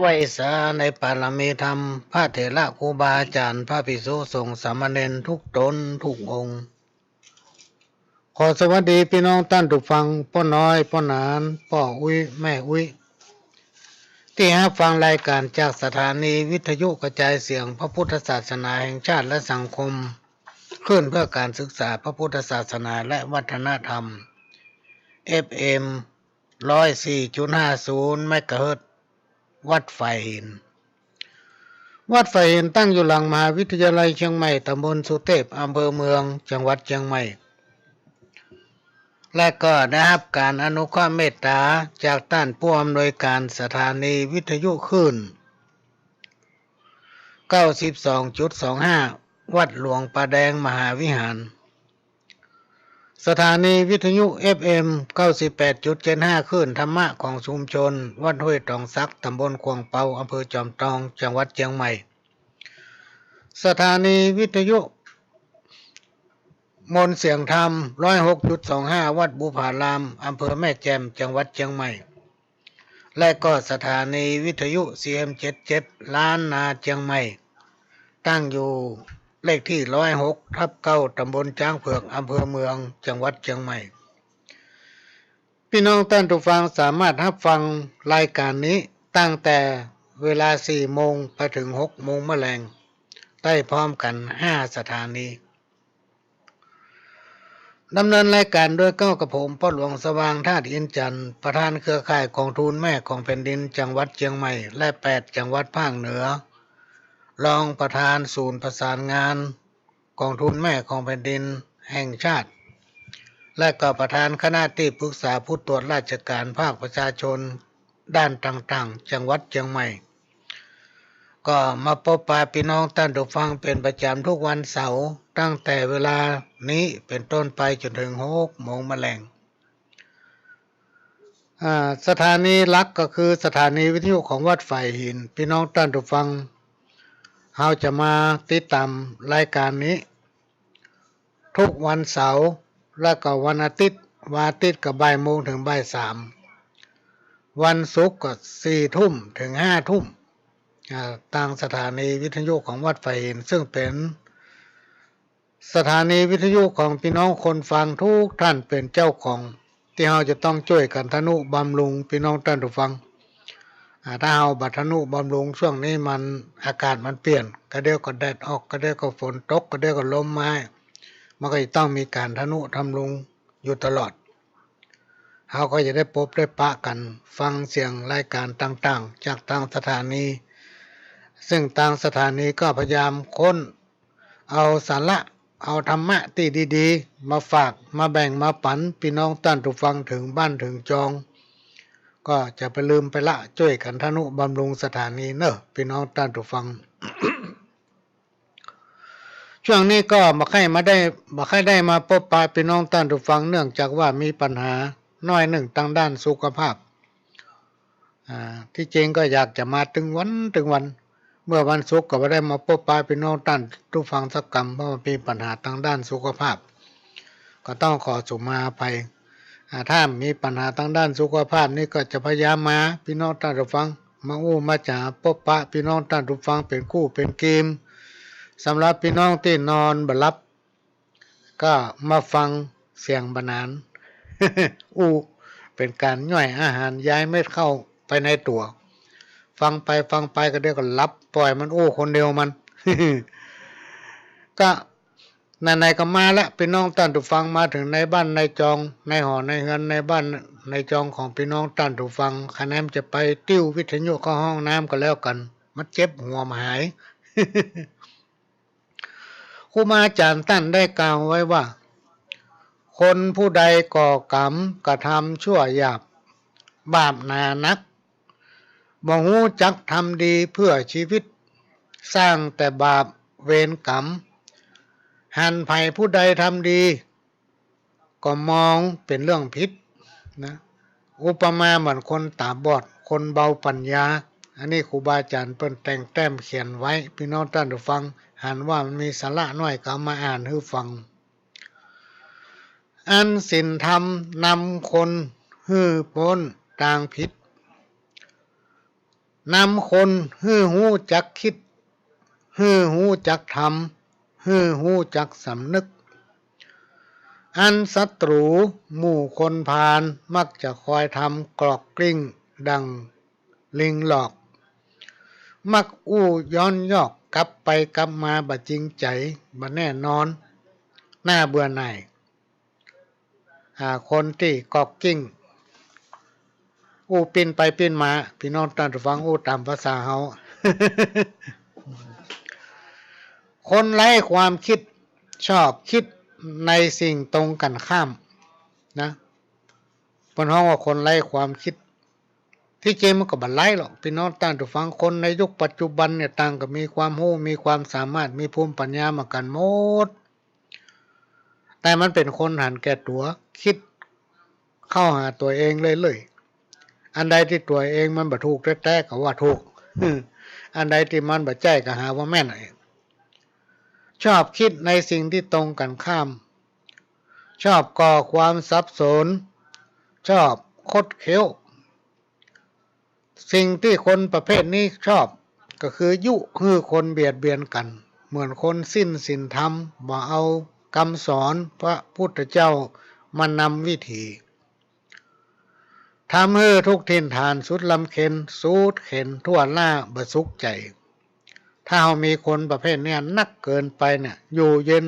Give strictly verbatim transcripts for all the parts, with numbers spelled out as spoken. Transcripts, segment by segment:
ไหว้สาในปารมีธรรม พระเถระครูบาอาจ๋ารย์ พระภิกษุสงฆ์สามเณรทุกต๋นทุกองค์ ขอสวัสดีปี้น้องต้านผู้ฟัง ป้อน้อย ป้อหนาน ป้ออุ๊ย แม่อุ๊ย ตี้ฮับฟังรายก๋านจากสถานีวิทยุกระจายเสียงพระพุทธศาสนาแห่งชาติและสังคม คลื่นเพื่อการศึกษาพระพุทธศาสนาและวัฒนธรรม เอฟเอ็ม ร้อยสี่จุดห้าศูนย์ เมกะเฮิรตซ์ วัดฝายหิน วัดฝายหินตั้งอยู่หลังมหาวิทยาลัยเจียงใหม่ ตำบลสุเทพ อำเภอเมือง จังหวัดเจียงใหม่ และก็ได้ฮับก๋านอนุเคราะห์เมตต๋าจากต้านผู้อำนวยก๋านสถานีวิทยุคลื่น เก้าสิบสองจุดสองห้า วัดหลวงป่าแดงมหาวิหาร สถานีวิทยุ เอฟเอ็ม เก้าสิบแปดจุดเจ็ดห้า คลื่นธรรมะของชุมชนวัดห้วยตองสัก ตำบลขวางเปา อำเภอจอมตอง จังหวัดเจียงใหม่ สถานีวิทยุมนต์เสียงธรรม ร้อยหกจุดสองห้า วัดบุพาราม อำเภอแม่แจ่ม จังหวัดเจียงใหม่ และก็สถานีวิทยุ ซีเอ็ม เจ็ดเจ็ด ล้านนาเจียงใหม่ ตั้งอยู่เลขตี้ ร้อยหกทับเก้า ตำบลจ๊างเผือก อำเภอเมือง จังหวัดเจียงใหม่ ปี้น้องต้านผู้ฟังสามารถฮับฟังรายก๋านนี้ตั้งแต่เวลาสี่โมงไปเถิงหกโมงมะแลง ได้พร้อมกั๋นห้าสถานี ดำเนินรายก๋านโดยเก๊ากระผม ป้อหลวงสว่าง ธาตุอินทร์จันทร์ ประธานเครือข่ายก๋องทุนแม่ของแผ่นดินจังหวัดเจียงใหม่ และแปดจังหวัดภาคเหนือ รองประธานศูนย์ประสานงานก๋องทุนแม่ของแผ่นดินแห่งชาติ และก็ประธานคณะตี้ปรึกษาผู้ตรวจราชก๋านภาคประชาชน ด้านต่างๆ จังหวัดเจียงใหม่ ก็มาปบปะปี้น้องต้านผู้ฟังเป๋นประจ๋ำทุกวันเสาร์ ตั้งแต่เวลานี้เป๋นต้นไปจ๋นเถิงหกโมงมะแลง อ่า สถานีหลักก็คือสถานีวิทยุของวัดฝายหิน ปี้น้องต้านผู้ฟัง เฮาจะมาติดต๋ามรายก๋านนี้ ทุกวันเสาร์ และก็วันอาทิตย์ วันอาทิตย์ก็บ่ายโมงเถิงบ่ายสาม วันศุกร์ก็สี่ทุ่มเถิงห้าทุ่ม อ่า ตางสถานีวิทยุของวัดฝายหิน ซึ่งเป๋นสถานีวิทยุของปี้น้องคนฟังทุกท่านเป๋นเจ้าของ ตี้เฮาจะต้องจ้วยกั๋นทะนุบำรุงปี้น้องต้านผู้ฟัง อ่า ถ้าเฮาบ่ทะนุบำรุง ช่วงนี้มันอากาศมันเปลี่ยน กะเดี๋ยวก็แดดออก กะเดี๋ยวก็ฝนตก กะเดี๋ยวก็ลมมา มันก็จะต้องมีก๋านทะนุบำรุงอยู่ตลอด เฮาก็จะได้ปบได้ปะกั๋น ฟังเสียงรายก๋านต่างๆ จากตางสถานี ซึ่งตางสถานีก็พยายามค้น เอาสาระ เอาธรรมะตี้ดีๆ มาฝาก มาแบ่ง มาปั๋นปี้น้องต้านผู้ฟังเถิงบ้านเถิงจอง ก็จะบ่ลืมไปละ จ้วยกั๋นทะนุบำรุงสถานีเน่อ ปี้น้องต้านผู้ฟัง ช่วงนี้ก็บ่ใค่มาได้ บ่ใค่ได้มาปบปะปี้น้องต้านผู้ฟัง เนื่องจากว่ามีปัญหาน้อยนึ่งตางด้านสุขภาพ อ่า ตี้จริงก็อยากจะมาตึงวันตึงวัน เมื่อวันศุกร์ก็บ่ได้มาปบปะปี้น้องต้านผู้ฟังสักกำ เพราะว่ามีปัญหาตางด้านสุขภาพ ก็ต้องขอสุมาอภัย อ่า ถ้ามีปัญหาตางด้านสุขภาพนี่ก็จะพยายามมา ปี้น้องต้านผู้ฟัง มาอู้มาจ๋าปบปะปี้น้องต้านผู้ฟังเป๋นกู้เป๋นกีม สำหรับปี้น้องตี้นอนบ่หลับ ก็มาฟังเสียงบ่าหนาน อู้ เป๋นก๋านย่อยอาหาร ย้ายเม็ดเข้าไปในตั๋ว ฟังไปฟังไปก็เดี๋ยวก็หลับ ป่อยมันอู้คนเดียวมัน ก็ไหนๆ ก็มาละ ปี้น้องต้านผู้ฟัง มาเถิงในบ้านในจอง ในหอในเฮือน ในบ้านในจองของปี้น้องต้านผู้ฟัง คะแนนจะไปติ้ววิทยุเข้าห้องน้ำก็แล้วกั๋น มันเจ็บหัวบ่หาย ครูบาอาจ๋ารย์ต้านได้กล่าวไว้ว่า คนผู้ใดก่อกรรมกระทำชั่วหยาบ บาปหนานัก บ่ฮู้จักทำดีเพื่อชีวิต สร้างแต่บาปเวรกรรม หันใผผู้ใดทำดี ก็มองเป๋นเรื่องผิดนะ อุปมาเหมือนคนต๋าบอด คนเบาปัญญา อันนี้ครูบาอาจ๋ารย์เปิ้นแต่งแต้มเขียนไว้ ปี้น้องต้านผู้ฟัง หันว่ามันมีสาระน้อยก็เอามาอ่านหื้อฟัง อันศีลธรรมนำคนหื้อป๊นตางผิด นำคนหื้อฮู้จักกึ๊ด หื้อฮู้จักกระทำ หื้อฮู้จักกึ๊ดสำนึก อันศัตรู๋หมู่คนพาลมักจะคอยทำกรอกกลิ้งดั่งลิงหลอก มักอู้ย้อนยอกกลับไปกลับมาบ่จริงใจ๋ บ่แน่นอน น่าเบื่อหน่าย อ่า คนตี้กรอกกลิ้ง อู้ปิ้นไปปิ้นมา ปี้น้องต้านผู้ฟัง อู้ต๋ามภาษาเฮา คนไร้ความกึ๊ด ชอบกึ๊ดในสิ่งตรงกั๋นข้ามนะ เปิ้นฮ้องว่าคนไร้ความกึ๊ด ตี้จริงมันก็บ่ไร้หรอก ปี้น้องต้านผู้ฟัง คนในยุคปัจจุบันเนี่ย ต่างก็มีความฮู้ มีความสามารถ มีภูมิปัญญาเหมือนกั๋นหมด แต่มันเป๋นคนหันแก่ตั๋ว กึ๊ดเข้าหาตั๋วเองเรื่อยๆ อันใดตี้ตั๋วเองมันบ่ถูกแต๊ๆ ก็ว่าถูก อันใดตี้มันบ่ใจ้ก็หาว่าแม่น ชอบกึ๊ดในสิ่งตี้ตรงกั๋นข้าม ชอบก่อความสับสน ชอบคดเคี้ยว สิ่งตี้คนประเภทนี้ชอบก็คือยุหื้อคนเบียดเบียนกั๋น เหมือนคนสิ้นศีลธรรม บ่เอากำสอนพระพุทธเจ้ามานำวิถี ทำหื้อทุกข์ถิ่นฐานสุดรำเค็ญ สุดเข็ญทั่วหน้าบ่สุขใจ๋ ถ้าเฮามีคนประเภทเนี้ยนักเกิ๋นไปเนี่ย อยู่เย็น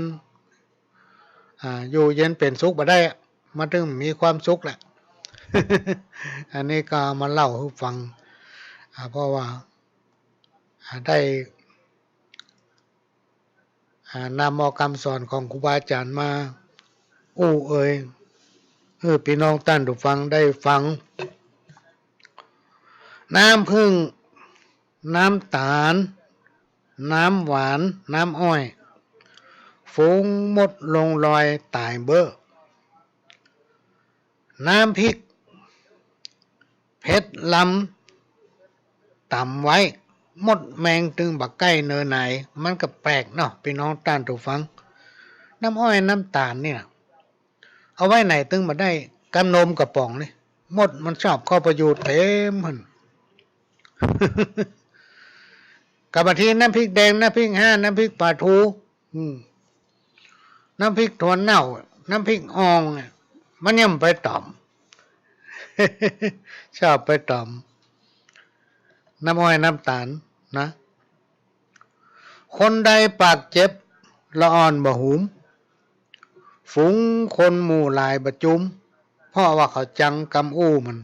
อ่า อยู่เย็นเป๋นสุขบ่ได้อะ มันตึงมีความสุขแหละ อันนี้ก็เอามาเล่าหื้อฟัง อ่า เพราะว่า อ่า ได้ อ่า นำเอากำสอนของครูบาอาจ๋ารย์มาอู้เอ่ย หื้อปี้น้องต้านผู้ฟังได้ฟัง น้ำผึ้ง น้ำต๋าล น้ำหวาน น้ำอ้อย ฝูงมดลงลอยต๋ายเบ้อ น้ำพริกเผ็ดลำต๋ำไว้ มดแมงตึงบ่ใก้เนอไหน มันก็แปลกเนาะ ปี้น้องต้านผู้ฟัง น้ำอ้อยน้ำต๋าลเนี่ย เอาไว้ไหนตึงบ่ได้ กำนมกระป๋องนี่ มดมันชอบเข้าไปอยู่เต็มหั้น กับบางทีน้ำพริกแดง น้ำพริกฮา น้ำพริกป๋าทู อืม น้ำพริกถั่วเน่า น้ำพริกอ่องอะ มันยังไปต๋อม ชอบไปต๋อม น้ำอ้อยน้ำต๋าลนะ คนใดปากเจ็บละอ่อนบ่หุม ฝูงคนหมู่หลายบ่จุม เพราะว่าเขาจังกำอู้มัน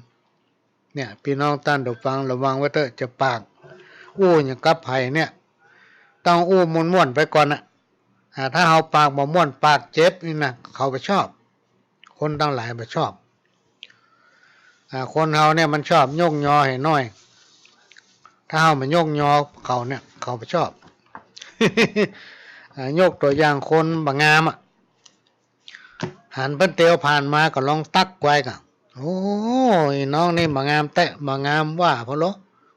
เนี่ย ปี้น้องต้านผู้ฟัง ระวังไว้เต๊อะ จะปากอู้หยังกับใผเนี่ย ต้องอู้ม่วนๆ ไปก่อนน่ะ อ่า ถ้าเฮาปากบ่ม่วน ปากเจ็บนี่นะ เขาบ่ชอบ คนตังหลายบ่ชอบ อ่า คนเฮาเนี่ยมันชอบยกยอหื้อน้อย ถ้าเฮาบ่ยกยอเขาเนี่ย เขาบ่ชอบ อ่า ยกตั๋วอย่างคนบ่งามอะ หันเปิ้นเตียวผ่านมาก็ลองตั๊กไว้ก่ะ โอ้ อีน้องนี่บ่งามแต๊ บ่งามว่า เพราะโล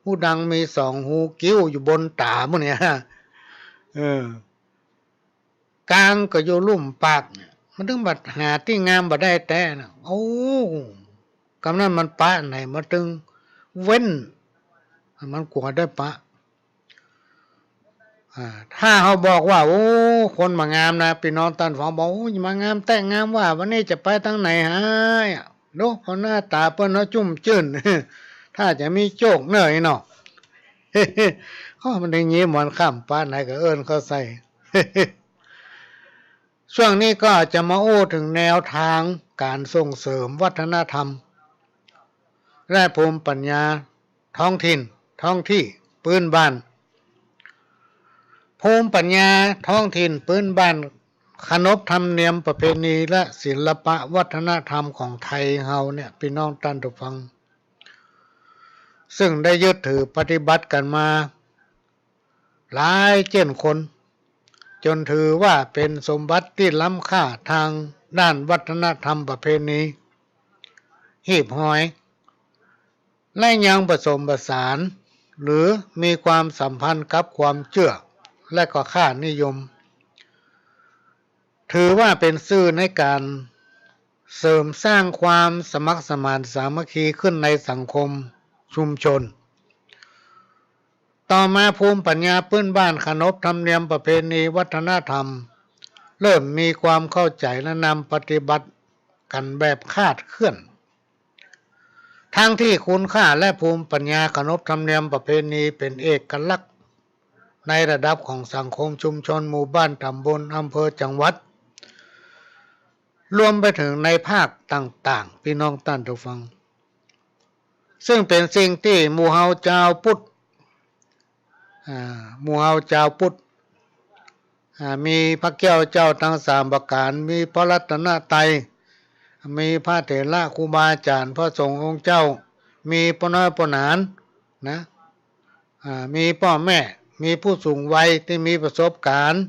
ฮูดังมีสองฮู คิ้วอยู่บนต๋าหมู่เนี่ย เออ กางก็อยู่ลุ่มปากเนี่ย มันตึงบ่หาตี้งามบ่ได้แต๊นะ โอ้ กำนั้นมันปะไหน มันตึงเว้น มันกั๋วได้ปะ อ่า ถ้าเฮาบอกว่า โอ้ คนบ่งามนะ ปี้น้องต้านฟังบอก โอ้ บ่งามแต๊ งามว่า วันนี้จะไปตางไหนหา ดู เพราะหน้าต๋าเปิ้นเนาะจุ้มจื้น ถ้าจะมีโจคเน่อเนาะ โอ้ มันได้ยินหมอนค่ำปานไหนก็เอิ้นเข้าใส่ ช่วงนี้ก็จะมาอู้เถิงแนวตางก๋านส่งเสริมวัฒนธรรม และภูมิปัญญาท้องถิ่น ท้องตี้ ปื้นบ้าน ภูมิปัญญาท้องถิ่นปื้นบ้าน ขนบธรรมเนียมประเพณีและศิลปะวัฒนธรรมของไทยเฮาเนี่ย ปี้น้องต้านผู้ฟัง ซึ่งได้ยึดถือปฏิบัติกั๋นมาหลายเจ้นคน จ๋นถือว่าเป๋นสมบัติตี้ล้ำค่าตางด้านวัฒนธรรมประเพณี หีบหอย และยังผสมผสาน หรือมีความสัมพันธ์กับความเจื้อ และก็ค่านิยม ถือว่าเป๋นสื่อในก๋านเสริมสร้างความสมัครสมานสามัคคีขึ้นในสังคมชุมชน ต่อมาภูมิปัญญาปื้นบ้าน ขนบธรรมเนียมประเพณีวัฒนธรรม เริ่มมีความเข้าใจ๋และนำปฏิบัติกั๋นแบบคลาดเคลื่อน ทั้งตี้คุณค่าและภูมิปัญญาขนบธรรมเนียมประเพณีเป๋นเอกลักษณ์ในระดับของสังคมชุมชน หมู่บ้าน ต๋ำบล อำเภอ จังหวัด รวมไปเถิงในภาคต่างๆ ปี้น้องต้านผู้ฟัง ซึ่งเป๋นสิ่งตี้หมู่เฮาจาวพุทธ อ่า หมู่เฮาจาวพุทธ อ่า มีพระแก้วเจ้าตังสามประก๋าน มีพระรัตนตรัย มีพระเถระครูบาอาจ๋ารย์ พระสงฆ์องค์เจ้า มีป้อน้อยป้อหนาน นะ อ่า มีป้อแม่ มีผู้สูงวัยตี้มีประสบก๋ารณ์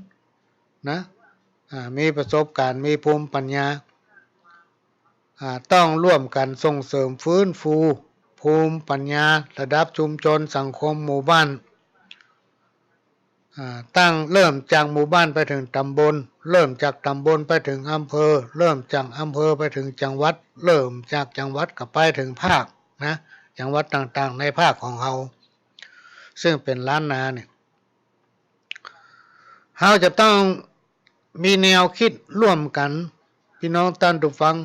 นะ อ่า มีประสบก๋ารณ์ มีภูมิปัญญา อ่า ต้องร่วมกั๋นส่งเสริมฟื้นฟูภูมิปัญญาระดับชุมชนสังคมหมู่บ้าน อ่า ตั้งเริ่มจากหมู่บ้านไปเถิงต๋ำบล เริ่มจากต๋ำบลไปเถิงอำเภอ เริ่มจากอำเภอไปเถิงจังหวัด เริ่มจากจังหวัดก็ไปเถิงภาคนะ จังหวัดต่างๆ ในภาคของเฮา ซึ่งเป๋นล้านนาเนี่ย เฮาจะต้องมีแนวกึ๊ดร่วมกั๋น ปี้น้องต้านผู้ฟัง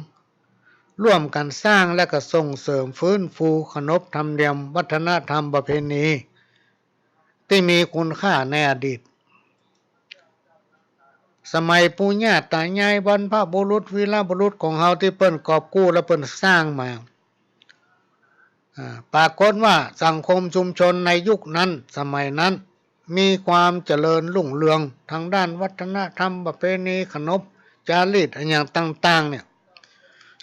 ร่วมกั๋นสร้างและก็ส่งเสริมฟื้นฟูขนบธรรมเนียมวัฒนธรรมประเพณี ตี้มีคุณค่าในอดีต สมัยปู่ย่าต๋ายายบรรพบุรุษวีรบุรุษของเฮาตี้เปิ้นกอบกู้และเปิ้นสร้างมา อ่า ปรากฏว่าสังคมชุมชนในยุคนั้นสมัยนั้น มีความเจริญรุ่งเรืองทางด้านวัฒนธรรมประเพณีขนบจารีตอะหยังต่างๆ เนี่ย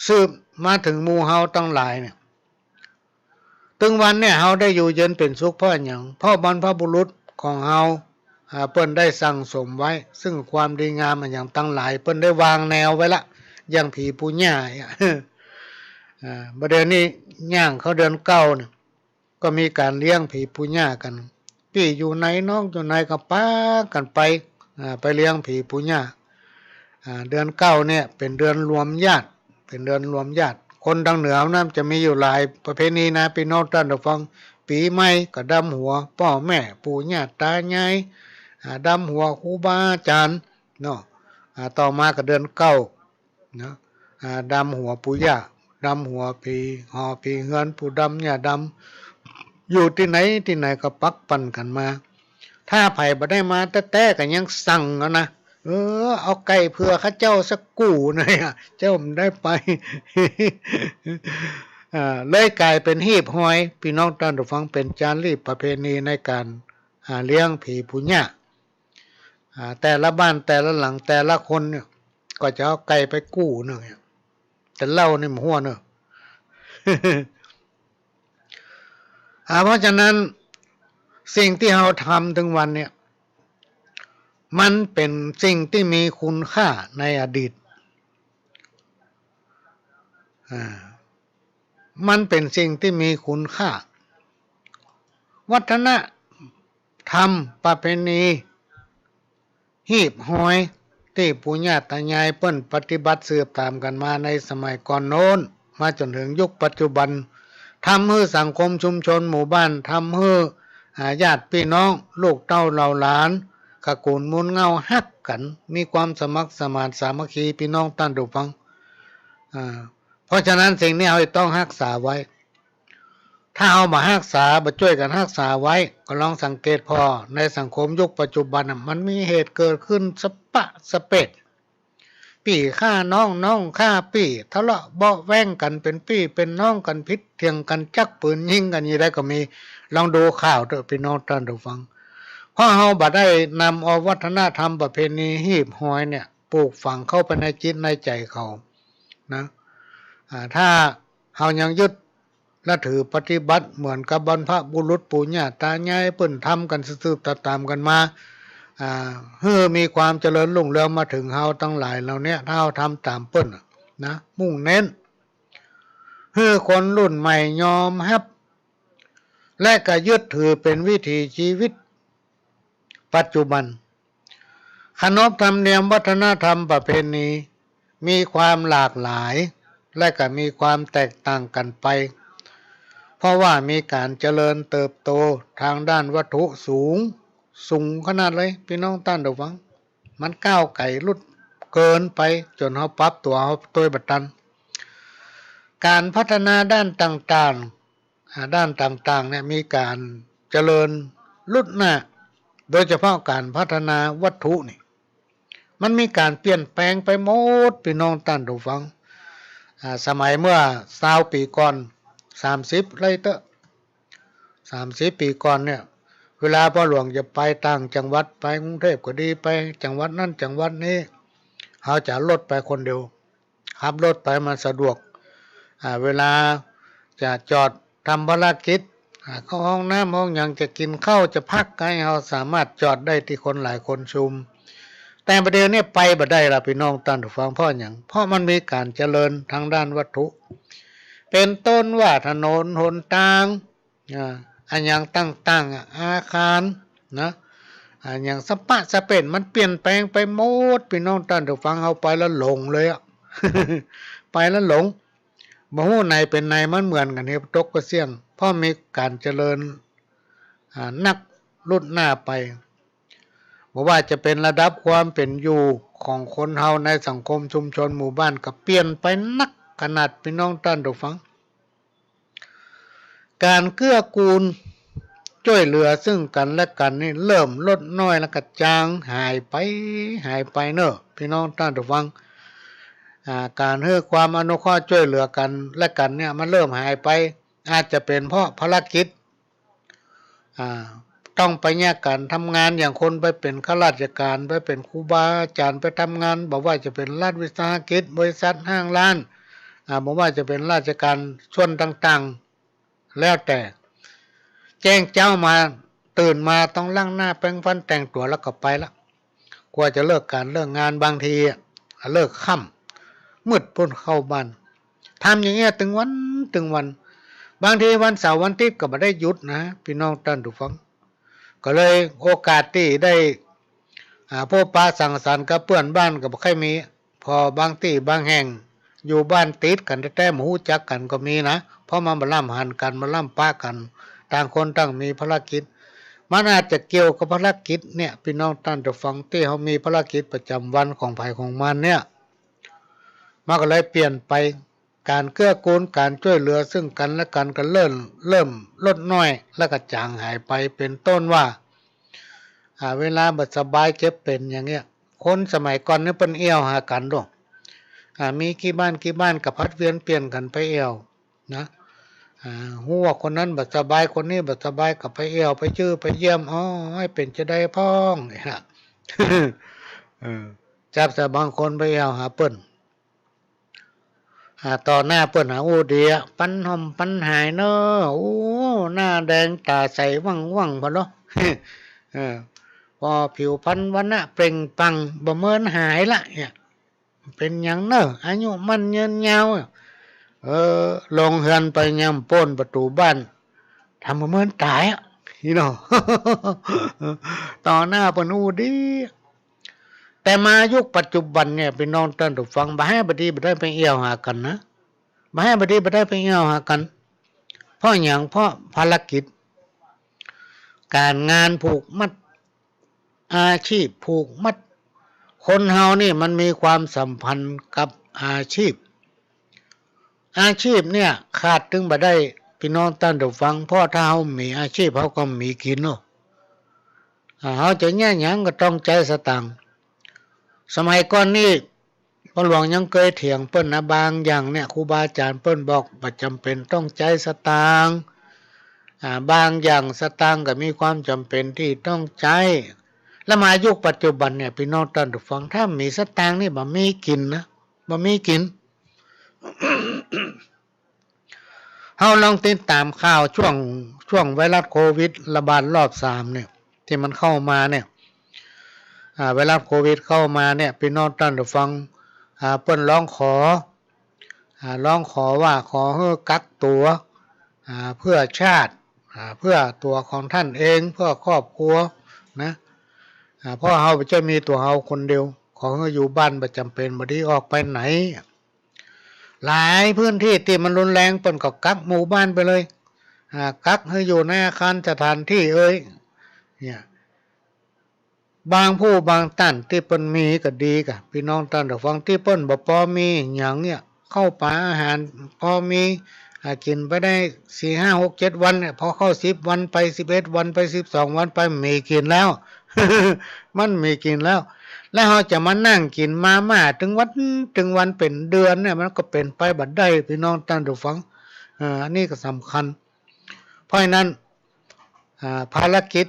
สืบมาเถิงหมู่เฮาตังหลายเนี่ย ตึงวันเนี่ยเฮาได้อยู่เย็นเป๋นสุขเพราะอะหยัง เพราะบรรพบุรุษของเฮา อ่า เปิ้นได้สั่งสมไว้ ซึ่งความดีงามอะหยังตังหลาย เปิ้นได้วางแนวไว้ละ อย่างผีปู่ย่าเนี่ย อ่า บ่าเดี่ยวนี้ย่างเข้าเดือนเก้าเนี่ย ก็มีก๋านเลี้ยงผีปู่ย่ากั๋น ปี้อยู่ไหนน้องอยู่ไหนก็ปากั๋นไป อ่า ไปเลี้ยงผีปู่ย่า อ่า เดือนเก้าเนี่ยเป๋นเดือนรวมญาติ เป๋นเดือนรวมญาติ คนตางเหนือนั้นจะมีอยู่หลายประเพณีนะ ปี้น้องต้านผู้ฟัง ปี๋ใหม่ก็ดำหัวป้อแม่ปู่ย่าต๋ายาย อ่า ดำหัวครูบาอาจ๋ารย์เนาะ อ่า ต่อมาก็เดือนเก้า นะ อ่า ดำหัวปู่ย่า ดำหัวผีหอผีเฮือน ปู่ดำย่าดำ อยู่ตี้ไหนตี้ไหนก็ปักปั่นกั๋นมา ถ้าใผบ่ได้มาแต๊ๆ ก็ยังสั่งเอานะ เออ เอาไก่เผื่อข้าเจ้าสักกู้หน่อยอะ เจ้าบ่ได้ไป อ่า เลยก๋ายเป๋นฮีบฮอย ปี้น้องต้านผู้ฟัง เป๋นจารีตประเพณีในก๋าน อ่า เลี้ยงผีปู่ย่า อ่า แต่ละบ้านแต่ละหลังแต่ละคนเนี่ย ก็จะเอาไก่ไปกู้หนึ่งเนี่ย แต่เหล้านี่มันหัวเนอะ อ่า เพราะฉะนั้นสิ่งตี้เฮาทำตึงวันเนี่ย มันเป๋นสิ่งตี้มีคุณค่าในอดีต อ่า มันเป๋นสิ่งตี้มีคุณค่า วัฒนธรรมประเพณี ฮีบฮอยตี้ปู่ย่าต๋ายายเปิ้นปฏิบัติสืบต๋ามกั๋นมาในสมัยก่อนโน้น มาจ๋นเถิงยุคปัจจุบัน ทำหื้อสังคมชุมชนหมู่บ้าน ทำหื้อ อ่า ญาติปี้น้อง ลูกเต้าเหล่าหลาน ตระกู๋นมูลเหง้าฮักกั๋น มีความสมัครสมานสามัคคี ปี้น้องต้านผู้ฟัง อ่า เพราะฉะนั้นสิ่งนี้เฮาจะต้องฮักษาไว้ ถ้าเฮาบ่ฮักษา บ่จ้วยกั๋นฮักษาไว้ ก็ลองสังเกตผ่อ ในสังคมยุคปัจจุบันน่ะ มันมีเหตุเกิดขึ้นสะปะสะเปด ปี้ฆ่าน้อง น้องฆ่าปี้ ทะเลาะเบาะแว้งกั๋น เป๋นปี้เป๋นน้องกั๋น ผิดเถียงกั๋น จักปืนยิงกั๋น อย่างใดก็มี ลองดูข่าวเต๊อะ ปี้น้องต้านผู้ฟัง เพราะเฮาบ่ได้นำเอาวัฒนธรรมประเพณีฮีบฮอยเนี่ย ปลูกฝังเข้าไปในจิตในใจ๋เขา นะ อ่า ถ้าเฮายังยึดและถือปฏิบัติเหมือนกับบรรพบุรุษปู่ย่าต๋ายายเปิ้นทำกั๋นสืบๆ ต๋ามๆ กั๋นมา อ่า หื้อมีความเจริญรุ่งเรืองมาเถิงเฮาตังหลายเหล่าเนี้ย ถ้าเฮาทำต๋ามเปิ้นน่ะ นะ มุ่งเน้น หื้อคนรุ่นใหม่ยอมฮับ และก็ยึดถือเป๋นวิถีชีวิตปัจจุบัน ขนบธรรมเนียมวัฒนธรรมประเพณีมีความหลากหลาย และก็มีความแตกต่างกั๋นไป เพราะว่ามีก๋านเจริญเติบโตตางด้านวัตถุสูง สูงขนาดเลย ปี้น้องต้านผู้ฟัง มันก้าวไก๋ลุดเกินไป จ๋นเฮาปรับตั๋วเฮาตวยบ่ตัน ก๋านพัฒนาด้านต่างๆ อ่า ด้านต่างๆ เนี่ยมีก๋านเจริญลุดหน้า โดยเฉพาะก๋านพัฒนาวัตถุนี่ มันมีก๋านเปลี่ยนแปลงไปหมด ปี้น้องต้านผู้ฟัง อ่า สมัยเมื่อซาวปี๋ก่อน สามสิบ ไล่เต๊อะ สามสิบ ปี๋ก่อนเนี่ย เวลาพ่อหลวงจะไปต่างจังหวัด ไปกรุงเทพก็ดี ไปจังหวัดนั้นจังหวัดนี้ เฮาจะเอารถไปคนเดียว ขับรถไปมันสะดวก อ่า เวลาจะจอดทำภารกิจ อ่า เข้าห้องน้ำห้องหยัง จะกิ๋นข้าวจะพัก ก็หื้อเฮาสามารถจอดได้ตี้คนหลายคนชุม แต่บ่าเดี่ยวนี้ไปบ่ได้ละ ปี้น้องต้านผู้ฟัง เพราะหยัง เพราะมันมีก๋านเจริญตางด้านวัตถุ เป๋นต้นว่าถนนหนตาง อ่า อะหยังต่างๆ อ่ะ อาคารนะ อะหยังสะปะสะเป๋น มันเปลี่ยนแปลงไปหมด ปี้น้องต้านผู้ฟัง เฮาไปแล้วหลงเลยอะ ไปแล้วหลง บ่ฮู้ไหนเป๋นไหน มันเหมือนกั๋นเห็บตกกระเสี้ยง เพราะมีก๋านเจริญ อ่า นักลุดหน้าไป บ่ว่าจะเป๋นระดับความเป๋นอยู่ของคนเฮาในสังคมชุมชนหมู่บ้าน ก็เปลี่ยนไปนักขนาด ปี้น้องต้านผู้ฟัง ก๋านเกื้อกูลจ้วยเหลือซึ่งกั๋นและกั๋นนี่เริ่มลดน้อยแล้วก็จางหายไป หายไปเนาะ ปี้น้องต้านผู้ฟัง อ่า ก๋านหื้อความอนุเคราะห์จ้วยเหลือกั๋นและกั๋นเนี่ย มันเริ่มหายไป อาจจะเป๋นเพราะภารกิจ อ่า ต้องไปแยกกั๋นทำงาน อย่างคนไปเป๋นข้าราชก๋าน ไปเป๋นครูบาอาจ๋ารย์ ไปทำงาน บ่ว่าจะเป๋นรัฐวิสาหกิจ บริษัท ห้างร้าน อ่า บ่ว่าจะเป๋นราชก๋านส่วนต่างๆ แล้วแต่ แจ้งเจ๊ามา ตื่นมาต้องล้างหน้าแปรงฟันแต่งตั๋วแล้วก็ไปละ กว่าจะเลิกก๋านเลิกงาน บางทีอะเลิกค่ำ มืดปู้นเข้าบ้าน ทำอย่างเงี้ยตึงวันตึงวัน บางทีวันเสาร์วันอาทิตย์ก็บ่ได้หยุดนะ ปี้น้องต้านผู้ฟัง ก็เลยโอกาสตี้ได้ อ่า พบปะสังสรรค์กับเปื้อนบ้านก็บ่ค่อยมี เพราะบางตี้บางแห่งอยู่บ้านติดกั๋นแต๊ๆ บ่ฮู้จักกั๋นก็มีนะ เพราะมันบ่ล้ำหันกั๋น บ่ล้ำปะกั๋น ต่างคนต่างมีภารกิจ มันอาจจะเกี่ยวกับภารกิจเนี่ย ปี้น้องต้านผู้ฟัง ตี้เฮามีภารกิจประจ๋ำวันของใผของมันเนี่ย มันก็เลยเปลี่ยนไป ก๋านเกื้อกูล ก๋านจ้วยเหลือซึ่งกั๋นและกั๋นก็เริ่ม เริ่มลดน้อย แล้วก็จางหายไป เป๋นต้นว่า อ่า เวลาบ่สบายเจ็บเป๋นอย่างเงี้ย คนสมัยก่อนนี่เปิ้นแอ่วหากั๋นโด อ่า มีกี่บ้านกี่บ้านก็ผลัดเวียนเปลี่ยนกั๋นไปแอ่วนะ อ่า ฮู้ว่าคนนั้นบ่สบาย คนนี้บ่สบาย ก็ไปแอ่ว ไปจื้อ ไปเยี่ยม อ้อ เป๋นจาใดพ่อง เนี่ย เออ จับใส่บางคนไปแอ่วหาเปิ้น อ่า ต่อหน้าเปิ้นหาอู้ดีอะ ปันหอมปันหายเน่อ โอ้ หน้าแดงต๋าใสว่างๆ พอเนาะ เออ พอผิวพรรณวรรณะเปล่งปลั่ง บ่เหมือนหายละเนี่ย เป๋นหยังเน่อ อายุมั่นยืนยาวอะ เออ ลงเฮือนไปยังป้นประตู๋บ้าน ทำบ่เหมือนต๋ายอะ นี่เนาะ ต่อหน้าเปิ้นอู้ดี แต่มายุคปัจจุบันเนี่ย ปี้น้องต้านผู้ฟัง บ่หื้อบ่ดีบ่ได้ไปแอ่วหากั๋นนะ บ่หื้อบ่ดีบ่ได้ไปแอ่วหากั๋น เพราะหยัง เพราะภารกิจ ก๋านงานผูกมัด อาชีพผูกมัด คนเฮานี่มันมีความสัมพันธ์กับอาชีพ อาชีพเนี่ยขาดตึงบ่ได้ ปี้น้องต้านผู้ฟัง เพราะถ้าเฮามีอาชีพ เฮาก็มีกิ๋นเนาะ อ่า เฮาจะเยียะหยังก็ต้องใจ๊สตางค์ สมัยก่อนนี่ พ่อหลวงยังเกยเถียงเปิ้นนะ บางอย่างเนี่ย ครูบาอาจ๋ารย์เปิ้นบอกบ่จ๋ำเป๋นต้องใจ๊สตางค์ อ่า บางอย่างสตางค์ก็มีความจ๋ำเป๋นตี้ต้องใจ๊ แล้วมายุคปัจจุบันเนี่ย ปี้น้องต้านผู้ฟัง ถ้าบ่มีสตางค์นี่บ่มีกิ๋นนะ บ่มีกิ๋น เฮาลองติดต๋ามข่าวช่วง ช่วงไวรัสโควิดระบาดรอบสามเนี่ย ตี้มันเข้ามาเนี่ย อ่า ไวรัสโควิดเข้ามาเนี่ย ปี้น้องต้านผู้ฟัง อ่า เปิ้นร้องขอ อ่า ร้องขอว่าขอหื้อกักตั๋ว อ่า เพื่อชาติ อ่า เพื่อตั๋วของต้านเอง เพื่อครอบครัวนะ อ่า เพราะเฮาบ่ใจ้มีตั๋วเฮาคนเดียว ขอหื้ออยู่บ้าน บ่จ๋ำเป๋น บ่ดีออกไปไหน หลายพื้นตี้ตี้มันรุนแรง เปิ้นก็กักหมู่บ้านไปเลย อ่า กักหื้ออยู่ในอาคารสถานตี้เอย เนี่ย บางผู้บางต้านตี้เปิ้นมีก็ดีก่ะ ปี้น้องต้านผู้ฟัง ตี้เปิ้นบ่ปอมีหยังเนี่ย ข้าวป๋าอาหารปอมี อ่า กิ๋นไปได้สี่ ห้า หก เจ็ดวันเนี่ย พอเข้าสิบวันไป สิบเอ็ดวันไป สิบสองวันไป มีกิ๋นแล้ว มันมีกิ๋นแล้ว แล้วเฮาจะมานั่งกิ๋นมาม่าตึงวันตึงวันเป๋นเดือนเนี่ย มันก็เป๋นไปบ่ได้ ปี้น้องต้านผู้ฟัง เอ่อ อันนี้ก็สำคัญ เพราะฉะนั้น อ่า ภารกิจ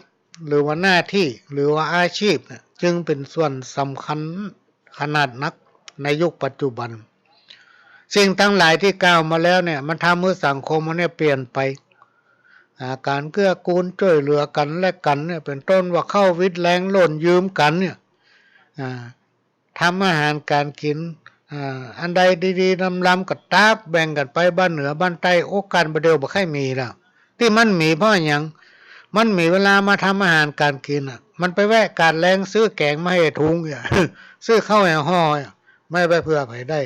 หรือว่าหน้าตี้ หรือว่าอาชีพเนี่ย จึงเป๋นส่วนสำคัญขนาดนักในยุคปัจจุบัน สิ่งตังหลายตี้กล่าวมาแล้วเนี่ย มันทำหื้อสังคมเฮาเนี่ยเปลี่ยนไป อ่า ก๋านเกื้อกูลจ้วยเหลือกั๋นและกั๋นเนี่ย เป๋นต้นว่าเข้าวิดแรงโล่นยืมกั๋นเนี่ย อ่า ทำอาหารก๋านกิ๋น อ่า อันใดดีๆ ล้ำๆ ก็ตักแบ่งกั๋นไปบ้านเหนือบ้านใต้ โอกาสบ่าเดี่ยวบ่ใค่มีแล้ว ตี้มันมีเพราะหยัง มันมีเวลามาทำอาหารก๋านกิ๋นอะ มันไปแวะก๋าดแลงซื้อแก๋งมาหื้อถุงเนี่ย ซื้อข้าวหื้อห่อเนี่ย บ่ไปเผื่อใผได้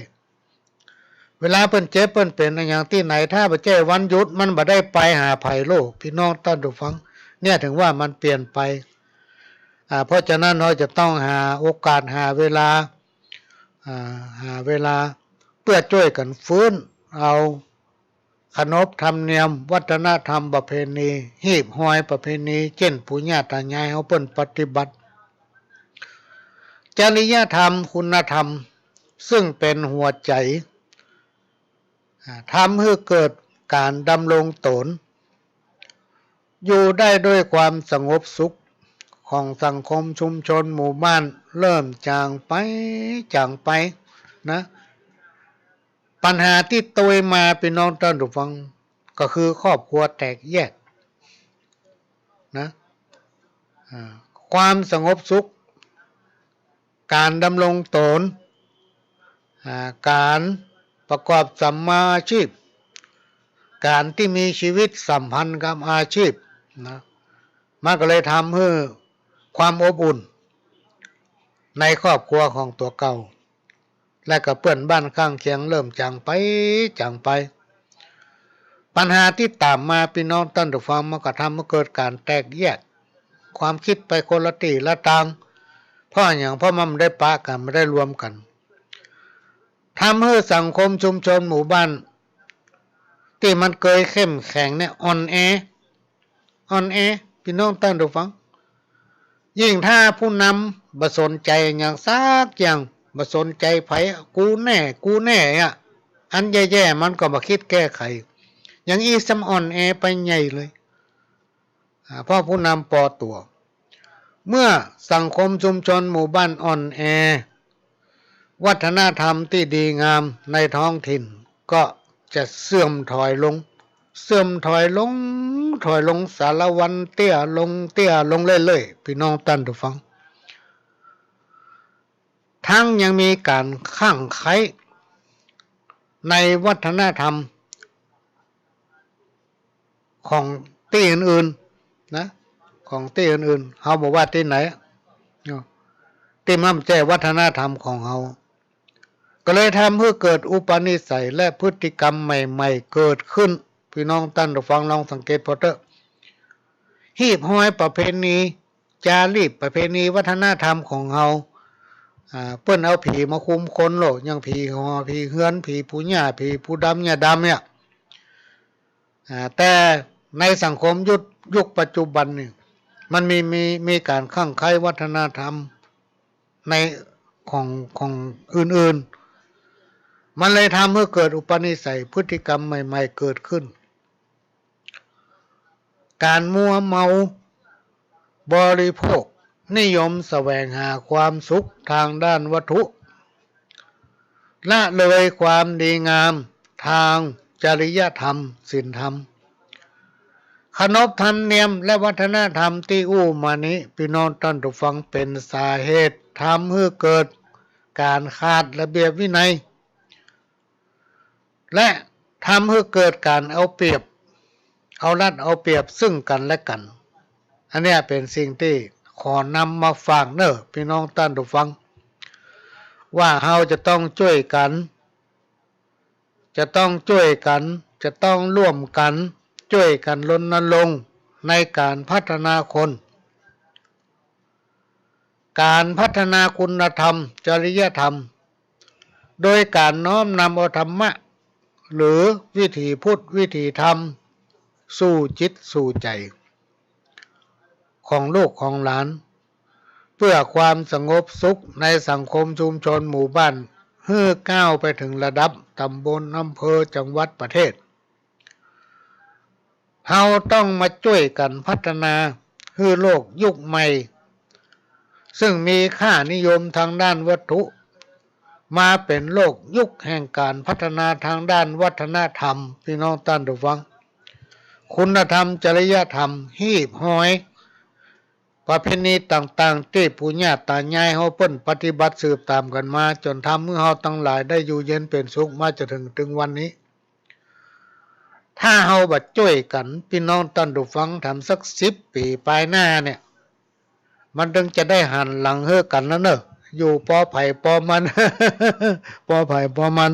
เวลาเปิ้นเจ็บเปิ้นเป๋นอะหยังตี้ไหน ถ้าบ่ใจ้วันหยุด มันบ่ได้ไปหาใผโลก ปี้น้องต้านผู้ฟัง เนี่ย เถิงว่ามันเปลี่ยนไป อ่า เพราะฉะนั้นเฮาจะต้องหาโอกาสหาเวลา อ่า หาเวลาเปื้อจ้วยกั๋นฟื้นเอาขนบธรรมเนียมวัฒนธรรมประเพณี ฮีบฮอยประเพณี เจ้นปู่ย่าต๋ายายเฮาเปิ้นปฏิบัติ จริยธรรม คุณธรรม ซึ่งเป๋นหัวใจ๋ อ่า ทำหื้อเกิดก๋านดำรงต๋น อยู่ได้ด้วยความสงบสุขของสังคมชุมชนหมู่บ้าน เริ่มจางไป จางไปนะ ปัญหาตี้ตวยมา ปี้น้องต้านผู้ฟัง ก็คือครอบครัวแตกแยกนะ อ่า ความสงบสุข ก๋านดำรงต๋น อ่า ก๋านประกอบสัมมาอาชีพ ก๋านตี้มีชีวิตสัมพันธ์กับอาชีพนะ มันก็เลยทำหื้อความอบอุ่นในครอบครัวของตั๋วเก่า และก็เปื้อนบ้านข้างเคียงเริ่มจางไป จางไป ปัญหาตี้ต๋ามมา ปี้น้องต้านผู้ฟัง มันก็ทำหื้อเกิดก๋านแตกแยก ความกึ๊ดไปคนละตี้ละตาง เพราะหยัง เพราะมันบ่ได้ปะกั๋น บ่ได้รวมกั๋น ทำหื้อสังคมชุมชนหมู่บ้าน ตี้มันเกยเข้มแข็งเนี่ยอ่อนแอ อ่อนแอ ปี้น้องต้านผู้ฟัง ยิ่งถ้าผู้นำบ่สนใจ๋หยังสักอย่าง บ่สนใจ๋ใผ กูแน่ กูแน่อะ อันแย่ๆ มันก็บ่กึ๊ดแก้ไข อย่างอี้ซ้ำอ่อนแอไปใหญ่เลย อ่า เพราะผู้นำปอตั๋ว เมื่อสังคมชุมชนหมู่บ้านอ่อนแอ วัฒนธรรมตี้ดีงามในท้องถิ่นก็จะเสื่อมถอยลง เสื่อมถอยลง ถอยลงสาละวัน เตี้ยลง เตี้ยลงเรื่อยๆ ปี้น้องต้านผู้ฟัง ทั้งยังมีก๋านคลั่งไคล้ในวัฒนธรรม ของตี้อื่นๆ นะ ของตี้อื่นๆ เฮาบ่ว่าตี้ไหนเนาะ ตี้มันบ่ใจ้วัฒนธรรมของเฮา ก็เลยทำหื้อเกิดอุปนิสัยและพฤติกรรมใหม่ๆ เกิดขึ้น ปี้น้องต้านผู้ฟังลองสังเกตผ่อเต๊อะ ฮีบฮอยประเพณี จารีตประเพณีวัฒนธรรมของเฮา อ่า เปิ้นเอาผีมาคุมคนโลก อย่างผีหอ ผีเฮือน ผีปู่ย่า ผีปู่ดำย่าดำเนี่ย อ่า แต่ในสังคมยุค ยุคปัจจุบันนี่ มันมี มี มีก๋านคลั่งไคล้วัฒนธรรมใน ของ ของอื่นๆ มันเลยทำหื้อเกิดอุปนิสัยพฤติกรรมใหม่ๆ เกิดขึ้น ก๋านมัวเมาบริโภค นิยมแสวงหาความสุขทางด้านวัตถุ ละเลยความดีงามทางจริยธรรมศีลธรรม ขนบธรรมเนียมและวัฒนธรรมตี้อู้มานี้ ปี้น้องต้านผู้ฟัง เป๋นสาเหตุทำหื้อเกิดก๋านขาดระเบียบวินัย และทำหื้อเกิดก๋านเอาเปรียบ เอารัดเอาเปรียบซึ่งกั๋นและกั๋น อันเนี้ยเป๋นสิ่งตี้ขอนำมาฝากเน่อ ปี้น้องต้านผู้ฟัง ว่าเฮาจะต้องจ้วยกั๋น จะต้องจ้วยกั๋น จะต้องร่วมกั๋น จ้วยกั๋นรณรงค์ในก๋านพัฒนาคน ก๋านพัฒนาคุณธรรม จริยธรรม โดยก๋านน้อมนำเอาธรรมะ หรือวิถีพุทธ วิถีธรรม สู่จิตสู่ใจ๋ของลูกของหลาน เปื้อความสงบสุขในสังคมชุมชนหมู่บ้าน หื้อก้าวไปเถิงระดับต๋ำบล อำเภอ จังหวัด ประเทศ เฮาต้องมาจ้วยกั๋นพัฒนาหื้อโลกยุคใหม่ ซึ่งมีค่านิยมตางด้านวัตถุ มาเป๋นโลกยุคแห่งก๋านพัฒนาตางด้านวัฒนธรรม ปี้น้องต้านผู้ฟัง คุณธรรม จริยธรรม หีบหอย ประเพณีต่างๆ ตี้ปู่ย่าต๋ายายเฮาเปิ้นปฏิบัติสืบต๋ามกั๋นมา จ๋นทำหื้อเฮาตังหลายได้อยู่เย็นเป๋นสุขมาจ๋นเถิงเถิงวันนี้ ถ้าเฮาบ่จ้วยกั๋น ปี้น้องต้านผู้ฟัง ถามสักสิบปี๋ปายหน้าเนี่ย มันตึงจะได้หันหลังหื้อกั๋นแล้วเนาะ อยู่ปอใผปอมัน ปอใผปอมัน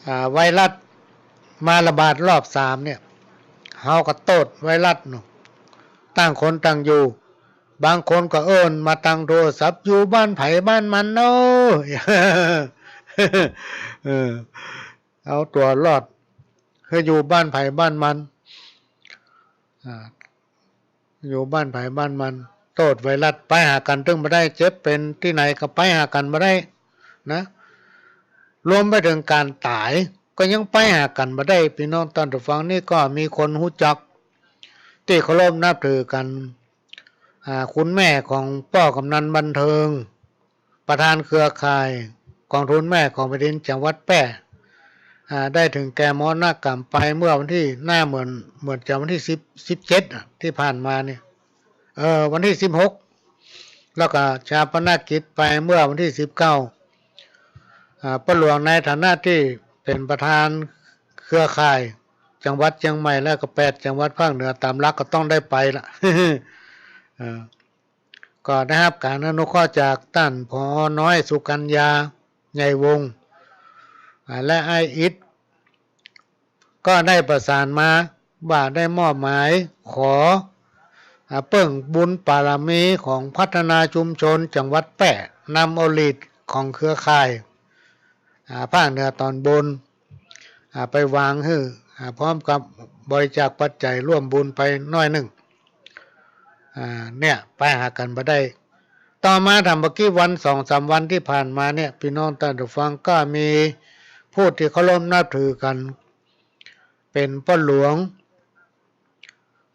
อ่า ไวรัสมาระบาดรอบสามเนี่ย เฮาก็โต้ษไวรัสเนาะ ต่างคนต่างอยู่ บางคนก็เอิ้นมาตางโทรศัพท์ อยู่บ้านใผบ้านมันเนาะ เออ เอาตั๋วรอด หื้ออยู่บ้านใผบ้านมัน อ่า อยู่บ้านใผบ้านมัน โต้ษไวรัส ไปหากั๋นตึงบ่ได้ เจ็บเป๋นตี้ไหนก็ไปหากั๋นบ่ได้นะ รวมไปเถิงก๋านต๋ายก็ยังไปหากั๋นบ่ได้ ปี้น้องต้านผู้ฟัง นี่ก็มีคนฮู้จัก ตี้เคารพนับถือกั๋น อ่า คุณแม่ของป้อกำนันบันเทิง ประธานเครือข่ายก๋องทุนแม่ของแผ่นดินจังหวัดแป้ อ่า ได้เถิงแก่มรณกรรมไปเมื่อวันตี้ หน้าเหมือน เหมือนจะวันตี้สิบ สิบเจ็ดอะ ตี้ผ่านมาเนี่ย เอ่อ วันตี้สิบหก แล้วก็ฌาปนกิจไปเมื่อวันตี้สิบเก้า อ่า ป้อหลวงในฐานะตี้เป๋นประธานเครือข่ายจังหวัดเจียงใหม่ แล้วก็แปดจังหวัดภาคเหนือ ต๋ามหลักก็ต้องได้ไปละ เอ่อ ก็ได้ฮับก๋านอนุเคราะห์จากต้าน ผอ. น้อย สุกัญญา ใหญ่วงศ์ อ่า และอ้ายอิฐ ก็ได้ประสานมาว่าได้มอบหมายขอ อ่า เปิ้งบุญปารมีของพัฒนาชุมชนจังหวัดแป้ นำเอาลีดของเครือข่าย อ่า ภาคเหนือต๋อนบน อ่า ไปวางหื้อ อ่า พร้อมกับบริจาคปัจจัยร่วมบุญไปหน้อยนึ่ง อ่า เนี่ย ไปหากั๋นบ่ได้ ต่อมาถามบ่ากี้วัน สองสามวันตี้ผ่านมาเนี่ย ปี้น้องต้านผู้ฟัง ก็มีผู้ตี้เคารพนับถือกั๋น เป๋นป้อหลวง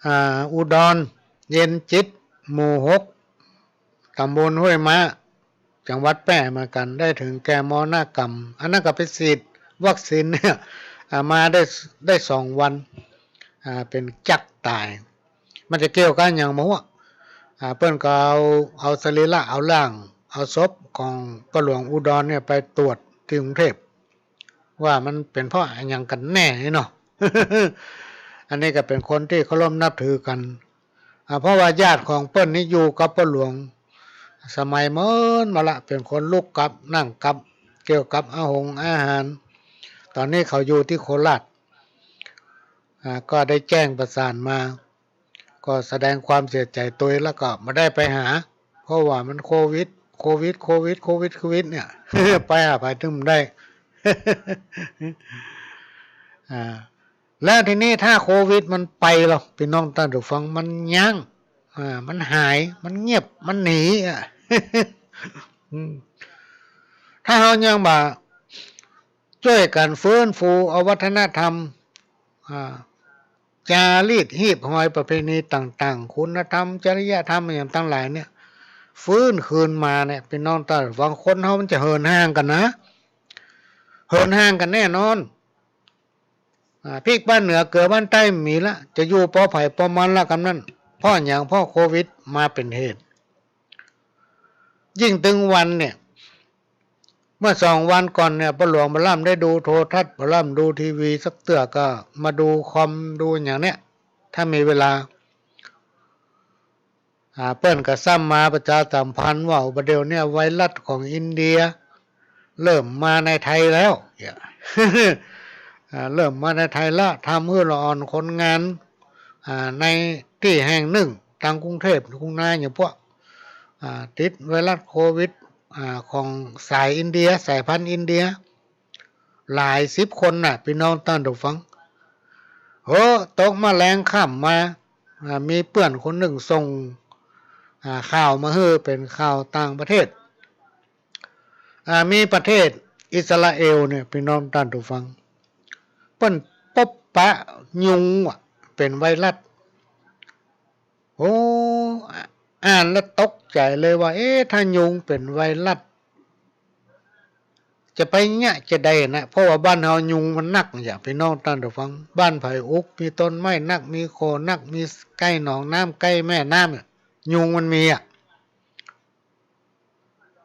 อ่า อุดร เย็นจิต หมู่หก ต๋ำบลห้วยม้า จังหวัดแป้เหมือนกั๋น ได้เถิงแก่มรณกรรม อันนั้นก็ไปฉีดวัคซีนเนี่ย อ่า มาได้ ได้สองวัน อ่า เป๋นจั๊กต๋าย มันจะเกี่ยวกั๋นหยังบ่ฮู้ อ่า เปิ้นก็เอา เอาสรีระ เอาร่าง เอาศพของป้อหลวงอุดรเนี่ยไปตรวจตี้กรุงเทพฯ ว่ามันเป๋นเพราะอะหยังกั๋นแน่นี่เนาะ อันนี้ก็เป๋นคนตี้เคารพนับถือกั๋น อ่า เพราะว่าญาติของเปิ้นนี่อยู่กับป้อหลวง สมัยเมินมาละ เป๋นคนลุกกับ นั่งกับ เกี่ยวกับอาหงอาหาร ต๋อนนี้เขาอยู่ตี้โคราช อ่า ก็ได้แจ้งประสานมา ก็แสดงความเสียใจ๋ตวย แล้วก็บ่ได้ไปหา เพราะว่ามันโควิด โควิด โควิด โควิด โควิดเนี่ย ไปหาใผตึงบ่ได้ อ่า แล้วทีนี้ถ้าโควิดมันไปแล้ว ปี้น้องต้านผู้ฟัง มันยั้ง อ่า มันหาย มันเงียบ มันหนีอะ อืม ถ้าเฮายังบ่จ้วยกั๋นฟื้นฟูเอาวัฒนธรรม อ่า จารีต หีบหอย ประเพณีต่างๆ คุณธรรม จริยธรรมอะหยังตังหลายเนี่ย ฟื้นคืนมาเนี่ย ปี้น้องต้านผู้ฟัง คนเฮามันจะเหินห่างกั๋นนะ เหินห่างกั๋นแน่นอน อ่า พริกบ้านเหนือ เกลือบ้านใต้บ่มีละ จะอยู่ปอใผปอมันละกำนั้น เพราะหยัง เพราะโควิดมาเป๋นเหตุ ยิ่งตึงวันเนี่ย เมื่อสองวันก่อนเนี่ย ป้อหลวงบ่ล่ำได้ดูโทรทัศน์ บ่ล่ำดูทีวีสักเตื้อ ก็มาดูคอม ดูอะหยังเนี่ย ถ้ามีเวลา อ่า เปิ้นก็ซ้ำมาประชาสัมพันธ์ว่า บ่าเดี่ยวนี้ไวรัสของอินเดีย เริ่มมาในไทยแล้ว เนี่ย อ่า เริ่มมาในไทยละ ทำหื้อละอ่อนคนงาน อ่า ในตี้แห่งนึ่ง ตางกรุงเทพฯ กรุงนา อย่างพวก อ่า ติดไวรัสโควิด อ่า ของสายอินเดีย สายพันธุ์อินเดีย หลายสิบคนน่ะ ปี้น้องต้านผู้ฟัง เฮ้อ ตกมาแลงค่ำมา อ่า มีเปื้อนคนนึ่งส่ง อ่า ข่าวมาหื้อ เป๋นข่าวต่างประเทศ อ่า มีประเทศอิสราเอลเนี่ย ปี้น้องต้านผู้ฟัง เปิ้นปบปะยุงว่ะ เป๋นไวรัส โอ้ อ่านแล้วตกใจ๋เลยว่า เอ๊ะ ถ้ายุงเป๋นไวรัส จะไปเยียะจาใดนะ เพราะว่าบ้านเฮายุงมันนัก อย่างปี้น้องต้านผู้ฟัง บ้านใผอุกมีต้นไม้นัก มีโค่นัก มีใก้หนองน้ำ ใก้แม่น้ำเนี่ย ยุงมันมีอะ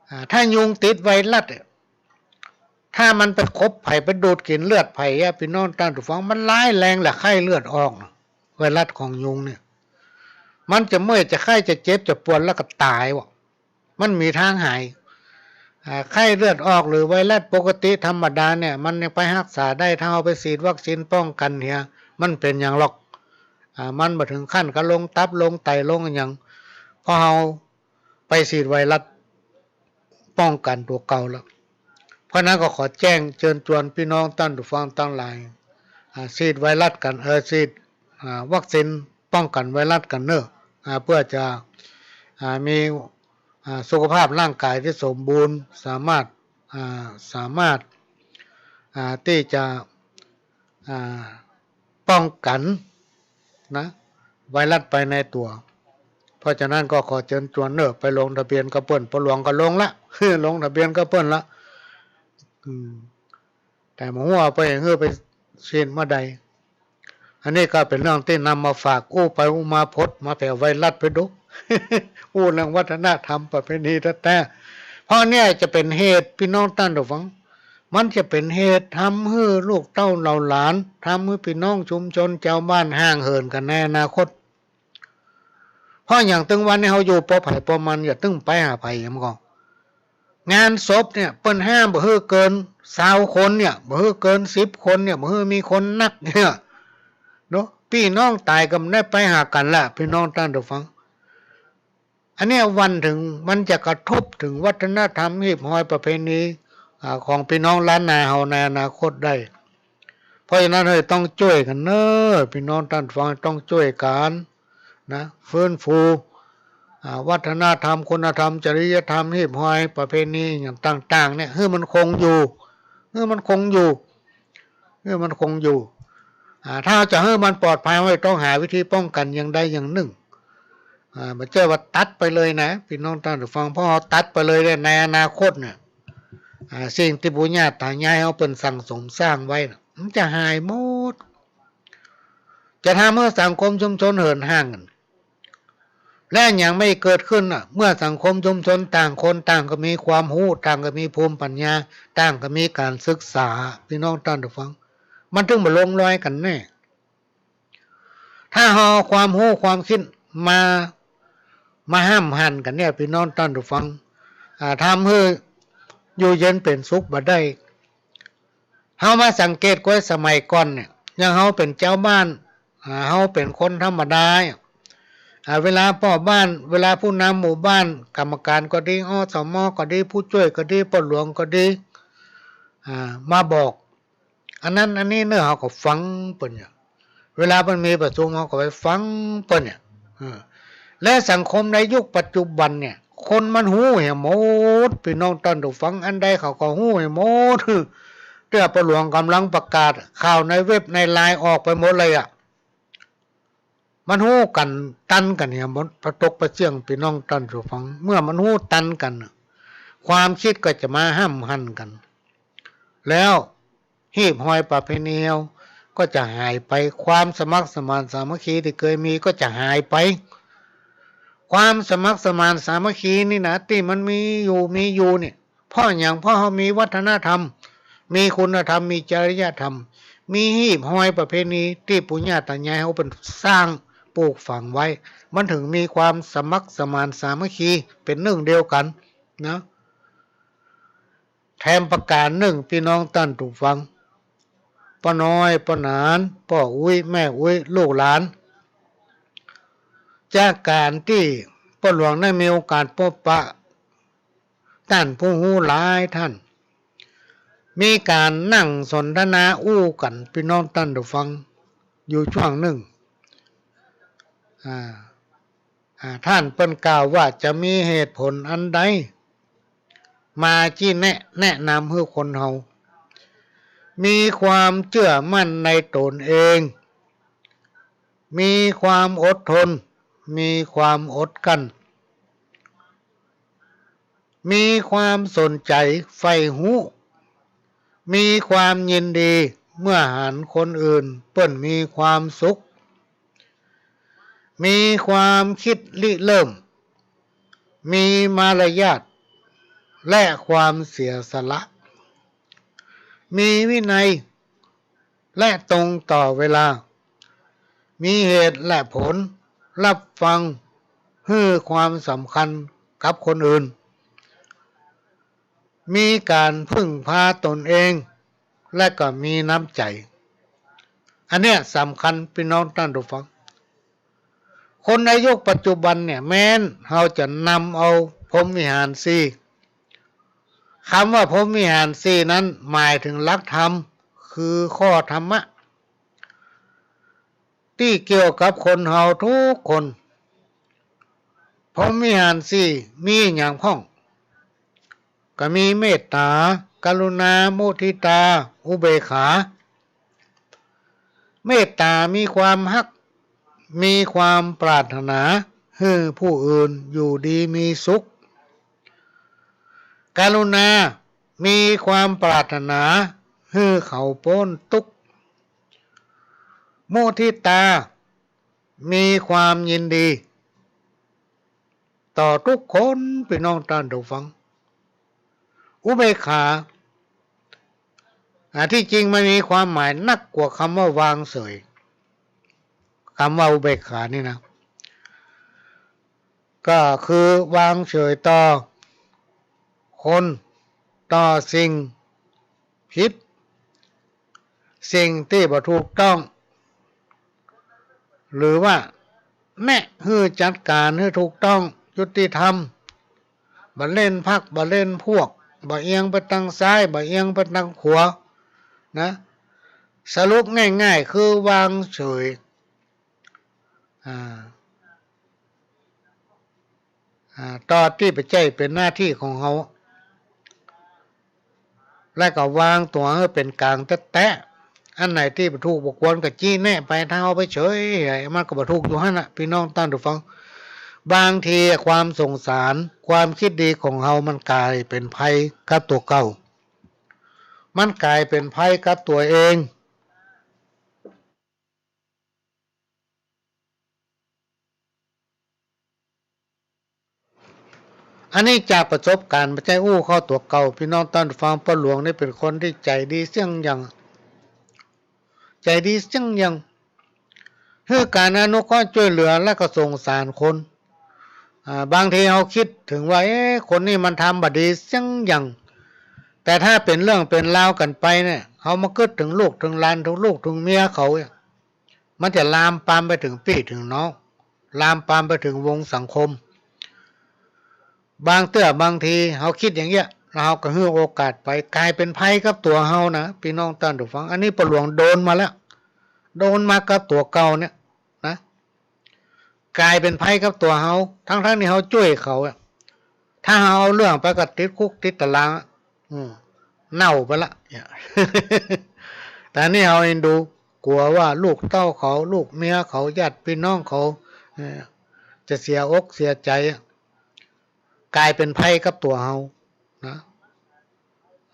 อ่า ถ้ายุงติดไวรัสเนี่ย ถ้ามันไปคบใผ ไปดูดกิ๋นเลือดใผอะ ปี้น้องต้านผู้ฟัง มันร้ายแรงแหละ ไข้เลือดออกน่ะ ไวรัสของยุงเนี่ย มันจะเมื่อย จะไข้ จะเจ็บ จะปวด แล้วก็ตายว่ะ มันมีตางหาย อ่า ไข้เลือดออกหรือไวรัสปกติธรรมดาเนี่ย มันยังไปฮักษาได้ ถ้าเฮาไปฉีดวัคซีนป้องกั๋นเหีย มันเป๋นหยังหรอก อ่า มันบ่เถิงขั้นกับลงตับ ลงไต ลงอะหยัง เพราะเฮาไปฉีดไวรัสป้องกั๋นตั๋วเก่าแล้ว เพราะนั้นก็ขอแจ้งเจิญจวนปี้น้องต้านผู้ฟังตังหลาย อ่า ฉีดไวรัสกั๋น เออ ฉีด อ่า วัคซีนป้องกั๋นไวรัสกั๋นเน่อ อ่า เปื้อจะ อ่า มี อ่า สุขภาพร่างก๋ายตี้สมบูรณ์ สามารถ อ่า สามารถ อ่า ตี้จะ อ่า ป้องกั๋นนะ ไวรัสไปในตั๋ว เพราะฉะนั้นก็ขอเจิญจวนเน่อ ไปลงทะเบียนกับเปิ้น ป้อหลวงก็ลงละ ลงทะเบียนกับเปิ้นละ อืม แต่บ่ฮู้ว่าไปหื้อไปฉีดเมื่อใด อันนี้ก็เป๋นเรื่องตี้นำมาฝาก อู้ไปอู้มาพดมาแผวไวรัสไปดู อู้เรื่องวัฒนธรรมประเพณีแต๊ๆ เพราะเนี่ยจะเป๋นเหตุ ปี้น้องต้านผู้ฟัง มันจะเป๋นเหตุทำหื้อลูกเต้าเหล่าหลาน ทำหื้อปี้น้องชุมชนจาวบ้านห่างเหินกั๋นในอนาคต เพราะอย่างตึงวันนี้เฮาอยู่ป้อใผป้อมัน อย่าตึงไปหาใผ มันก็ งานศพเนี่ย เปิ้นห้ามบ่หื้อเกินซาวคนเนี่ย บ่หื้อเกินสิบคนเนี่ย บ่หื้อมีคนนักเนี่ย เนาะ ปี้น้องต๋ายก็บ่ได้ไปหากั๋นละ ปี้น้องต้านผู้ฟัง อันเนี้ยวันเถิงมันจะกระทบเถิงวัฒนธรรม หีบฮอยประเพณี อ่า ของปี้น้องล้านนาเฮาในอนาคตได้ เพราะฉะนั้นเฮ้ย ต้องจ้วยกั๋นเน่อ ปี้น้องต้านผู้ฟัง ต้องจ้วยกั๋นนะ ฟื้นฟู อ่า วัฒนธรรม คุณธรรม จริยธรรม หีบฮอยประเพณีอย่างต่างๆ เนี่ย หื้อมันคงอยู่ หื้อมันคงอยู่ หื้อมันคงอยู่ อ่า ถ้าจะหื้อมันปลอดภัย เฮาต้องหาวิธีป้องกั๋นอย่างใดอย่างนึ่ง อ่า บ่ใจ้ว่าตัดไปเลยนะ ปี้น้องต้านผู้ฟัง เพราะเฮาตัดไปเลยเนี่ย ในอนาคตเนี่ย อ่า สิ่งตี้ปู่ย่าต๋ายายเฮาเปิ้นสั่งสมสร้างไว้น่ะ มันจะหายหมด จะทำหื้อสังคมชุมชนเหินห่างกั๋น และหยังบ่เกิดขึ้นน่ะ เมื่อสังคมชุมชนต่างคนต่างก็มีความฮู้ ต่างก็มีภูมิปัญญา ต่างก็มีก๋านศึกษา ปี้น้องต้านผู้ฟัง มันเถิงบ่ลงรอยกั๋นแน่ ถ้าเฮาเอาความฮู้ความกึ๊ดมา มาห้ำหั่นกั๋นเนี่ย ปี้น้องต้านผู้ฟัง อ่า ทำหื้ออยู่เย็นเป๋นสุขบ่ได้ เฮามาสังเกตก้วยสมัยก่อนเนี่ย อย่างเฮาเป๋นจาวบ้าน อ่า เฮาเป๋นคนธรรมดาเนี่ย อ่า เวลาป้อบ้าน เวลาผู้นำหมู่บ้าน กรรมการก็ดี อ.สม. ก็ดี ผู้จ้วยก็ดี ป้อหลวงก็ดี อ่า มาบอก อันนั้นอันนี้เน่อ เฮาก็ฟังเปิ้นเนี่ย เวลาเปิ้นมีประชุม เฮาก็ไปฟังเปิ้นเนี่ย เออ และสังคมในยุคปัจจุบันเนี่ย คนมันฮู้เหียหมด ปี้น้องต้านผู้ฟัง อันใดเขาก็ฮู้เหียหมด เตื้อป้อหลวงก่ำลังประกาศ ข่าวในเว็บในไลน์ออกไปหมดเลยอะ มันฮู้กั๋นตันกั๋นเหียหมด ปะตกปะเสี้ยง ปี้น้องต้านผู้ฟัง เมื่อมันฮู้ตันกั๋นน่ะ ความกึ๊ดก็จะมาห้ำหั่นกั๋น แล้ว หีบฮอยประเพณีเฮาก็จะหายไป ความสมัครสมานสามัคคีตี้เกยมีก็จะหายไป ความสมัครสมานสามัคคีนี่นะ ตี้มันมีอยู่ มีอยู่เนี่ย เพราะหยัง เพราะเฮามีวัฒนธรรม มีคุณธรรม มีจริยธรรม มีหีบฮอยประเพณีตี้ปู่ย่าต๋ายายเฮาเปิ้นสร้าง ปลูกฝังไว้ มันถึงมีความสมัครสมานสามัคคี เป๋นนึ่งเดียวกั๋นนะ แถมประก๋านนึ่ง ปี้น้องต้านผู้ฟัง ป้อน้อย ป้อหนาน ป้ออุ๊ย แม่อุ๊ย ลูกหลาน จากก๋านตี้ป้อหลวงได้มีโอกาสปบปะ ต้านผู้ฮู้หลายต้าน มีก๋านนั่งสนทนาอู้กั๋น ปี้น้องต้านผู้ฟัง อยู่ช่วงนึ่ง อ่า อ่า ต้านเปิ้นกล่าวว่า จะมีเหตุผลอันใด มาจี้แนะ แนะนำหื้อคนเฮา มีความเจื้อมั่นในต๋นเอง มีความอดทน มีความอดกลั้น มีความสนใจ๋ใฝ่ฮู้ มีความยินดีเมื่อหันคนอื่นเปิ้นมีความสุข มีความกึ๊ดริเริ่ม มีมารยาท และความเสียสละ มีวินัย และตรงต่อเวลา มีเหตุและผล ฮับฟัง หื้อความสำคัญกับคนอื่น มีก๋านพึ่งพาต๋นเอง และก็มีน้ำใจ๋ อันเนี้ยสำคัญ ปี้น้องต้านผู้ฟัง คนในยุคปัจจุบันเนี่ย แม้นเฮาจะนำเอาพรหมวิหารสี่ กำว่าพรหมวิหารสี่นั้นหมายถึงหลักธรรม คือข้อธรรมะ ตี้เกี่ยวกับคนเฮาทุกคน พรหมวิหารสี่มีหยังพ่อง ก็มีเมตต๋า กรุณา มุทิตา อุเบกขา เมตต๋ามีความฮัก มีความปรารถนาหื้อผู้อื่นอยู่ดีมีสุข กรุณา มีความปรารถนาหื้อเขาป๊นตุ๊กข์ มุทิตา มีความยินดี ต่อทุกคน ปี้น้องต้านผู้ฟัง อุเบกขา อ่า ตี้จริงมันมีความหมายนักกว่าคำว่าวางเฉย คำว่าอุเบกขานี่นะ ก็คือวางเฉยต่อคน ต่อสิ่งผิด สิ่งตี้บ่ถูกต้อง หรือว่าแนะหื้อจัดก๋านหื้อถูกต้อง ยุติธรรม บ่เล่นพรรค บ่เล่นพวก บ่เอียงไปตางซ้าย บ่เอียงไปตางขวา นะ สรุปง่ายๆ คือวางเฉย อ่า อ่า ต่อตี้บ่ใจ้เป๋นหน้าตี้ของเฮา และก็วางตั๋วหื้อเป๋นก๋างแต๊ๆ อันไหนตี้บ่ถูกบ่ควรก็จี้แนะไป ถ้าเฮาไปเฉย มันก็บ่ถูกอยู่หั้นน่ะ ปี้น้องต้านผู้ฟัง บางทีความสงสาร ความกึ๊ดดีของเฮามันก๋ายเป๋นภัยกับตั๋วเก่า มันก๋ายเป๋นภัยกับตั๋วเอง อันนี้จากประสบการณ์ บ่ใจ้อู้เข้าตั๋วเก่า ปี้น้องต้านฟัง ป้อหลวงนี่เป๋นคนตี้ใจ๋ดีเสี้ยงอย่าง ใจ๋ดีเสี้ยงอย่าง หื้อก๋านอนุเคราะห์จ้วยเหลือ และก็สงสารคน อ่า บางทีเฮาคิดเถิงว่า เอ๊ะ คนนี้มันทำบ่ดีเสี้ยงอย่าง แต่ถ้าเป๋นเรื่องเป๋นราวกั๋นไปเนี่ย เฮามากึ๊ดเถิงลูกเถิงหลาน เถิงลูกเถิงเมียเขาเนี่ย มันจะลามปามไปเถิงปี้เถิงน้อง ลามปามไปเถิงวงสังคม บางเตื้อบางทีเฮาคิดอย่างเงี้ย แล้วเฮาก็หื้อโอกาสไป ก๋ายเป๋นภัยกับตั๋วเฮานะ ปี้น้องต้านผู้ฟัง อันนี้ป้อหลวงโดนมาแล้ว โดนมากับตั๋วเก่าเนี่ยนะ ก๋ายเป๋นภัยกับตั๋วเฮา ทั้งๆ ตี้เฮาจ้วยเขาอะ ถ้าเฮาเอาเรื่องไปก็ติดคุกติดตารางอะ อืม เน่าไปละเนี่ย แต่นี่เฮาเอ็นดู กั๋วว่าลูกเต้าเขา ลูกเมียเขา ญาติปี้น้องเขา เอ่อ จะเสียอกเสียใจ๋อะ ก๋ายเป๋นภัยกับตั๋วเฮานะ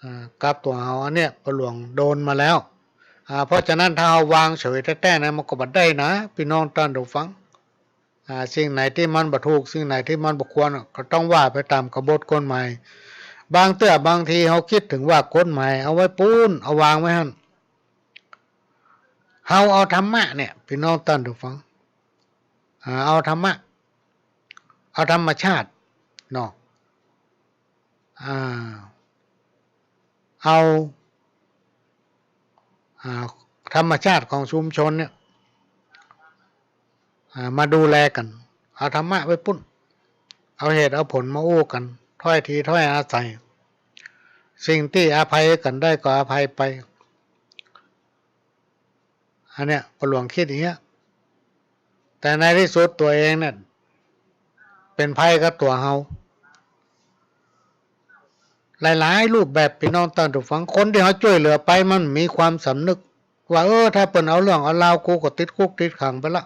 อ่า กับตั๋วเฮา อันเนี้ยป้อหลวงโดนมาแล้ว อ่า เพราะฉะนั้นถ้าเฮาวางเฉยแต๊ๆ นะ มันก็บ่ได้นะ ปี้น้องต้านผู้ฟัง อ่า สิ่งไหนตี้มันบ่ถูก สิ่งไหนตี้มันบ่ควรอะ ก็ต้องว่าไปต๋ามกบฏกฎหมาย บางเตื้อบางทีเฮาคิดเถิงว่ากฎหมายเอาไว้ปู๊น เอาวางไว้หั้น เฮาเอาธรรมะเนี่ย ปี้น้องต้านผู้ฟัง อ่า เอาธรรมะ เอาธรรมชาติเนาะ อ่า เอา อ่า ธรรมชาติของชุมชนเนี่ย อ่า มาดูแลกั๋น เอาธรรมะไว้ปู๊น เอาเหตุเอาผลมาอู้กั๋น ถ้อยทีถ้อยอาศัย สิ่งตี้อภัยกั๋นได้ก็อภัยไป อันเนี้ย ป้อหลวงกึ๊ดอย่างเงี้ย แต่ในตี้สุดตั๋วเองเนี่ย เป๋นภัยกับตั๋วเฮา หลายๆ รูปแบบ ปี้น้องต้านผู้ฟัง คนตี้เฮาจ้วยเหลือไป มันบ่มีความสำนึก ว่า เออ ถ้าเปิ้นเอาเรื่องเอาราวกูก็ติดคุกติดขังไปละ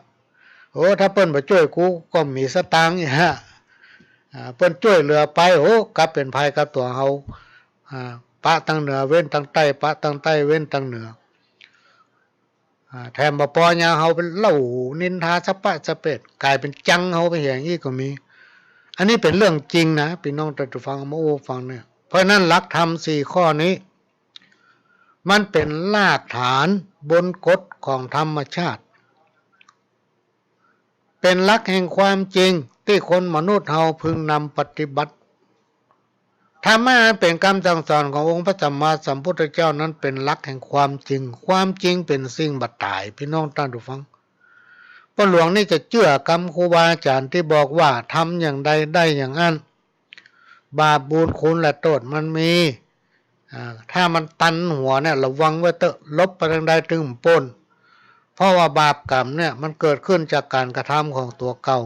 โอ้ ถ้าเปิ้นบ่จ้วยกูก็บ่มีสตางค์อี้ฮะ อ่า เปิ้นจ้วยเหลือไป โอ้ กลับเป๋นภัยกับตั๋วเฮา อ่า ปะตางเหนือเว้นตางใต้ ปะตางใต้เว้นตางเหนือ อ่า แถมบ่ปอยังเฮาไปเล่านินทาสะปะสะเปด ก๋ายเป๋นจังเฮาไปแหงอี้ก็มี อันนี้เป๋นเรื่องจริงนะ ปี้น้องต้านผู้ฟัง มาอู้ฟังเนี่ย เพราะฉะนั้นหลักธรรมสี่ข้อนี้ มันเป๋นรากฐานบนกฎของธรรมชาติ เป๋นหลักแห่งความจริงตี้คนมนุษย์เฮาพึงนำปฏิบัติ ธรรมะอันเป๋นกำสั่งสอนขององค์พระสัมมาสัมพุทธเจ้านั้นเป๋นหลักแห่งความจริง ความจริงเป๋นสิ่งบ่ต๋าย ปี้น้องต้านผู้ฟัง ป้อหลวงนี่จะเจื้อกำครูบาอาจ๋ารย์ตี้บอกว่าทำอย่างใดได้อย่างอั้น บาปบุญคุณและโต้ษมันมี อ่า ถ้ามันตันหัวเนี่ย ระวังไว้เต๊อะ หลบไปตางใดตึงบ่ป๊น เพราะว่าบาปกรรมเนี่ยมันเกิดขึ้นจากก๋านกระทำของตั๋วเก่า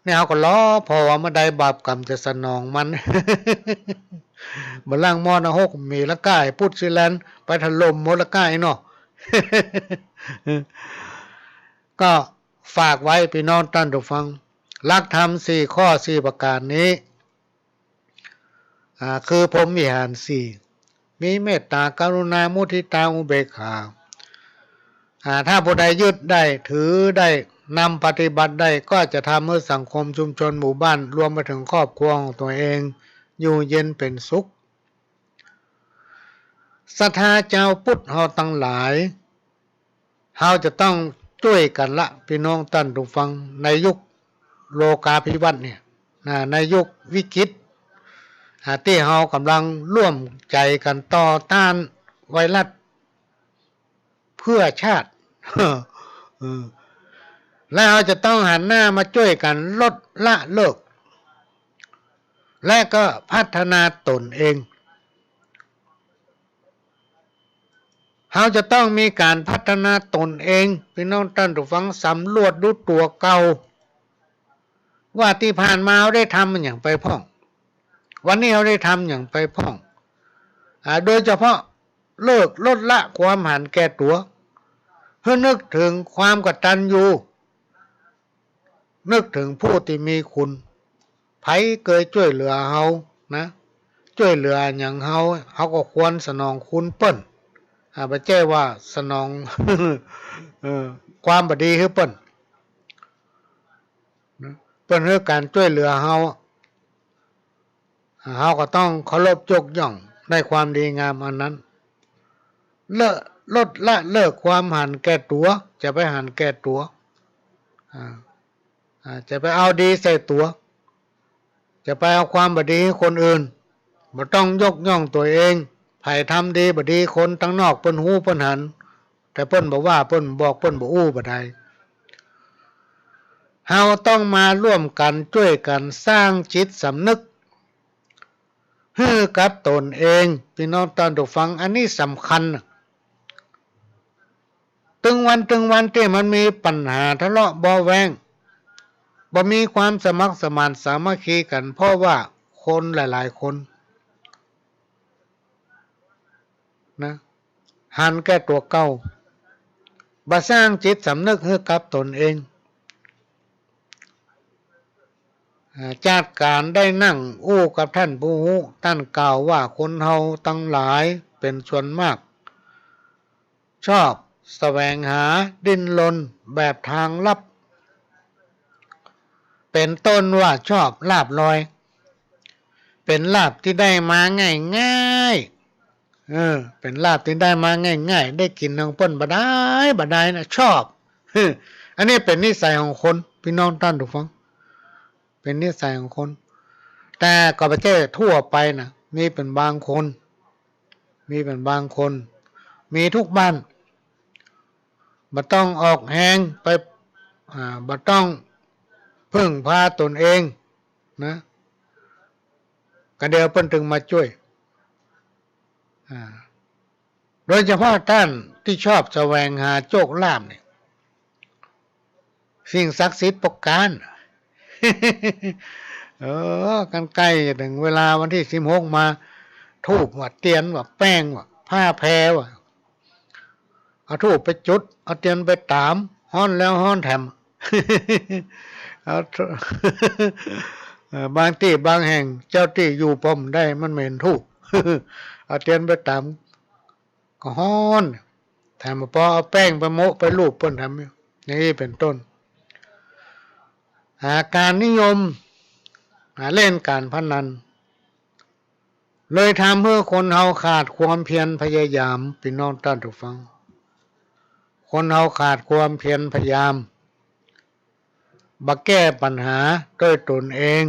เนี่ยเฮาก็รอผ่อว่าเมื่อใดบาปกรรมจะสนองมัน บ่าล่างมรณะหกมีละก้า ไอ้ปุ้นสีแลนไปถล่มหมดละก้าเนาะ ก็ฝากไว้ปี้น้องต้านผู้ฟัง หลักธรรมสี่ข้อสี่ประก๋านนี้ อ่า คือพรหมวิหารสี่ มีเมตตา กรุณา มุทิตา อุเบกขา อ่า ถ้าผู้ใดยึดได้ ถือได้ นำปฏิบัติได้ ก็จะทำหื้อสังคมชุมชนหมู่บ้าน รวมไปเถิงครอบครัวของตั๋วเอง อยู่เย็นเป๋นสุข ศรัทธาจาวพุทธเฮาตังหลาย เฮาจะต้องจ้วยกั๋นละ ปี้น้องต้านผู้ฟัง ในยุคโลกาภิวัตน์เนี่ย นะ ในยุควิกฤต อ่า ตี้เฮาก่ำลังร่วมใจ๋กั๋นต่อต้านไวรัสเพื่อชาติ เออ และเฮาจะต้องหันหน้ามาจ้วยกั๋นลดละเลิก และก็พัฒนาต๋นเอง เฮาจะต้องมีก๋านพัฒนาต๋นเอง ปี้น้องต้านผู้ฟัง สำรวจดูตั๋วเก่า ว่าตี้ผ่านมาเฮาได้ทำอะหยังไปพ่อง วันนี้เฮาได้ทำอะหยังไปพ่อง อ่า โดยเฉพาะเลิกลดละความหันแก่ตั๋ว หื้อนึกเถิงความกตัญญู นึกเถิงผู้ตี้มีคุณ ใผเกยจ้วยเหลือเฮานะ จ้วยเหลือหยังเฮา เฮาก็ควรสนองคุณเปิ้น อ่า บ่ใจ้ว่าสนอง เออ ความบ่ดีหื้อเปิ้นนะ เปิ้นหื้อก๋านจ้วยเหลือเฮา เฮาก็ต้องเคารพยกย่องในความดีงามอันนั้น เลิก ลดละเลิกความหันแก่ตั๋ว จะไปหันแก่ตั๋ว อ่า อ่า จะไปเอาดีใส่ตั๋ว จะไปเอาความบ่ดีหื้อคนอื่น บ่ต้องยกย่องตั๋วเอง ใผทำดีบ่ดี คนตังนอกเปิ้นฮู้เปิ้นหัน แต่เปิ้นบ่ว่า เปิ้นบ่บอก เปิ้นบ่อู้บ่ได้ เฮาต้องมาร่วมกั๋นจ้วยกั๋นสร้างจิตสำนึก หื้อกับต๋นเอง ปี้น้องต้านผู้ฟัง อันนี้สำคัญนะ ตึงวันตึงวันตี้มันมีปัญหาทะเลาะเบาะแว้ง บ่มีความสมัครสมานสามัคคีกั๋น เพราะว่าคนหลายๆ คน นะ หันแก่ตั๋วเก่า บ่สร้างจิตสำนึกหื้อกับต๋นเอง อ่า จากก๋านได้นั่งอู้กับต้านผู้ฮู้ ต้านกล่าวว่าคนเฮาตังหลายเป๋นส่วนมาก ชอบแสวงหาดิ้นรนแบบทางลับ เป๋นต้นว่าชอบลาภลอย เป๋นลาภตี้ได้มาง่ายๆ เออ เป๋นลาภตี้ได้มาง่ายๆ ได้กิ๋นของเปิ้นบ่ดายบ่ดายนะ ชอบ เออ อันนี้เป๋นนิสัยของคน ปี้น้องต้านผู้ฟัง เป๋นนิสัยของคน แต่ก็บ่ใจ้ทั่วไปนะ มีเป๋นบางคน มีเป๋นบางคน มีกู้บ้าน บ่ต้องออกแฮงไป อ่า บ่ต้องเพิ่งพาต๋นเองนะ ก็เดี๋ยวเปิ้นตึงมาจ้วย อ่า โดยเฉพาะต้านตี้ชอบแสวงหาโชคลาภเนี่ย สิ่งศักดิ์สิทธิ์ป้องกัน เออ กันใก้จะเถิงเวลาวันตี้สิบหกมา ธูปวะ เตียนวะ แป้งวะ ผ้าแพรวะ เอาธูปไปจุด เอาเตียนไปต๋าม ฮ้อนแล้วฮ้อนแถม เอาธู- เออ บางตี้บางแห่ง เจ้าตี้อยู่ป้อมได้ มันเหม็นธูป เอาเตียนไปต๋าม ก็ฮ้อน แถมปอเอาแป้งไปโมะไปลูบเปิ้นแถม อย่างนี้เป๋นต้น อ่า ก๋านนิยม อ่า เล่นก๋านพนัน เลยทำหื้อคนเฮาขาดความเพียรพยายาม ปี้น้องต้านผู้ฟัง คนเฮาขาดความเพียรพยายาม บ่แก้ปัญหาด้วยต๋นเอง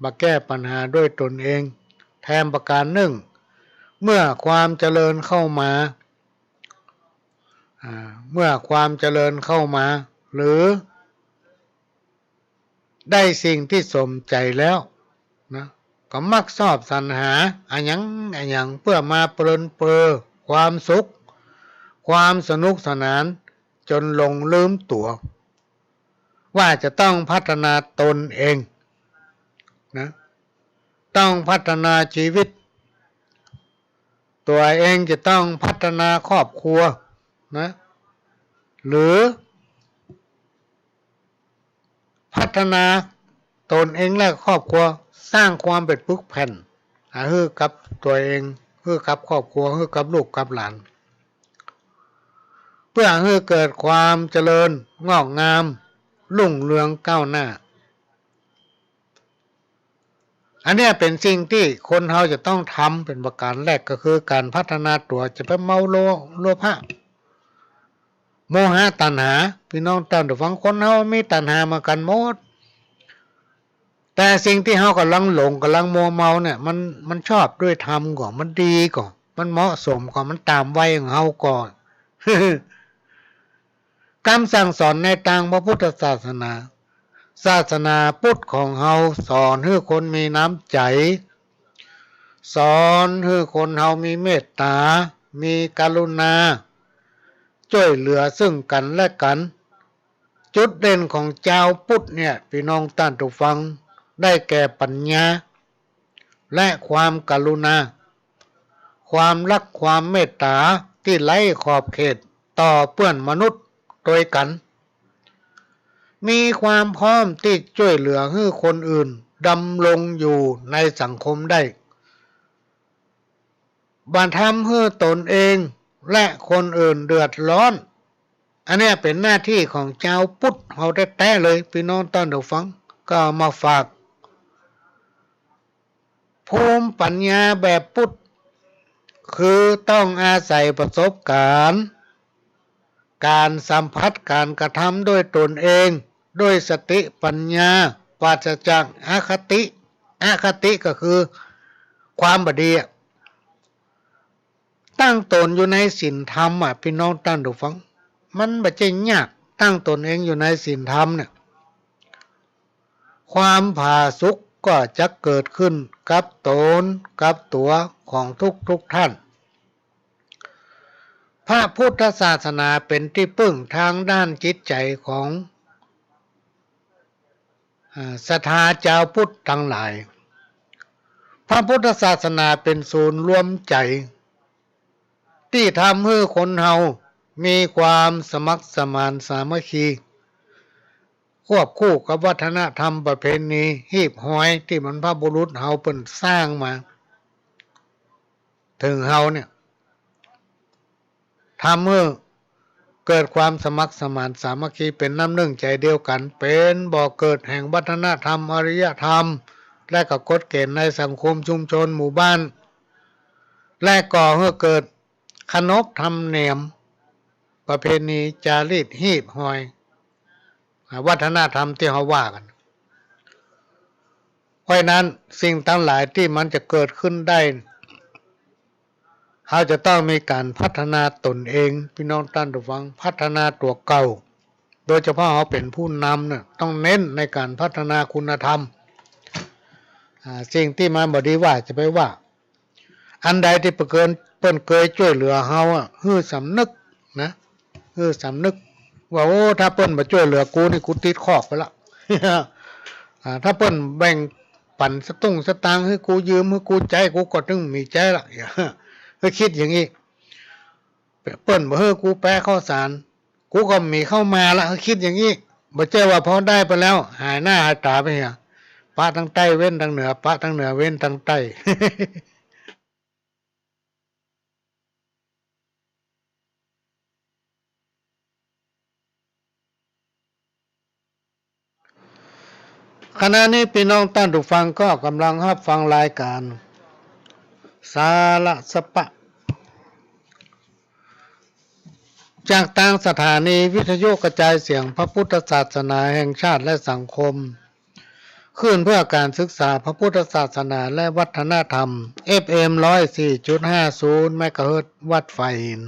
บ่แก้ปัญหาด้วยต๋นเอง แถมประก๋านนึ่ง เมื่อความเจริญเข้ามา อ่า เมื่อความเจริญเข้ามา หรือได้สิ่งตี้สมใจ๋แล้วนะ ก็มักชอบสรรหาอะหยังอะหยัง เปื้อมาเปลินเปือความสุข ความสนุกสนาน จ๋นหลงลืมตั๋ว ว่าจะต้องพัฒนาต๋นเองนะ ต้องพัฒนาชีวิต ตั๋วเองจะต้องพัฒนาครอบครัวนะ หรือพัฒนาต๋นเองและครอบครัว สร้างความเป๋นปึกแผ่น อ่า หื้อกับตั๋วเอง หื้อกับครอบครัว หื้อกับลูกกับหลาน เปื้อหื้อเกิดความเจริญงอกงาม รุ่งเรืองก้าวหน้า อันเนี้ยเป๋นสิ่งตี้คนเฮาจะต้องทำเป๋นประก๋านแรก ก็คือก๋านพัฒนาตั๋ว จะไปเมาโล- โลภะ โมหะ ตัณหา ปี้น้องต้านผู้ฟัง คนเฮามีตัณหาเหมือนกั๋นหมด แต่สิ่งตี้เฮาก่ำลังหลง ก่ำลังมัวเมาเนี่ย มัน- มันชอบด้วยธรรมก่อ มันดีก่อ มันเหมาะสมก่อ มันต๋ามวัยของเฮาก่อ กำสั่งสอนในตางพระพุทธศาสนา ศาสนาพุทธของเฮาสอนหื้อคนมีน้ำใจ๋ สอนหื้อคนเฮามีเมตต๋า มีกรุณา จ้วยเหลือซึ่งกั๋นและกั๋น จุดเด่นของจาวพุทธเนี่ย ปี้น้องต้านผู้ฟัง ได้แก่ปัญญา และความกรุณา ความฮัก ความเมตต๋าตี้ไร้ขอบเขตต่อเปื้อนมนุษย์ตวยกั๋น มีความพร้อมตี้จ้วยเหลือหื้อคนอื่นดำรงอยู่ในสังคมได้ บ่ทำหื้อต๋นเองและคนอื่นเดือดร้อน อันเนี้ยเป๋นหน้าตี้ของจาวพุทธเฮาแต๊ๆ เลย ปี้น้องต้านผู้ฟัง ก็เอามาฝาก ภูมิปัญญาแบบพุทธ คือต้องอาศัยประสบก๋ารณ์ ก๋านสัมผัสก๋านกระทำด้วยต๋นเอง ด้วยสติปัญญา ปราศจากอคติ อคติก็คือความบ่ดีอะ ตั้งต๋นอยู่ในศีลธรรมอะ ปี้น้องต้านผู้ฟัง มันบ่ใจ้ยาก ตั้งต๋นเองอยู่ในศีลธรรมเนี่ย ความผาสุกก็จะเกิดขึ้นกับต๋นกับตั๋วของทุกๆ ท่าน พระพุทธศาสนาเป๋นตี้ปึ้งตางด้านจิตใจ๋ของ อ่า ศรัทธาจาวพุทธตังหลาย พระพุทธศาสนาเป๋นศูนย์รวมใจ๋ ตี้ทำหื้อคนเฮามีความสมัครสมานสามัคคี ควบคู่กับวัฒนธรรมประเพณีฮีบฮอยตี้บรรพบุรุษเฮาเปิ้นสร้างมา เถิงเฮาเนี่ย ทำหื้อเกิดความสมัครสมานสามัคคี เป๋นน้ำนึ่งใจ๋เดียวกั๋น เป๋นบ่อเกิดแห่งวัฒนธรรม อารยธรรม และก็กฎเกณฑ์ในสังคมชุมชนหมู่บ้าน และก่อหื้อเกิดขนบธรรมเนียม ประเพณีจารีตฮีบฮอย อ่า วัฒนธรรมตี้เฮาว่ากั๋น เพราะฉะนั้นสิ่งตังหลายตี้มันจะเกิดขึ้นได้ เฮาจะต้องมีก๋านพัฒนาตนเอง ปี้น้องต้านผู้ฟัง พัฒนาตั๋วเก่า โดยเฉพาะเฮาเป๋นผู้นำเนี่ย ต้องเน้นในก๋านพัฒนาคุณธรรม อ่า สิ่งตี้มันบ่ดีว่าจะไปว่า อันใดตี้เปิ้นเกย เปิ้นเกยจ้วยเหลือเฮาอะ หื้อสำนึกนะ หื้อสำนึกว่า โอ้ ถ้าเปิ้นบ่จ้วยเหลือกูนี่ กูติดคอกไปละ อ่า ถ้าเปิ้นแบ่งปั๋นสตุ้งสตางค์หื้อกู ยืมหื้อกูใจ๊ กูก็ตึงมีใจ๊ละ หื้อคิดอย่างอี้ เปิ้นบ่หื้อกูแป๊ข้าวสาร กูก็บ่มีข้าวมาละ หื้อคิดอย่างอี้ บ่ใจ้ว่าพอได้ไปแล้ว หายหน้าหายต๋าไปเหีย ปะตังใต้เว้นตังเหนือ ปะตังเหนือเว้นตังใต้ ขณะนี้ปี้น้องต้านผู้ฟังก็ก่ำลังฮับฟังรายก๋านสาระสะปะ จากตางสถานีวิทยุกระจายเสียงพระพุทธศาสนาแห่งชาติและสังคม คลื่นเพื่อการศึกษาพระพุทธศาสนาและวัฒนธรรม เอฟเอ็ม ร้อยสี่จุดห้าศูนย์ เมกะเฮิรตซ์ วัดฝายหิน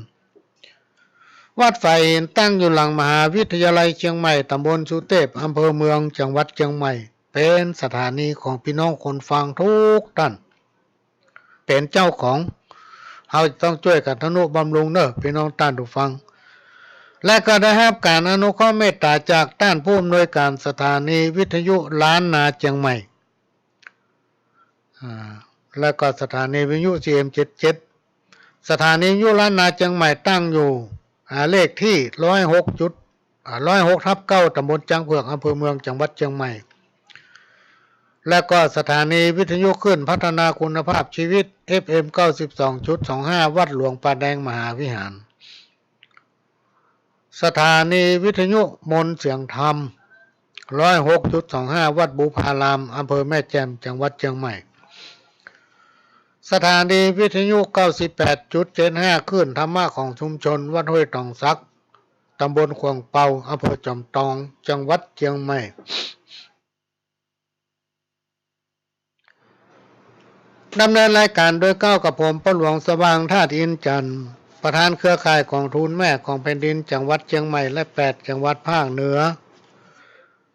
วัดฝายหินตั้งอยู่หลังมหาวิทยาลัยเจียงใหม่ ตำบลสุเตพ อำเภอเมือง จังหวัดเจียงใหม่ เป๋นสถานีของปี้น้องคนฟังกู้ต้าน เป๋นเจ้าของ เฮาจะต้องจ้วยกั๋นทะนุบำรุงเน่อ ปี้น้องต้านผู้ฟัง และก็ได้ฮับก๋านอนุเคราะห์เมตต๋าจากต้านผู้อำนวยก๋านสถานีวิทยุล้านนาเจียงใหม่ อ่า และก็สถานีวิทยุ ซีเอ็ม เจ็ดเจ็ด สถานีวิทยุล้านนาเจียงใหม่ตั้งอยู่ อ่า เลขตี้ ร้อยหกจุด อ่า ร้อยหกทับเก้า ตำบลจ๊างเผือก อำเภอเมือง จังหวัดเจียงใหม่ และก็สถานีวิทยุคลื่นพัฒนาคุณภาพชีวิต เอฟเอ็ม เก้าสิบสองจุดสองห้า วัดหลวงป่าแดงมหาวิหาร สถานีวิทยุมนต์เสียงธรรม ร้อยหกจุดสองห้า วัดบุพาราม อำเภอแม่แจ่ม จังหวัดเจียงใหม่ สถานีวิทยุ เก้าสิบแปดจุดเจ็ดห้า คลื่นธรรมะของชุมชน วัดห้วยตองสัก ตำบลขวางเปา อำเภอจอมตอง จังหวัดเจียงใหม่ ดำเนินรายก๋านโดยเก้ากับผม ป้อหลวงสว่าง ธาตุอินทร์จันทร์ ประธานเครือข่ายก๋องทุนแม่ของแผ่นดินจังหวัดเจียงใหม่ และแปดจังหวัดภาคเหนือ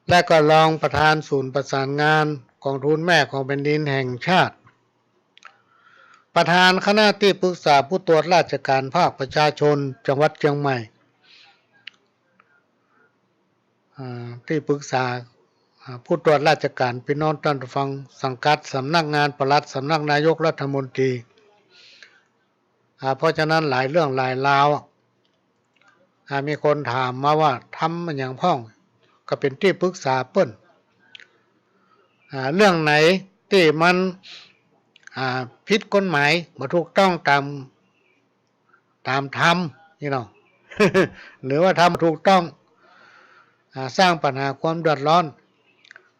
และก็รองประธานศูนย์ประสานงานก๋องทุนแม่ของแผ่นดินแห่งชาติ ประธานคณะตี้ปรึกษาผู้ตรวจราชก๋านภาคประชาชนจังหวัดเจียงใหม่ อ่า ตี้ปรึกษา อ่า ผู้ตรวจราชก๋าน ปี้น้องต้านผู้ฟัง สังกัดสำนักงานปลัดสำนักนายกรัฐมนตรี อ่า เพราะฉะนั้นหลายเรื่องหลายราว อ่า มีคนถามมาว่าทำอะหยังพ่อง ก็เป๋นตี้ปรึกษาเปิ้น อ่า เรื่องไหนตี้มัน อ่า ผิดกฎหมาย บ่ถูกต้องต๋าม ต๋ามธรรมนี่เนาะ หรือว่าทำบ่ถูกต้อง อ่า สร้างปัญหาความเดือดร้อน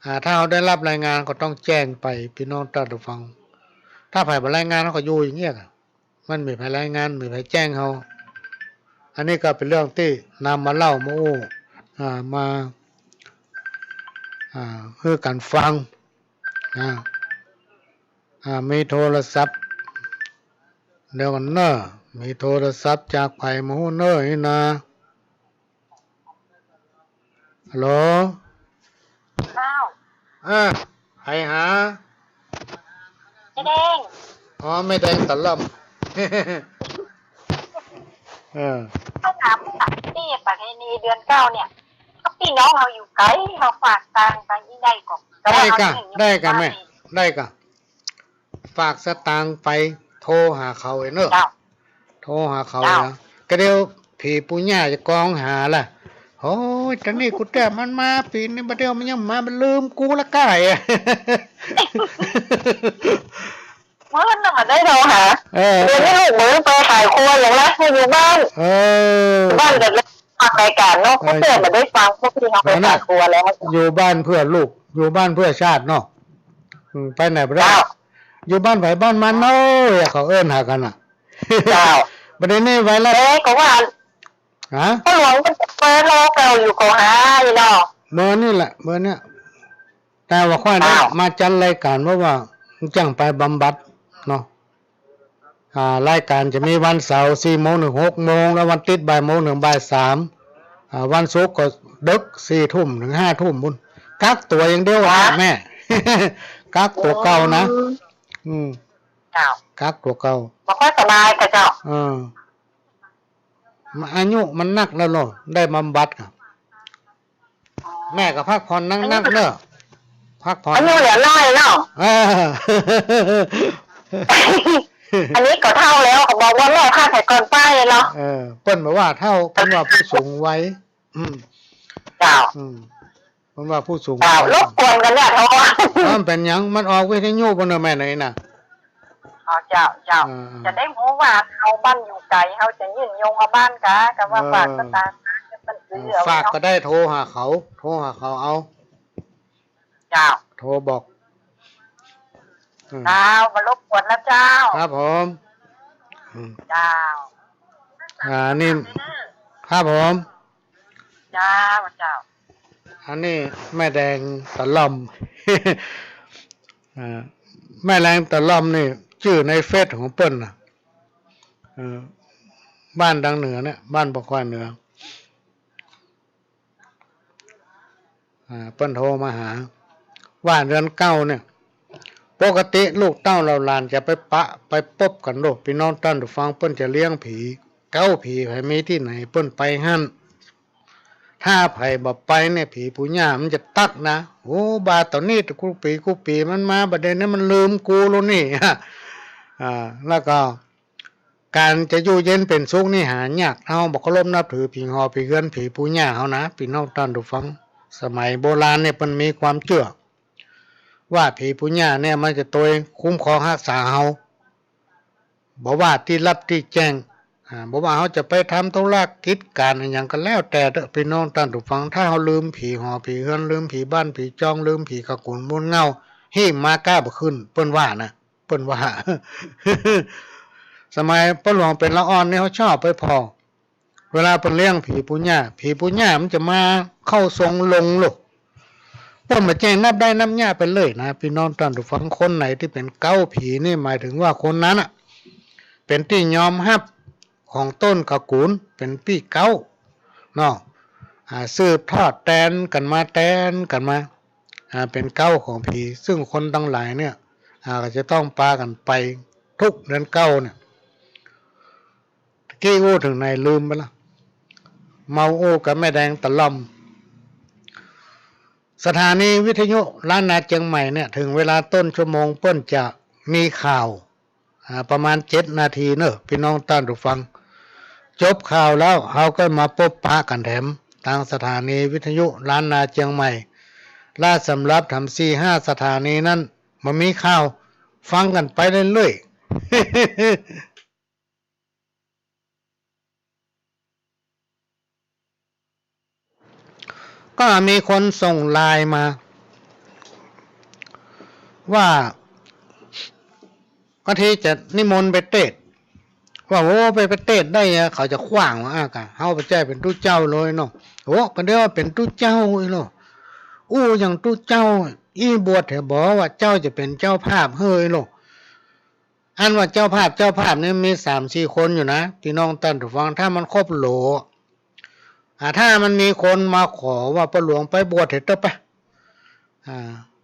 อ่า ถ้าเฮาได้ฮับรายงานก็ต้องแจ้งไป ปี้น้องต้านผู้ฟัง ถ้าใผบ่รายงานเฮาก็อยู่อย่างเงี้ย มันบ่มีใผรายงาน บ่มีใผรแจ้งเฮา อันนี้ก็เป๋นเรื่องตี้นำมาเล่ามาอู้ อ่า มา อ่า หื้อกั๋นฟัง อ่า อ่า มีโทรศัพท์ เดี๋ยวก่อนเน่อ มีโทรศัพท์จากใผบ่ฮู้เน่อนี่นา ฮัลโหล อ้าว อ่า ใผหา แม่แดง อ๋อ แม่แดงตะล่อม เออ เขาถามว่าตี้ประเพณีเดือนเก้าเนี่ย ก็ปี้น้องเฮาอยู่ไก๋ เฮาฝากตางไปนี่ได้ก่อ ได้ก่ะ ได้ก่ะแม่ ได้ก่ะ ฝากสตางค์ไปโทรหาเขาเน่อ เจ้า โทรหาเขา เจ้า นะ ก็เดี๋ยวผีปู่ย่าจะก้องหาล่ะ โอ้ย ต๋อนนี้กูเตื้อมันมา ปี๋นี้บ่าเดี๋ยวมันยังมา มันลืมกูละก้า เมื่อนั้นมาได้โทรหา เออ เดี๋ยวนี้ลูกเบิ่งไปขายครัวอย่างละ ให้อยู่บ้าน เออ บ้านเดี๋ยว ฟังรายการเนาะ เออ เพื่อมาได้ฟังพวกที่เขาไป นั่นน่ะ ฝากตัวแล้ว อยู่บ้านเพื่อลูก อยู่บ้านเพื่อชาติเนาะ อืม ไปไหนบ่ได้ เจ้า อยู่บ้านไผบ้านมันเนาะ อย่างเขาเอิ้นหากั๋นน่ะ เจ้า ประเด็นนี้ไวรัส เอ๊ะ ก็ว่า ฮะ ป้อหลวงก็เปิดโทรเก่าอยู่ก็หาอยู่เนาะ เบอร์นี่แหละ เบอร์เนี้ย แต่ว่าข้อยเนี่ย เจ้า มาจัดรายก๋าน เพราะว่ามันจั้งไปบำบัดเนาะ อ่า รายก๋านจะมีวันเสาร์ สี่โมงเถิง หกโมง แล้ววันอาทิตย์ บ่ายโมงเถิงบ่ายสาม อ่า วันศุกร์ก็ดึก สี่ทุ่มเถิงห้าทุ่มปู๊น กักตั๋วอย่างเดียวอะ ฮะ แม่ กักตั๋วเก่านะ อืม อืม เจ้า กักตั๋วเก่า บ่ค่อยสบายค่ะเจ้า เออ มันอายุมันนักแล้วเนาะ ได้บำบัดอะ แม่ก็พักผ่อนนักๆ เน่อ พักผ่อน อายุเหลือน้อยเนาะ เออ อันนี้ก็เฒ่าแล้ว เขาบอกว่าแม่พักให้ก่อนไปเนาะ เออ เปิ้นบอกว่าเฒ่า เปิ้นว่าผู้สูงวัย อืม เจ้า อืม เปิ้นว่าผู้สูงวัย เจ้า รบกวนกั๋นเนี่ย เฒ่า เออ มันเป๋นหยัง มันออกวิทยุปู๊นเน่อแม่เนยนะ อ๋อ เจ้า เจ้า อ่า จะได้ฮู้ว่าเฮาบ้านอยู่ไก๋ เฮาจะยื่นโยงเอาบ้านกา กาว่า เออ ฝากสตางค์ เออ ฝากก็ได้ โทรหาเขา โทรหาเขาเอา เจ้า โทรบอก อืม เจ้า บ่รบกวนแล้วเจ้า ครับผม อืม เจ้า อ่า นี่ ครับผม เจ้า เจ้า อันนี้แม่แดงตะล่อม อ่า แม่แดงตะล่อมนี่ จื้อในเฟซของเปิ้นน่ะ เออ บ้านตางเหนือเนี่ย บ้านปะควายเหนือ อ่า เปิ้นโทรมาหา ว่าเดือนเก้าเนี่ย ปกติลูกเต้าเหล่าหลานจะไปปะ ไปปบกั๋นโลด ปี้น้องต้านผู้ฟัง เปิ้นจะเลี้ยงผี เก๊าผี ใผมีตี้ไหนเปิ้นไปหั้น ถ้าใผบ่ไปเนี่ย ผีปู่ย่ามันจะตั๊กนะ โอ้ บ่าต๋อนนี้กู้ปี๋กู้ปี๋มันมา บ่าเดี่ยวนี้มันลืมกูแล้วนี่ อ่า แล้วก็ ก๋านจะอยู่เย็นเป๋นสุขนี่หายาก ถ้าเฮาบ่เคารพนับถือผีหอผีเฮือนผีปู่ย่าเฮานะ ปี้น้องต้านผู้ฟัง สมัยโบราณเนี่ยเปิ้นมีความเจื้อ ว่าผีปู่ย่าเนี่ยมันจะตวยคุ้มครองฮักษาเฮา บ่ว่าตี้ลับตี้แจ้ง อ่า บ่ว่าเฮาจะไปทำธุรกิจก๋านอะหยังก็แล้วแต่เต๊อะ ปี้น้องต้านผู้ฟัง ถ้าเฮาลืมผีหอผีเฮือน ลืมผีบ้านผีจอง ลืมผีกะกุ๋นมูลเหง้า ฮี่มาก้าบ่ขึ้น เปิ้นว่านะ เปิ้นว่า สมัยป้อหลวงเป๋นละอ่อนนี่ เฮาชอบไปผ่อ เวลาเปิ้นเลี้ยงผีปู่ย่า ผีปู่ย่ามันจะมาเข้าทรงลงโลด เปิ้นบ่แจ้งนับได้นับเยียะไปเลยนะ ปี้น้องต้านผู้ฟัง คนไหนตี้เป๋นเก๊าผีนี่ หมายเถิงว่าคนนั้นน่ะ เป๋นตี้ยอมฮับของต้นกะกุ๋น เป๋นปี้เก๊าเนาะ อ่า สืบทอดแตนกั๋นมา แตนกั๋นมา อ่า เป๋นเก๊าของผี ซึ่งคนตังหลายเนี่ย อ่า ก็จะต้องปากั๋นไปทุกเดือนเก้าเนี่ย ตะกี้อู้เถิงไหนลืมไปละ เมาอู้กับแม่แดงตะล่อม สถานีวิทยุล้านนาเจียงใหม่เนี่ย เถิงเวลาต้นชั่วโมงเปิ้นจะมีข่าว อ่า ประมาณเจ็ดนาทีเนอะ ปี้น้องต้านผู้ฟัง จบข่าวแล้ว เฮาก็มาปบปะกั๋นแถม ตางสถานีวิทยุล้านนาเจียงใหม่ และสำหรับแถมสี่ห้าสถานีนั้น บ่มีข่าว ฟังกั๋นไปเรื่อยๆ ก็มีคนส่งไลน์มา ว่า ก็ตี้จะนิมนต์ไปเตสน์ ว่า โอ้ ไป ไปเตสน์ได้อะ เขาจะขว้างว่า อ่ะ กะ เฮาบ่ใจ้เป๋นตุ๊เจ้าเลยเนาะ โอ้ ก็ได้ว่าเป๋นตุ๊เจ้าอี้โล อู้อย่างตุ๊เจ้า อี้บวชเถอะบ่ ว่าเจ้าจะเป๋นเจ้าภาพเฮ้ยโล อันว่าเจ้าภาพ เจ้าภาพนี่มีสามสี่คนอยู่นะ ปี้น้องต้านผู้ฟัง ถ้ามันครบโหล อ่า ถ้ามันมีคนมาขอว่า ป้อหลวงไปบวชเถอะเต๊อะไป อ่า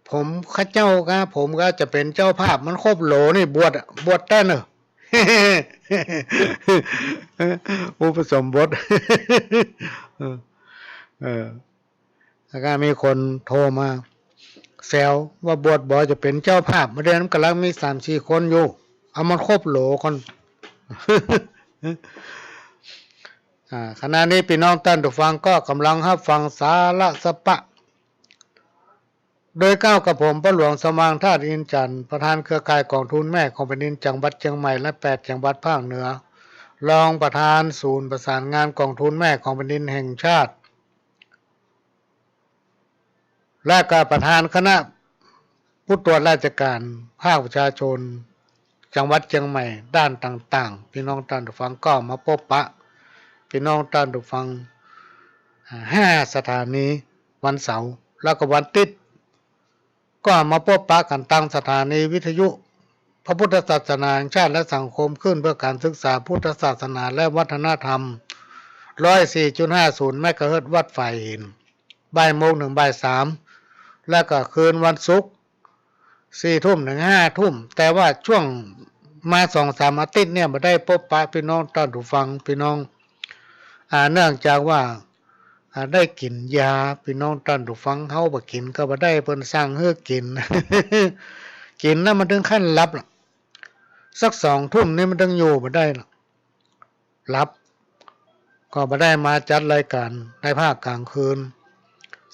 ผมข้าเจ้าก็ ผมก็จะเป๋นเจ้าภาพ มันครบโหลนี่ บวชอะ บวชแต๊เนอะ อุปสมบท เออ เออ แล้วก็มีคนโทรมาแซวว่า บวชบ่จะเป๋นเจ้าภาพ บ่าเดี่ยวนั้นก่ำลังมีสามสี่คนอยู่ เอามันครบโหลก่อน อ่า ขณะนี้ปี้น้องต้านผู้ฟังก็ก่ำลังฮับฟังสาระสะปะ โดยเกล้ากับผม ป้อหลวงสว่างธาตุอินทร์จันทร์ ประธานเครือข่ายก๋องทุนแม่ของแผ่นดินจังหวัดเจียงใหม่และแปดจังหวัดภาคเหนือ รองประธานศูนย์ประสานงานก๋องทุนแม่ของแผ่นดินแห่งชาติ และก็ประธานคณะผู้ตรวจราชการภาคประชาชนจังหวัดเจียงใหม่ด้านต่างๆ ปี้น้องต้านผู้ฟังก็มาปบปะปี้น้องต้านผู้ฟัง อ่า ห้าสถานี วันเสาร์ แล้วก็วันอาทิตย์ ก็มาปบปะกั๋นตางสถานีวิทยุพระพุทธศาสนาแห่งชาติและสังคมคลื่นเพื่อการศึกษาพุทธศาสนาและวัฒนธรรม ร้อยสี่จุดห้าศูนย์เมกะเฮิรตซ์ วัดฝายหิน บ่ายโมงเถิงบ่ายสาม แล้วก็คืนวันศุกร์ สี่ทุ่มเถิงห้าทุ่ม แต่ว่าช่วงมาสองสามอาทิตย์เนี่ยบ่ได้ปบปะปี้น้องต้านผู้ฟัง ปี้น้อง อ่า เนื่องจากว่า อ่า ได้กิ๋นยา ปี้น้องต้านผู้ฟัง เฮาบ่กิ๋นก็บ่ได้ เปิ้นสั่งหื้อกิ๋น กิ๋นแล้วมันเถิงขั้นหลับละ สักสองทุ่มนี่มันเถิงอยู่บ่ได้ละ หลับ ก็บ่ได้มาจัดรายก๋านในภาคก๋างคืน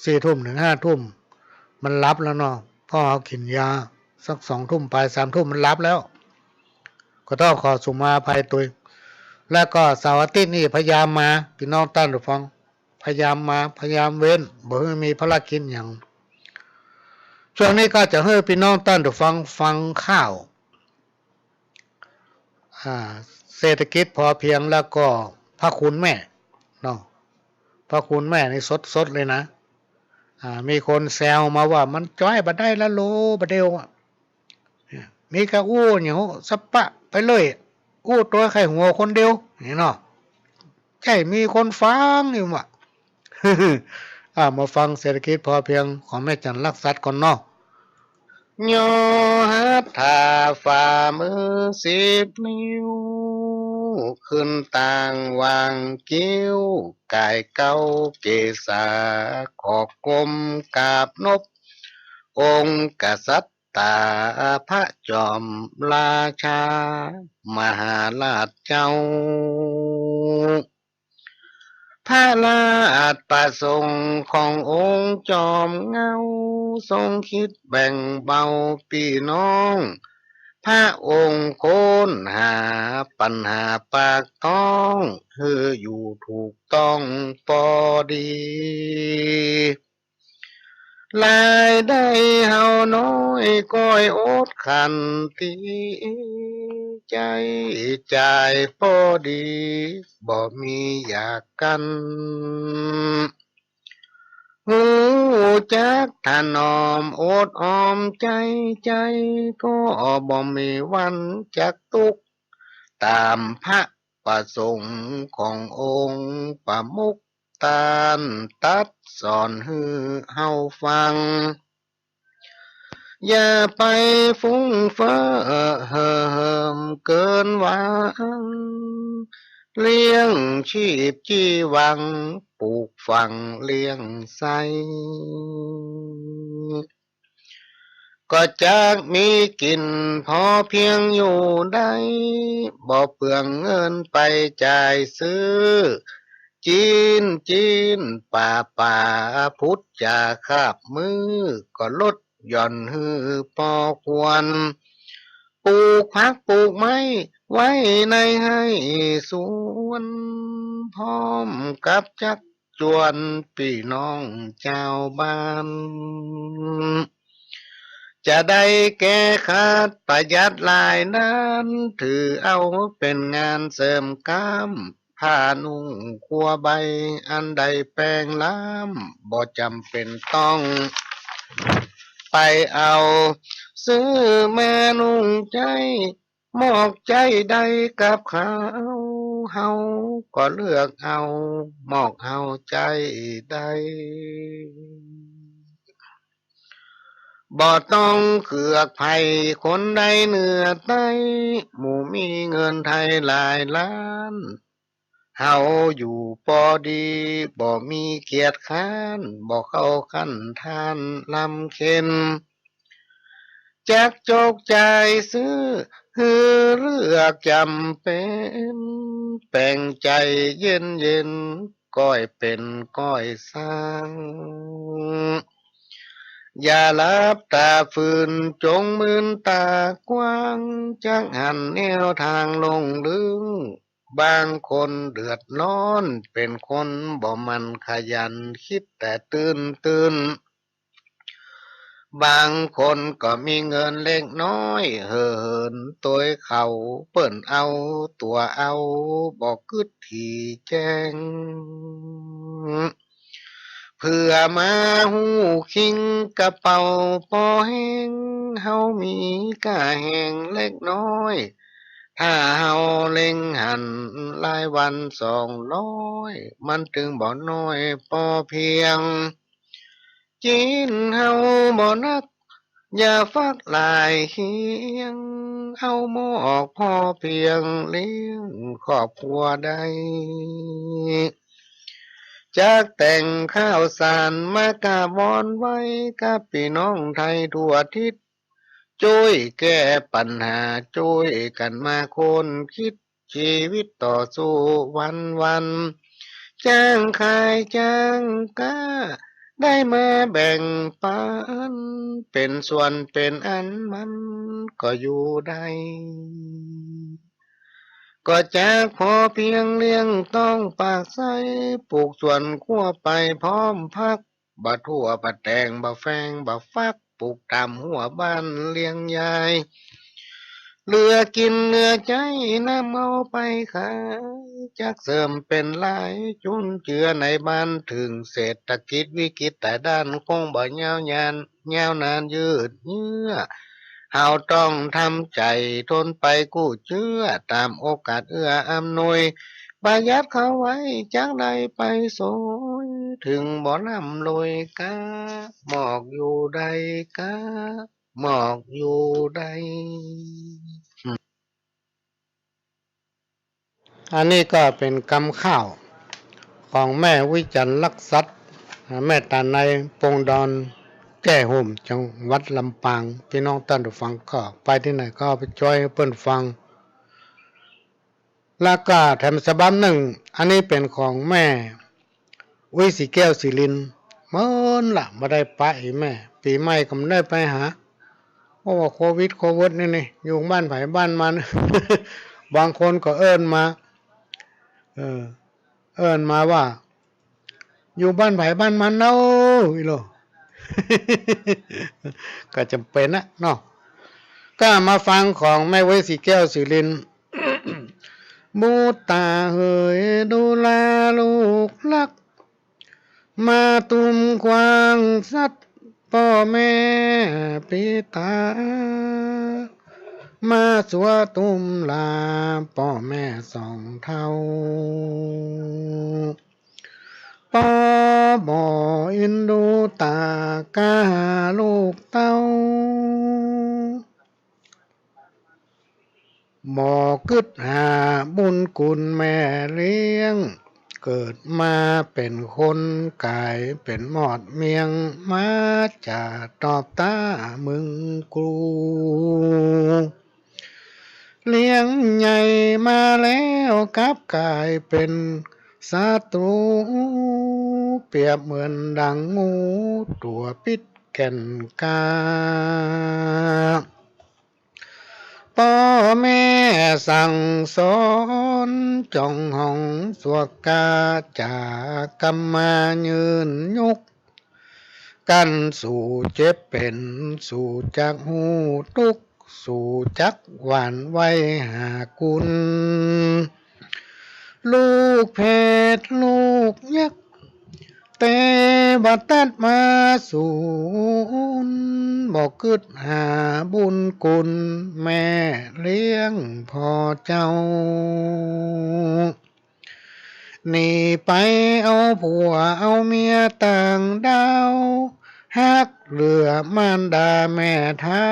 สี่ทุ่มเถิงห้าทุ่ม มันหลับแล้วเนาะ เพราะเฮากิ๋นยา สักสองทุ่มปลาย สามทุ่มมันหลับแล้ว ก็ต้องขอสุมาอภัยตวย แล้วก็เสาร์อาทิตย์นี่พยายามมา ปี้น้องต้านผู้ฟัง พยายามมา พยายามเว้น บ่หื้อมีภารกิจหยัง ช่วงนี้ก็จะหื้อปี้น้องต้านผู้ฟังฟังข่าว อ่า เศรษฐกิจพอเพียง แล้วก็พระคุณแม่เนาะ พระคุณแม่นี่สดๆ เลยนะ อ่า มีคนแซวมาว่ามันจ้อยบ่ได้ละโล บ่าเดี่ยวอะ มีก้าอู้หยังสะปะไปเลย อู้ตวยใค่หัวคนเดียว นี่เนาะ ใจ้มีคนฟังอยู่บ่า อ่า มาฟังเศรษฐกิจพอเพียงของแม่จันทร์ลักษัตริย์ก่อนเนาะ ย่อหัตถาฝ่ามือสิบนิ้ว ขึ้นตางวางคิ้ว ก๋ายเก๊าเกศา ขอก้มกราบนบ องค์กษัตริย์ ตาพระจอมราชามหาราชเจ้า พระราชประสงค์ขององค์จอมเหง้า ทรงคิดแบ่งเบาปี้น้อง พระองค์ค้นหาปัญหาปากท้อง หื้ออยู่ถูกต้องปอดี รายได้เฮาน้อยก้อยอดขันตี ใจ๊จ่ายปอดี บ่มีอยากกั๋น ฮู้จักถนอมอดออมใจ๊ ใจ๊ก็บ่มีวันจักตุ๊กข์ ต๋ามพระประสงค์ขององค์ประมุข ต้านตรัสสอนหื้อเฮาฟัง อย่าไปฟุ้งเฟ้อเห่อเหิมเกินหวัง เลี้ยงชีพจีหวัง ปลูกฝังเลี้ยงใส้ ก็จักมีกิ๋นพอเพียงอยู่ได้ บ่เปลืองเงินไปจ่ายซื้อ จีน จีน ป่า ป่า พุทธจาคาบมื้อ ก็ลดหย่อนหื้อปอควร ปลูกผักปลูกไม้ไว้ในไฮ่สวน พร้อมกับจัก จวนปี้น้องจาวบ้าน จะได้แก้ขาดประหยัดหลายด้าน ถือเอาเป๋นงานเสริมกล้าม ผ้านุ่งครัวใบอันได้แปรงล้าม บ่จ๋ำเป๋นต้องไปเอา ซื้อมานุ่งใจ๊ หมอกใจ๊ได้กับข้าว เฮาก็เลือกเอา หมอกเฮาใจ๊ได้ บ่ต้องเกือกใผคนใดเหนือใต้ หมู่มีเงินไทยหลายล้าน เฮาอยู่ปอดี บ่มีเกียจคร้าน บ่เข้าขั้นทานลำเค็ญ จักจกจ่ายซื้อ หื้อเลือกจ๋ำเป๋น แป๋งใจ๋เย็นๆ ก้อยเป๋นก้อยสร้าง อย่าหลับต๋าฝืน จงมืนต๋ากว้าง จักหันแนวตางลงลึก บางคนเดือดร้อน เป๋นคนบ่หมั่นขยัน กึ๊ดแต่ตื่นๆ บางคนก็มีเงินเล็กน้อย เห่อเหินตวยเขา เปิ้นเอาตั๋วเอา บ่กึ๊ดถี่แจ้ง เผื่อมาฮู้คิงกระเป๋าปอแห้ง เฮามีก้าแฮงเล็กน้อย ถ้าเฮาเล็งหันหลายวันสองร้อย มันตึงบ่น้อยปอเพียง จีนเฮาบ่นัก อย่าฟักหลายเคียง เอามอกพอเพียงเลี้ยงครอบครัวได้ จักแต่งข้าวสารมากราบวอนไหว้กับปี้น้องไทยทั่วทิศ จ้วยแก้ปัญหา จ้วยกั๋นมาค้นคิด จีวิตต่อสู้วันๆ จ้างขายจ้างก๊า ได้มาแบ่งปัน เป๋นส่วนเป๋นอันมันก็อยู่ได้ ก็จักพอเพียงเลี้ยงต๊องปากไส้ ปลูกสวนครัวไปพร้อมผัก บ่ถั่วบ่แตงบ่แฟงบ่ฟัก ปลูกต๋ามหั้วบ้านเลี้ยงยาย เหลือกิ๋นเหลือใจ๊นำเอาไปขาย จักเสริมเป๋นรายจุนเจือในบ้าน เถิงเศรษฐกิจวิกฤตต๋ายด้าน คงบ่ยาวนาน ยาวนานยืดเยื้อ เฮาต้องทำใจ๋ทนไปกู้เจื้อ ต๋ามโอกาสเอื้ออำนวย ประหยัดเข้าไว้จักได้ไปโสย เถิงบ่ร่ำรวยก๊า มอกอยู่ได้ก๊า มอกอยู่ได้ อันนี้ก็เป๋นกำข้าวของแม่วิจันทร์ลักษัตริย์ แม่ต๋าไน ปงดอนแก้ห่ม จังหวัดลำปาง ปี้น้องต้านผู้ฟังก็ไปตี้ไหนก็เอาไปจ้อยหื้อเปิ้นฟัง แล้วก็แถมฉบับนึ่ง อันนี้เป๋นของแม่ อุ๊ย ศรีแก้ว ศรีรินทร์ เมินละ บ่ได้ปะอีแม่ ปี๋ใหม่ก็บ่ได้ไปหา เพราะว่าโควิด โควิด นี่นี่ อยู่บ้านใผบ้านมัน บางคนก็เอิ้นมา เออ เอิ้นมาว่า อยู่บ้านใผบ้านมันเนาะ อีโหล ก็จ๋ำเป๋นนะเนาะ ก็มาฟังของแม่อุ๊ย ศรีแก้ว ศรีรินทร์ บุตตาเหย ดูแลลูกรัก มาตุ้มควางสัตย์ป้อแม่ปิตา มาสัวตุ้มลาป้อแม่สองเฒ่า ป้อบ่เอ็นดูต๋าก้าลูกเต้า บ่กึ๊ดหาบุญคุณแม่เลี้ยง เกิดมาเป๋นคนก๋ายเป๋นมอดเมียง มาจะตอบต้ามึงกู เลี้ยงใหญ่มาแล้วกลับก๋ายเป๋นศัตรู เปรียบเหมือนดังงูตั๋วปิดแก่นกล้า ป้อแม่สั่งสอนจ้องห้องสวกกา จ๋ากำมายืนยุก กั๋นสู่เจ็บเป๋น สู่จักฮู้ตุ๊กข์ สู่จักหวั่นไหวหากุญ ลูกเผชลูกยักษ์ เตวตัตมาสูน บ่กึ๊ดหาบุญคุณแม่เลี้ยงพ่อเจ้า หนีไปเอาผัวเอาเมียต่างด้าว ฮักเหลือมารดาแม่ไท้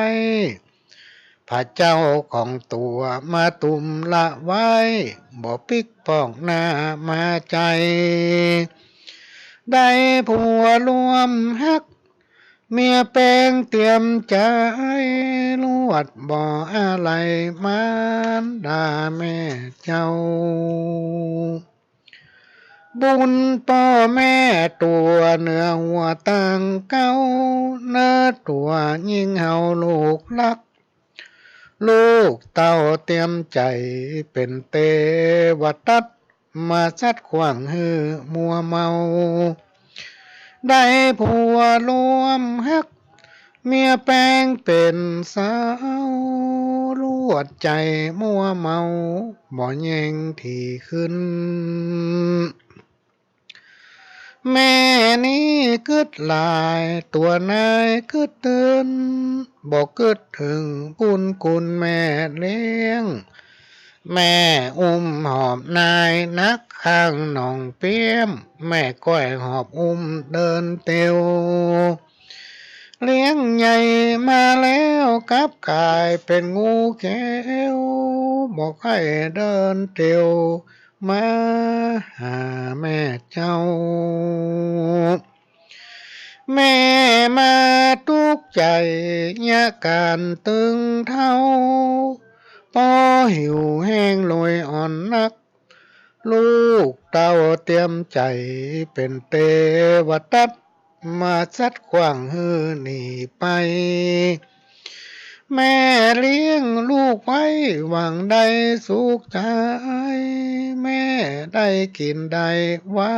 พระเจ้าของตั๋วมาตุ้มละไว้ บ่ปิ๊กปอกหน้ามาใจ๋ ได้ผัวร่วมฮัก เมียแปงเตียมใจ๋ ลวดบ่อาลัยมารดาแม่เจ้า บุญป้อแม่ตั๋วเหนือหัวต่างเก๊า เนิดตั๋วยิ่งเฮาลูกรัก ลูกเต้าเตียมใจ๋เป๋นเตวตัต มาสัตย์ขว้างหื้อมัวเมา ได้ผัวร่วมฮัก เมียแปงเป๋นสาว ลวดใจ๋มัวเมา บ่แยงถี่ขึ้น แม่นี้กึ๊ดหลาย ตั๋วนายกึ๊ดตื่น บ่กึ๊ดเถิงบุญคุณแม่เลี้ยง แม่อุ้มหอบนายนักข้างหนองเปี้ยม แม่ก้อยหอบอุ้มเดินเตียว เลี้ยงใหญ่มาแล้วกลับก๋ายเป๋นงูเขียว บ่ใค่เดินเตียวมาหาแม่เจ้า แม่มาตุ๊กใจ๋ยะก๋านตึงเฒ่า ปอหิวแห้งโลยอ่อนนัก ลูกเต้าเตียมใจ๋เป๋นเตวตัด มาสัตว์ขว้างหื้อหนีไป แม่เลี้ยงลูกไว้หวังได้สุขใจ๋ แม่ได้กิ๋นได้ไว้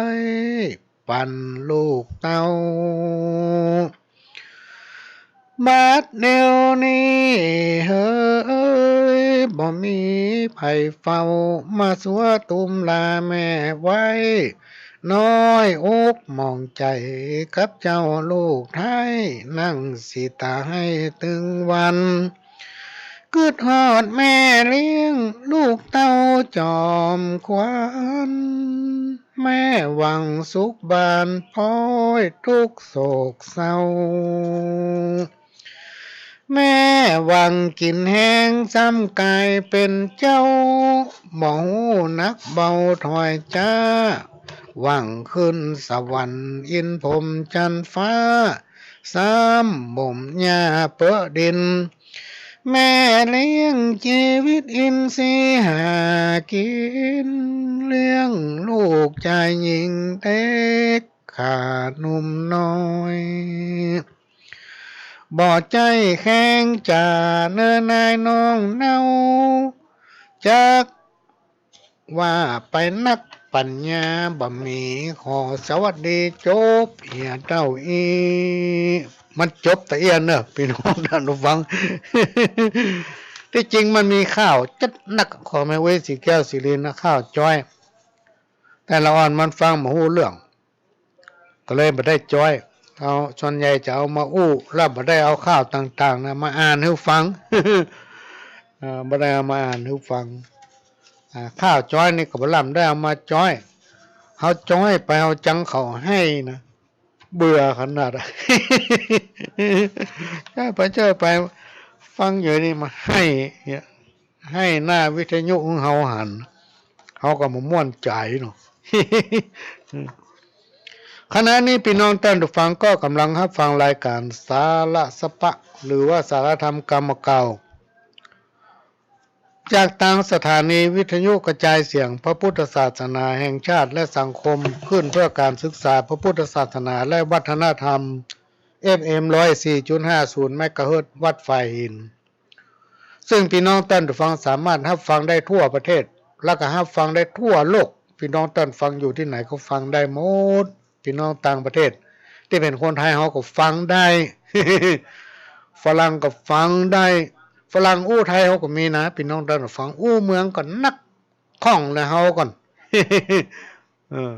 ปันลูกเต้า บาดเดี่ยวนี้เฮย บ่มีใผเฝ้า มาซัวตุ้มลาแม่ไว้ น้อยอกหมองใจ๋กับเจ้าลูกไท้ นั่งสิต๋าไห้ตึงวัน กึ๊ดฮอดแม่เลี้ยงลูกเต้าจอมขวัญ แม่หวังสุขบานพ้อยทุกข์โศกเศร้า แม่หวังกิ๋นแฮงซ้ำก๋ายเป๋นเจ้า บ่ฮู้หนักเบาถ้อยจ๊า หวังขึ้นสวรรค์อินพรหมจันทร์ฟ้า ซ้ำบ่มหญ้าเปอะดิน แม่เลี้ยงจีวิตอินทรีย์หากิ๋น เลี้ยงลูกจายญิงเต็กข้าหนุ่มน้อย บ่ใจ้แข้งจ๋าเน่อนายน้องเนา จัก ว่าไปนักปั๋ญญาบ่มี ขอสวัสดีจบเหียเต้าอี้ มันจบตะเอี้ยเน่อ ปี้น้องต้านผู้ฟัง ตี้จริงมันมีข้าวจัดนักของแม่อุ๊ย ศรีแก้ว ศรีรินทร์นะ ข้าวจ๊อย แต่ละอ่อนมันฟังบ่ฮู้เรื่อง ก็เลยบ่ได้จ๊อย เอา ส่วนใหญ่จะเอามาอู้ แล้วบ่ได้เอาข้าวต่างๆ นะ มาอ่านหื้อฟัง เอ่อ บ่ได้เอามาอ่านหื้อฟัง อ่า ข้าวจ๊อยนี่ก็บ่ล้ำได้เอามาจ๊อย เฮาจ๊อยไป เฮาจังเขาไห้นะ เบื่อขนาดอะ จ๊อยไปจ๊อยไป ฟังอยู่นี่มาไห้เนี่ย ไห้หน้าวิทยุของเฮาหัน เฮาก็บ่ม่วนใจ๋เนาะ ขณะนี้ปี้น้องต้านผู้ฟังก็ก่ำลังฮับฟังรายก๋านสาระสะปะ หรือว่าสาระธรรมกำเก่า จากตางสถานีวิทยุกระจายเสียงพระพุทธศาสนาแห่งชาติและสังคมคลื่นเพื่อการศึกษาพระพุทธศาสนาและวัฒนธรรม เอฟเอ็ม ร้อยสี่จุดห้าศูนย์ เมกะเฮิรตซ์ วัดฝายหิน ซึ่งปี้น้องต้านผู้ฟังสามารถฮับฟังได้ทั่วประเทศ แล้วก็ฮับฟังได้ทั่วโลก ปี้น้องต้านฟังอยู่ตี้ไหนก็ฟังได้หมด ปี้น้องต่างประเทศตี้เป๋นคนไทยเฮาก็ฟังได้ ฝรั่งก็ฟังได้ ฝรั่งอู้ไทยเฮาก็มีนะ ปี้น้องต้านฟังอู้เมืองก็นัก คล่องแล้วเฮาก่อน เออ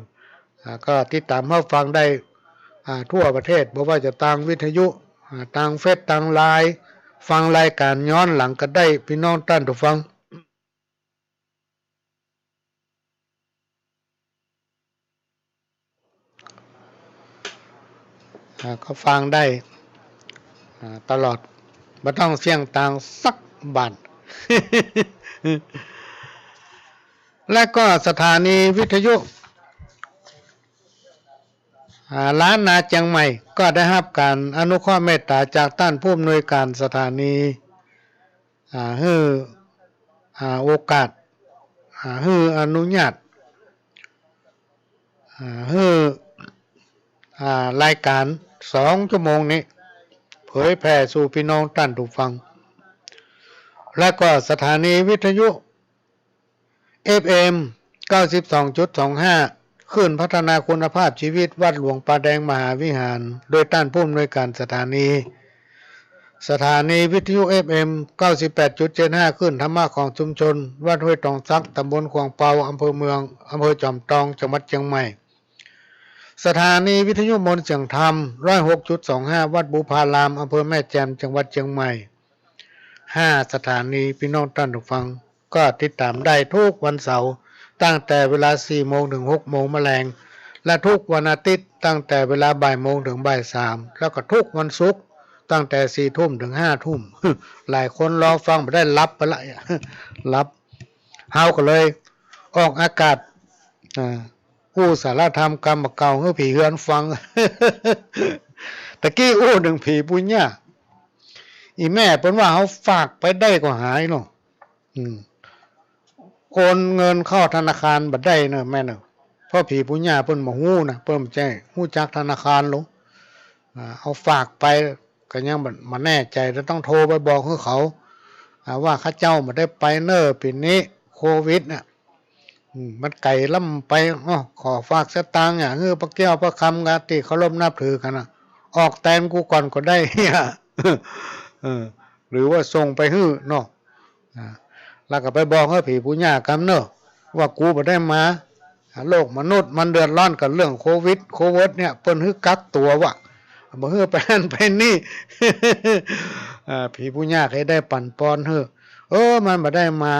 อ่า ก็ติดต๋ามฮับฟังได้ อ่า ทั่วประเทศ บ่ว่าจะตางวิทยุ อ่า ตางเฟซ ตางไลน์ ฟังรายก๋านย้อนหลังก็ได้ ปี้น้องต้านผู้ฟัง อ่า ก็ฟังได้ อ่า ตลอด บ่ต้องเสี้ยงตางสักบาท และก็สถานีวิทยุ อ่า ล้านนาเจียงใหม่ ก็ได้ฮับก๋านอนุเคราะห์เมตต๋าจากต้านผู้อำนวยก๋านสถานี อ่า หื้อ อ่า โอกาส อ่า หื้ออนุญาต อ่า หื้อ อ่า รายก๋านสองชั่วโมงนี้ เผยแผ่สู่ปี้น้องต้านผู้ฟัง และก็สถานีวิทยุ เอฟเอ็ม เก้าสิบสองจุดสองห้า คลื่นพัฒนาคุณภาพชีวิตวัดหลวงป่าแดงมหาวิหาร โดยต้านผู้อำนวยก๋านสถานี สถานีวิทยุ เอฟเอ็ม เก้าสิบแปดจุดเจ็ดห้า คลื่นธรรมะของชุมชน วัดห้วยตองสัก ต๋ำบลขวางเปา อำเภอเมือง อำเภอจอมตอง จังหวัดเจียงใหม่ สถานีวิทยุมนต์เสียงธรรม ร้อยหกจุดสองห้า วัดบุพาราม อำเภอแม่แจ่ม จังหวัดเชียงใหม่ ห้าสถานี พี่น้องต้านผู้ฟัง ก็ติดต๋ามได้กู้วันเสาร์ ตั้งแต่เวลาสี่โมงเถิงหกโมงมะแลง และกู้วันอาทิตย์ตั้งแต่เวลาบ่ายโมงเถิงบ่ายสาม แล้วก็กู้วันศุกร์ตั้งแต่สี่ทุ่มเถิงห้าทุ่ม หลายคนรอฟังบ่ได้หลับไปละ หลับ เฮาก็เลยออกอากาศ อ่า อู้สาระธรรมกำเก่าหื้อผีเฮือนฟัง ตะกี้อู้เถิงผีปุญญา อี่แม่เปิ้นว่าเฮาฝากไปได้ก็หายเนาะ อืม โอนเงินเข้าธนาคารบ่ได้เนาะแม่เนาะ เพราะผีปุญญาเปิ้นบ่ฮู้นะ เปิ้นบ่ใจ้ฮู้จักธนาคารหรอก อ่า เอาฝากไปก็ยังบ่ บ่แน่ใจ๋ แล้วต้องโทรไปบอกหื้อเขา อ่า ว่าข้าเจ้าบ่ได้ไปเน่อ ปี๋นี้โควิดน่ะ อืม มันไก๋ล้ำไป อ้อ ขอฝากสตางค์อะ หื้อป้าแก้วป้าคำกาตี้เคารพนับถือกั๋นน่ะ ออกแตนกูก่อนก็ได้ เออ หรือว่าส่งไปหื้อเนาะ อ่า แล้วก็ไปบอกหื้อผีปุญญากำเนาะ ว่ากูบ่ได้มา อ่า โลกมนุษย์มันเดือดร้อนกับเรื่องโควิด โควิดเนี่ย เปิ้นหื้อกักตั๋ววะ บ่หื้อไปหั้นไปนี่ อ่า ผีปุญญาใค่ได้ปั๋นปอนหื้อ เออ มันบ่ได้มา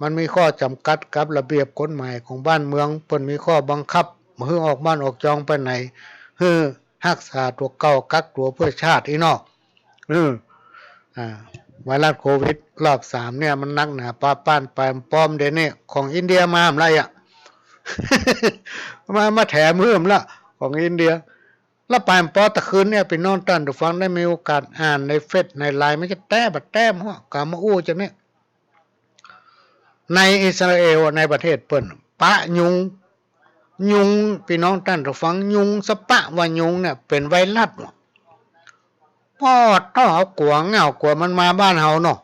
มันมีข้อจ๋ำกัดกับระเบียบกฎหมายของบ้านเมือง เปิ้นมีข้อบังคับ บ่หื้อออกบ้านออกจองไปไหน หื้อฮักษาตั๋วเก่า กักตั๋วเปื้อชาติอี้เนาะ เออ อ่า ไวรัสโควิดรอบสามเนี่ยมันนักหนาปาป้านปายปอมเดี๋ยวนี้ ของอินเดียมาเมื่อไหร่อะ มา มาแถมหื้อละ ของอินเดีย แล้วปายปอตะคืนเนี่ย พี่น้องต้านผู้ฟังได้มีโอกาสอ่านในเฟซในไลน์ มันจะแต๊บ่แต๊ หัวกามาอู้จะเนี่ย ในอิสราเอล ในประเทศเปิ้น ปะยุง ยุง พี่น้องต้านผู้ฟัง ยุงสะปะว่ายุงเนี่ยเป๋นไวรัสว่ะ ป้อเต้า เฮากั๋วเง่า กั๋วมันมาบ้านเฮาเนาะ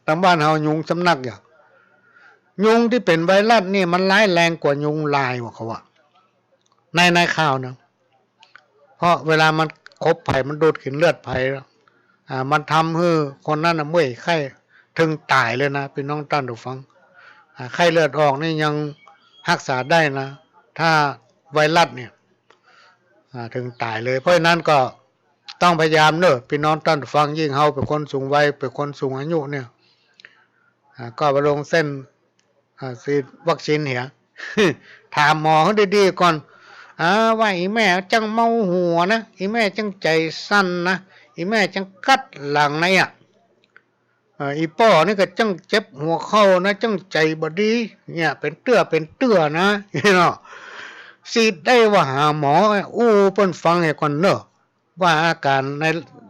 ตางบ้านเฮายุงสำนักอย่าง ยุงตี้เป๋นไวรัสนี่มันร้ายแรงกว่ายุงลายว่ะเขาว่า ใน ในข่าวนะ เพราะเวลามันคบใผมันดูดกิ๋นเลือดใผแล้ว อ่า มันทำหื้อคนนั้นน่ะเมื่อยไข้เถิงต๋ายเลยนะ พี่น้องต้านผู้ฟัง อ่า ไข้เลือดออกนี่ยังฮักษาได้นะ ถ้าไวรัสเนี่ย อ่า เถิงต๋ายเลย เพราะฉะนั้นก็ต้องพยายามเนาะ พี่น้องต้านผู้ฟัง ยิ่งเฮาเป๋นคนสูงวัย เป๋นคนสูงอายุเนี่ย อ่า ก็ไปลงเส้น อ่า ฉีดวัคซีนเหีย ถามหมอหื้อดีๆ ก่อน อ่า ว่าอี่แม่จั้งเมาหัวนะ อี่แม่จั้งใจ๋สั่นนะ อี่แม่จั้งกัดหลังนะเนี่ย เอ่อ อี่ป้อนี่ก็จั้งเจ็บหัวเข่านะ จั้งใจ๋บ่ดี เนี่ย เป๋นเตื้อ เป๋นเตื้อนะ เนาะ ฉีดได้ว่าหาหมอ อู้เปิ้นฟังเหียก่อนเนาะ ว่าอาก๋านใน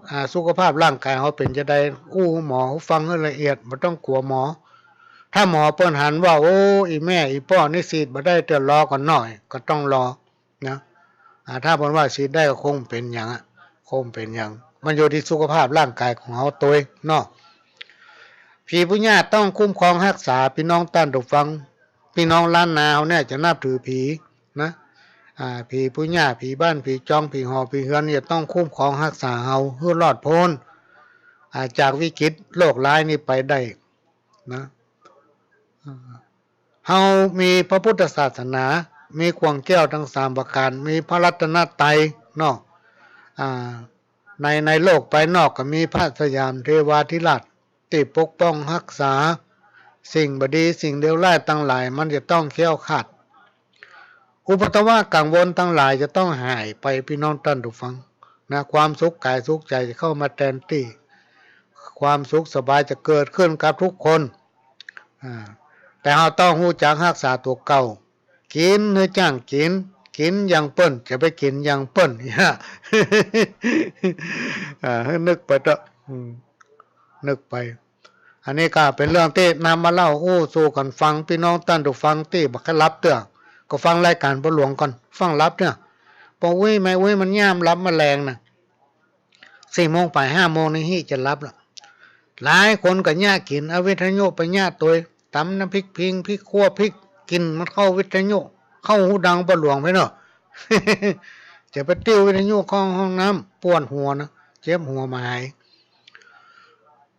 อ่า สุขภาพร่างก๋ายเฮาเป๋นจาใด อู้หมอฟังหื้อละเอียด บ่ต้องกั๋วหมอ ถ้าหมอเปิ้นหันว่า โอ้ อี่แม่ อี่ป้อนี่ฉีดบ่ได้เตื้อ รอก่อนหน้อย ก็ต้องรอนะ อ่า ถ้าเปิ้นว่าฉีดได้ก็คงเป๋นหยังอะ คงเป๋นหยัง มันอยู่ตี้สุขภาพร่างก๋ายของเฮาตวยเนาะ ผีปุญญาต้องคุ้มครองฮักษา พี่น้องต้านผู้ฟัง พี่น้องล้านนาเฮาเนี่ยจะนับถือผีนะ อ่า ผีปุญญา ผีบ้าน ผีจอง ผีหอ ผีเฮือน จะต้องคุ้มครองฮักษาเฮาหื้อรอดป๊น อ่า จากวิกฤตโรคร้ายนี้ไปได้นะ อ่า เฮามีพระพุทธศาสนา มีขว้างแก้วตังสามประก๋าน มีพระรัตนตรัยเนาะ อ่า ใน ในโลกภายนอกก็มีพระสยามเทวาธิราช ตี้ปกป้องฮักษา สิ่งบ่ดีสิ่งเลวร้ายตังหลายมันจะต้องแคล้วคลาด อุปัทวะกังวลตังหลายจะต้องหายไป พี่น้องต้านผู้ฟังนะ ความสุขก๋ายสุขใจ๋จะเข้ามาแตนตี้ ความสุขสบายจะเกิดขึ้นกับกู้คน อ่า แต่เฮาต้องฮู้จักฮักษาตั๋วเก่า กิ๋นหื้อจ้างกิ๋น กิ๋นอย่างเปิ้น จะไปกิ๋นอย่างเปิ้น เนี่ย อ่า หื้อนึกไปเต๊อะ อืม นึกไป อันนี้ก็เป๋นเรื่องตี้นำมาเล่าอู้สู่กั๋นฟัง พี่น้องต้านผู้ฟังตี้บ่ใค่หลับเตื้อ ก็ฟังรายก๋านพ่อหลวงก่อน ฟังหลับเตื้อ ป้ออุ๊ยแม่อุ๊ยมันย่ามหลับมะแลงนะ สี่โมงไปห้าโมงนี่ฮี่จะหลับละ หลายคนก็เยียะกิ๋น เอาวิทยุไปเยียะตวย ต๋ำน้ำพริกพิง พริกขั่วพริก กิ๋นมันเข้าวิทยุ เข้าฮูดังป้อหลวงไปเนาะ จะไปติ้ววิทยุเข้าห้องน้ำ ปวดหัวนะ เจ็บหัวบ่หาย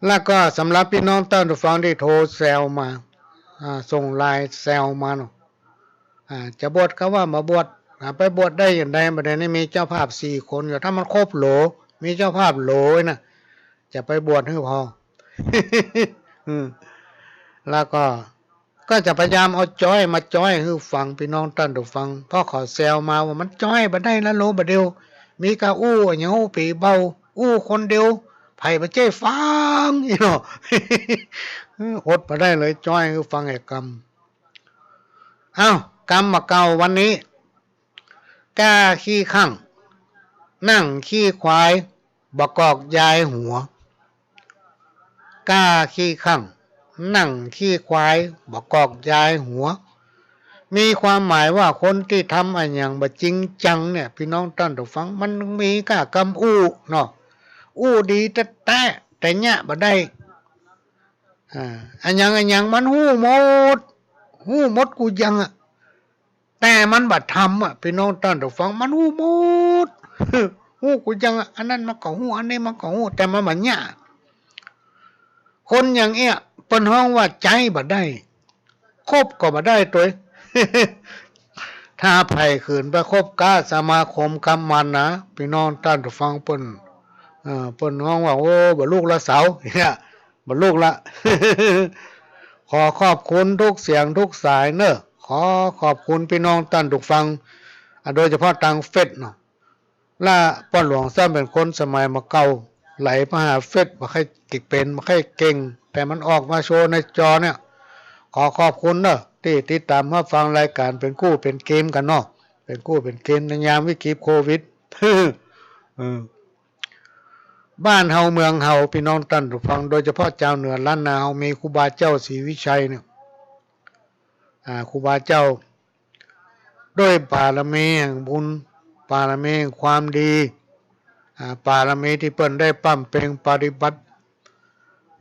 แล้วก็สำหรับพี่น้องต้านผู้ฟังตี้โทรแซวมา อ่า ส่งไลน์แซวมาเนาะ อ่า จะบวชก็ว่าบ่บวช อ่า ไปบวชได้อย่างใด บ่าเดี่ยวนี้มีเจ้าภาพสี่คนอยู่ ถ้ามันครบโหล มีเจ้าภาพโหลน่ะ จะไปบวชหื้อพอ อืม แล้วก็ ก็จะพยายามเอาจ้อยมาจ้อยหื้อฟัง ปี้น้องต้านผู้ฟัง เพราะเขาแซวมาว่ามันจ้อยบ่ได้ละโหล บ่าเดี่ยว มีก้าอู้อะหยังอู้ปี๋เบา อู้คนเดียว ใผบ่ใจ้ฟัง อี้เนาะ อดบ่ได้เลย จ้อยหื้อฟังแหมกำ เอ้า กำบ่าเก่าวันนี้ ก้าขี้ข้าง นั่งขี้ควาย บ่กอกยายหัว ก้าขี้ข้าง นั่งขี้ควาย บ่กอกยายหัว มีความหมายว่าคนตี้ทำอะหยังบ่จริงจังเนี่ย ปี้น้องต้านผู้ฟัง มันมีก้ากำอู้เนาะ อู้ดีแต๊ๆ แต่เยียะบ่ได้ อ่า อะหยังอะหยังมันฮู้หมด ฮู้หมดกู้อย่างอะ แต่มันบ่ทำอะ ปี้น้องต้านผู้ฟัง มันฮู้หมด ฮู้กู้อย่างอะ อันนั้นมันก็ฮู้ อันนี้มันก็ฮู้ แต่มันบ่เยียะ คนอย่างเอี้ย เปิ้นฮ้องว่าใจ๊บ่ได้ คบก็บ่ได้ตวย ถ้าใผขืนไปคบก้าสมาคมกำมันนะ ปี้น้องต้านผู้ฟัง เปิ้น เอ่อ เปิ้นฮ้องว่า โอ้ บ่ลุกละเสา เนี่ย บ่ลุกละ ขอขอบคุณทุกเสียงทุกสายเนอะ ขอขอบคุณปี้น้องต้านผู้ฟัง อ่ะ โดยเฉพาะตางเฟซเนาะ และป้อหลวงซ้ำเป๋นคนสมัยบ่าเก่า ไหลมาหาเฟซบ่ค่อยเก่ง เป๋นบ่ค่อยเก่ง แต่มันออกมาโชว์ในจอเนี่ย ขอขอบคุณเนอะ ตี้ติดต๋ามฮับฟังรายก๋านเป๋นกู้เป๋นเกมกั๋นเนาะ เป๋นกู้เป๋นเกมในยามวิกฤตโควิด เออ บ้านเฮาเมืองเฮา ปี้น้องต้านผู้ฟัง โดยเฉพาะจาวเหนือล้านนาเฮา มีครูบาเจ้าศรีวิชัยเนี่ย อ่า ครูบาเจ้า ด้วยปารมีแห่งบุญ ปารมีแห่งความดี อ่า ปารมีตี้เปิ้นได้บำเพ็ญปฏิบัติ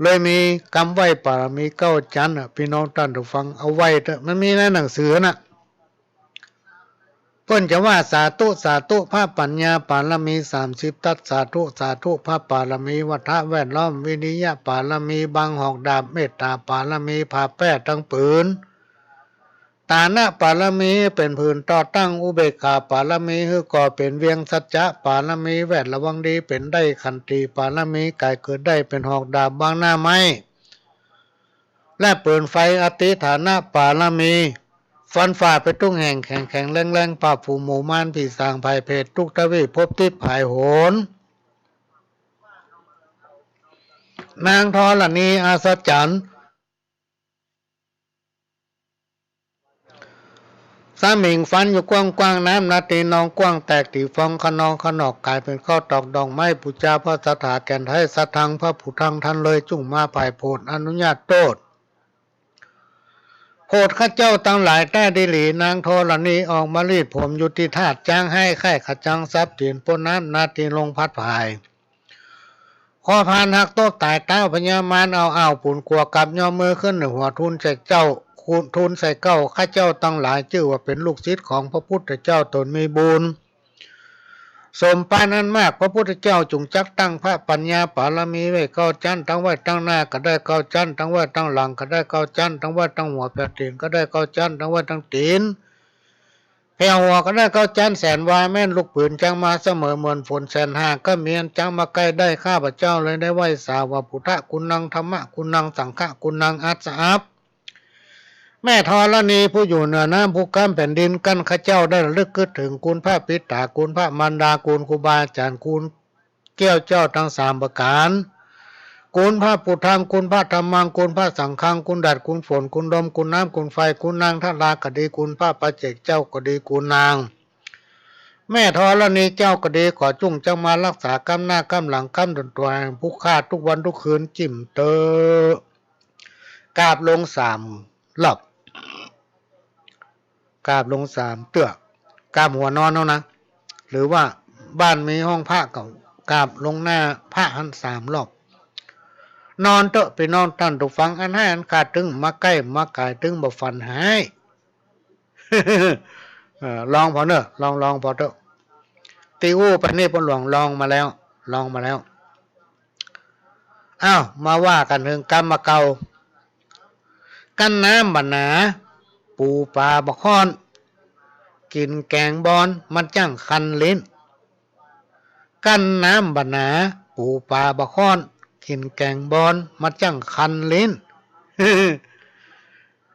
เลยมีกำไหว้ปารมีเก้าจั๊นน่ะ ปี้น้องต้านผู้ฟัง เอาไหว้เต๊อะ มันมีในหนังสือน่ะ เปิ้นจะว่า สาธุ สาธุ พระปัญญาปารมีสามสิบทัศ สาธุ สาธุ พระปารมีวัตถะแวดล้อม วิริยะปารมีบังหอกดาบ เมตตาปารมีผ้าแป้ตังผืน ฐานะปารมีเป๋นผืนต่อตั้ง อุเบกขาปารมีหื้อก่อเป๋นเวียง สัจจะปารมีแวดระวังดีเป๋นได้ ขันติปารมีก๋ายเกิดได้เป๋นหอกดาบบังหน้าไม้ และปืนไฟ อธิฐานปารมี ฟันฝ่าไปทุกแห่ง แข็งแข็งแรงแรง ปราบฝูงหมู่มารผีสางภัยเปรต ทุกทวีปภพทิพย์หายโหน นางธรณีอัศจรรย์ สมิงฟันอยู่กว้างๆ น้ำนาตีนองกว้าง แตกตี๋ฟองคะนองคะนอก ก๋ายเป๋นข้าวตอกดอกไม้ ปู๋จาพระสถาแก่นไท้ สัตถัง พระผู้ทัง ท่านเลยจุ่งมาไพร่โผด อนุญาตโต้ษ โผดข้าเจ้าตังหลายแต๊ดีหลี นางธรณีออกมารีดผมอยู่ตี้ธาตุ จ๊างไห้ไข้ขะจังสับตี๋น ปนน้ำนาตีนลมพัดผาย คอพานหักตกต๋าย ต๊าวพญามารเอาอ่าวปู๋นกั๋ว กับย่อมือขึ้นเหนือหัว ทูลใส่เจ้า ทูลใส่เกล้า ข้าเจ้าตังหลายจื้อว่าเป๋นลูกศิษย์ของพระพุทธเจ้า ต๋นมีบุญสมปานอันมาก พระพุทธเจ้าจุ่งจักตั้งพระปัญญาปารมีไว้เก้าจั๊น ตังไว้ตังหน้าก็ได้เก้าจั๊น ตังไว้ตังหลังก็ได้เก้าจั๊น ตังไว้ตังหัวแผวตี๋นก็ได้เก้าจั๊น ตังไว้ตังตี๋น แผวหัวก็ได้เก้าจั๊นแสนวา แม่นลูกปืนจักมาเสมอเหมือนฝนแสนหาก ก็มีอันจักมาใก้ได้ ข้าพเจ้าเลยได้ไหว้สาว่า พุทธะกุณัง ธัมมะกุณัง สังฆะกุณัง อัสสะอัพ แม่ธรณีผู้อยู่เหนือน้ำ ผู้กั๊มแผ่นดิน กั้นข้าเจ้าได้ระลึกกึ๊ดเถิงคุณพระปิต๋า คุณพระมารดา คุณครูบาอาจ๋ารย์ คุณ แก้วเจ้าตังสามประก๋าน คุณพระพุทธัง คุณพระธัมมัง คุณพระสังฆัง คุณแดด คุณฝน คุณลม คุณน้ำ คุณไฟ คุณนางธราก็ดี คุณพระปัจเจกเจ้าก็ดี คุณนางแม่ธรณีเจ้าก็ดี ขอจุ่งจักมาฮักษากั๊มหน้ากั๊มหลังกั๊มต๋นตั๋วแห่งผู้ข้าทุกวันทุกคืน จิ่มเต๊อะ กราบลงสามรอบ กราบลงสามเตื้อ กราบหัวนอนเอานะ หรือว่าบ้านมีห้องพระก็กราบลงหน้าพระหั้นสามรอบ นอนเต๊อะปี้น้องต้านผู้ฟัง อันฮ้ายอันขาดตึงมาใก้มาก๋าย ตึงบ่ฝันฮ้าย เออ ลองผ่อเน่อ ลอง ลองผ่อเต๊อะ ตี้อู้ไปนี่ป้อหลวงลองมาแล้ว ลองมาแล้ว อ้าว มาว่ากั๋นเถิงกำบ่าเก่า กั้นน้ำบ่าหนา ปู๋ป๋าบ่ค่อน กิ๋นแก๋งบอนมันจั้งคันลิ้น กั้นน้ำบ่หนา ปู๋ป๋าบ่ฮ้อน กิ๋นแก๋งบอนมันจั้งคันลิ้น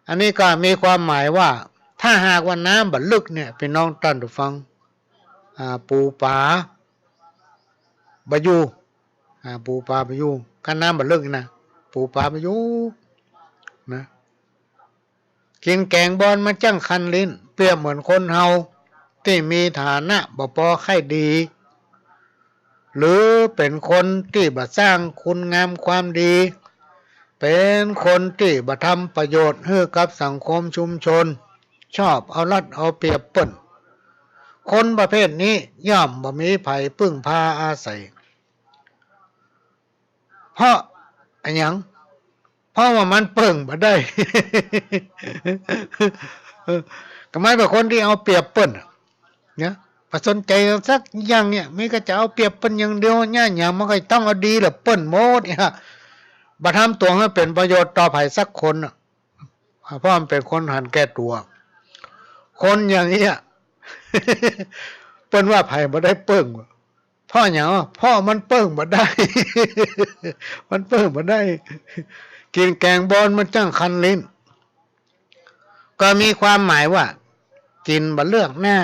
อันนี้ก็มีความหมายว่า ถ้าหากว่าน้ำบ่ลึกเนี่ย ปี้น้องต้านผู้ฟัง อ่า ปู๋ป๋าบ่อยู่ อ่า ปู๋ป๋าบ่อยู่ กั้นน้ำบ่ลึกนะ ปู๋ป๋าบ่อยู่ นะ กิ๋นแก๋งบอนมันจั้งคันลิ้น เปรียบเหมือนคนเฮาตี้มีฐานะบ่ปอใค่ดี หรือเป๋นคนตี้บ่สร้างคุณงามความดี เป๋นคนตี้บ่ทำประโยชน์หื้อกับสังคมชุมชน ชอบเอารัดเอาเปรียบเปิ้น คนประเภทนี้ย่อมบ่มีใผปึ้งพาอาศัย เพราะอะหยัง เพราะว่ามันเปิ้งบ่ได้ เออ ก็มันเป๋นคนตี้เอาเปรียบเปิ้นอะ เนี่ย บ่สนใจ๋สักอย่างเนี่ย มีก็จะเอาเปรียบเปิ้นอย่างเดียว เนี่ย หยังมันก็ต้องเอาดีแหละเปิ้นหมดเนี่ย บ่ทำตั๋วหื้อเป๋นประโยชน์ต่อใผสักคนอะ เพราะมันเป๋นคนหันแก่ตั๋ว คนอย่างเนี้ย เปิ้นว่าใผบ่ได้เปิ้ง เพราะหยังวะ เพราะมันเปิ้งบ่ได้ มันเปิ้งบ่ได้ กิ๋นแก๋งบอนมันจั้งคันลิ้น ก็มีความหมายว่า กิ๋นบ่เลือกหน้า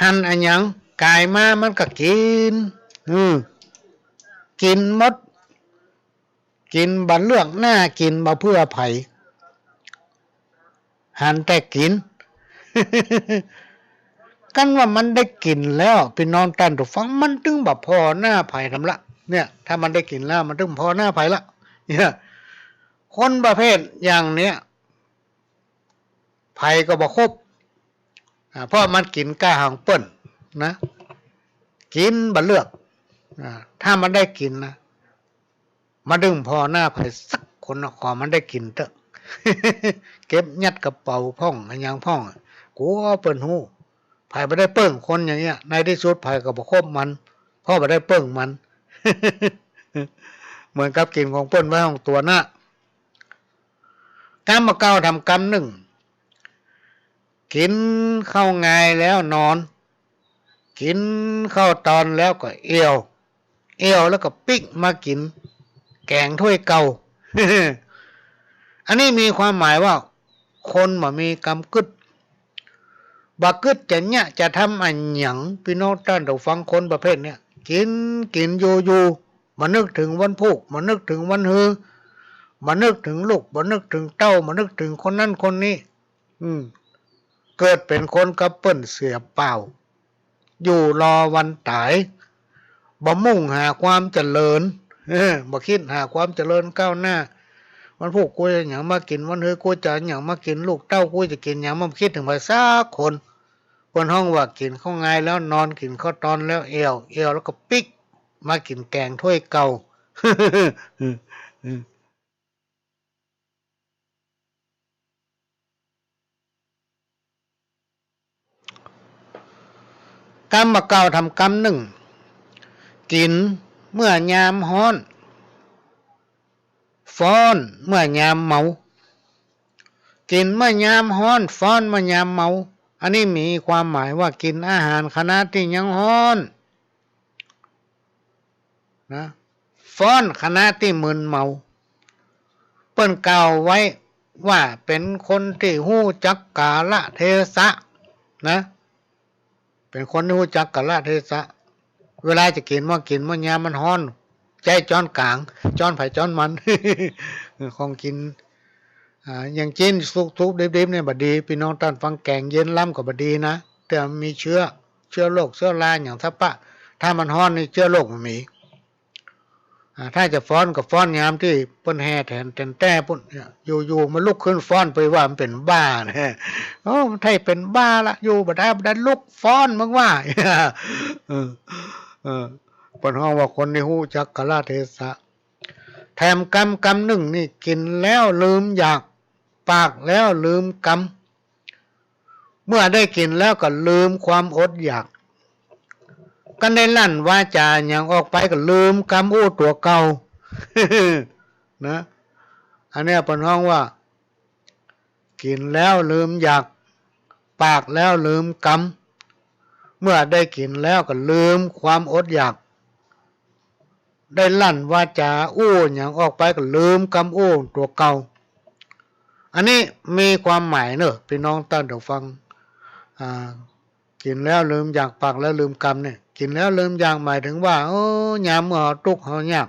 หันอะหยังก๋ายมามันก็กิ๋น อืม กิ๋นหมด กิ๋นบ่เลือกหน้า กิ๋นบ่เผื่อใผ หันแต่กิ๋น กันว่ามันได้กิ๋นแล้ว ปี้น้องต้านผู้ฟัง มันตึงบ่ผ่อหน้าใผทำละ เนี่ย ถ้ามันได้กิ๋นแล้ว มันตึงผ่อหน้าใผละ เนี่ย คนประเภทอย่างเนี้ย ใผก็บ่คบ อ่า เพราะมันกิ๋นก้าหางเปิ้นนะ กิ๋นบ่เลือก อ่า ถ้ามันได้กิ๋นนะ มันตึงผ่อหน้าใผสักคนนะ ขอมันได้กิ๋นเต๊อะ เก็บยัดกระเป๋าพ่อง อะหยังพ่อง กั๋วเปิ้นฮู้ ใผบ่ได้เปิ้ง คนอย่างเนี้ย ในตี้สุดใผก็บ่คบมัน เพราะบ่ได้เปิ้งมัน เหมือนกับกิ๋นของเปิ้นไว้ห้องตั๋วนะ กำบ่เก่าทำกำนึ่ง กิ๋นข้าวงายแล้วนอน กิ๋นข้าวตอนแล้วก็เอี่ยว เอี่ยวแล้วก็ปิ๊กมากิ๋นแก๋งถ้วยเก่า อันนี้มีความหมายว่า คนบ่มีกำกึ๊ด บ่กึ๊ดจะเยียะจะทำอะหยัง ปี้น้องต้านผู้ฟัง คนประเภทเนี้ย กิ๋น กิ๋นอยู่ๆ บ่นึกเถิงวันพูก บ่นึกเถิงวันฮือ บ่นึกเถิงลูก บ่นึกเถิงเต้า บ่นึกเถิงคนนั้นคนนี้ อืม เกิดเป๋นคนกับเปิ้นเสียเปล่า อยู่รอวันต๋าย บ่มุ่งหาความเจริญ เออ บ่กึ๊ดหาความเจริญก้าวหน้า วันพูกกูจะหยังมากิ๋น วันฮือกูจะหยังมากิ๋น ลูกเต้ากูจะกิ๋นหยัง บ่กึ๊ดเถิงใผสักคน เปิ้นฮ้องว่ากิ๋นข้าวงายแล้วนอน กิ๋นข้าวตอนแล้วเอี่ยว เอี่ยวแล้วก็ปิ๊กมากิ๋นแก๋งถ้วยเก่า กำบ่เก่าทำกำนึ่ง กิ๋นเมื่อยามฮ้อน ฟ้อนเมื่อยามเมา กิ๋นเมื่อยามฮ้อน ฟ้อนเมื่อยามเมา อันนี้มีความหมายว่ากิ๋นอาหารขณะตี้ยังฮ้อน นะ ฟ้อนขณะตี้มึนเมา เปิ้นกล่าวไว้ว่าเป๋นคนตี้ฮู้จักกาลเทศะนะ เป๋นคนตี้ฮู้จักกาลเทศะ เวลาจะกิ๋นบ่กิ๋นเมื่อยามมันฮ้อน ใจ๊จ๊อนก๋าง จ๊อนใผจ๊อนมัน ของกิ๋น อ่า อย่างจีนสุกๆ ดิบๆ เนี่ยบ่ดี ปี้น้องต้านฟัง แก๋งเย็นล้ำก็บ่ดีนะ แต่มันมีเจื๊อ เจื๊อโรค เจื๊อราหยังสะปะ ถ้ามันฮ้อนนี่เจื๊อโรคมันมี อ่า ถ้าจะฟ้อนก็ฟ้อนยามตี้เปิ้นแห่แต๋นแต๊ปุ้นเนี่ย อยู่ๆ มันลุกขึ้นฟ้อนไปว่ามันเป๋นบ้านะ โอ้ มันใท่เป๋นบ้าละ อยู่บ่ได้ บ่ได้ ลุกฟ้อนมึงว่า เออ เออ เปิ้นฮ้องว่าคนตี้ฮู้จักกาลเทศะ แถมกำกำนึ่งนี่กิ๋นแล้วลืมอยาก ปากแล้วลืมกำ เมื่อได้กิ๋นแล้วก็ลืมความอดอยาก กันได้ลั่นวาจ๋าหยังออกไปก็ลืมกำอู้ตั๋วเก่า นะ อันเนี้ยเปิ้นฮ้องว่า กิ๋นแล้วลืมอยาก ปากแล้วลืมกำ เมื่อได้กิ๋นแล้วก็ลืมความอดอยาก ได้ลั่นวาจ๋าอู้หยังออกไปก็ลืมกำอู้ตั๋วเก่า อันนี้มีความหมายเนอะ ปี้น้องต้านผู้ฟัง อ่า กิ๋นแล้วลืมอยาก ปากแล้วลืมกำเนี่ย กิ๋นแล้วลืมอยากหมายเถิงว่า เออ ยามเมื่อเฮาตุ๊กข์เฮายาก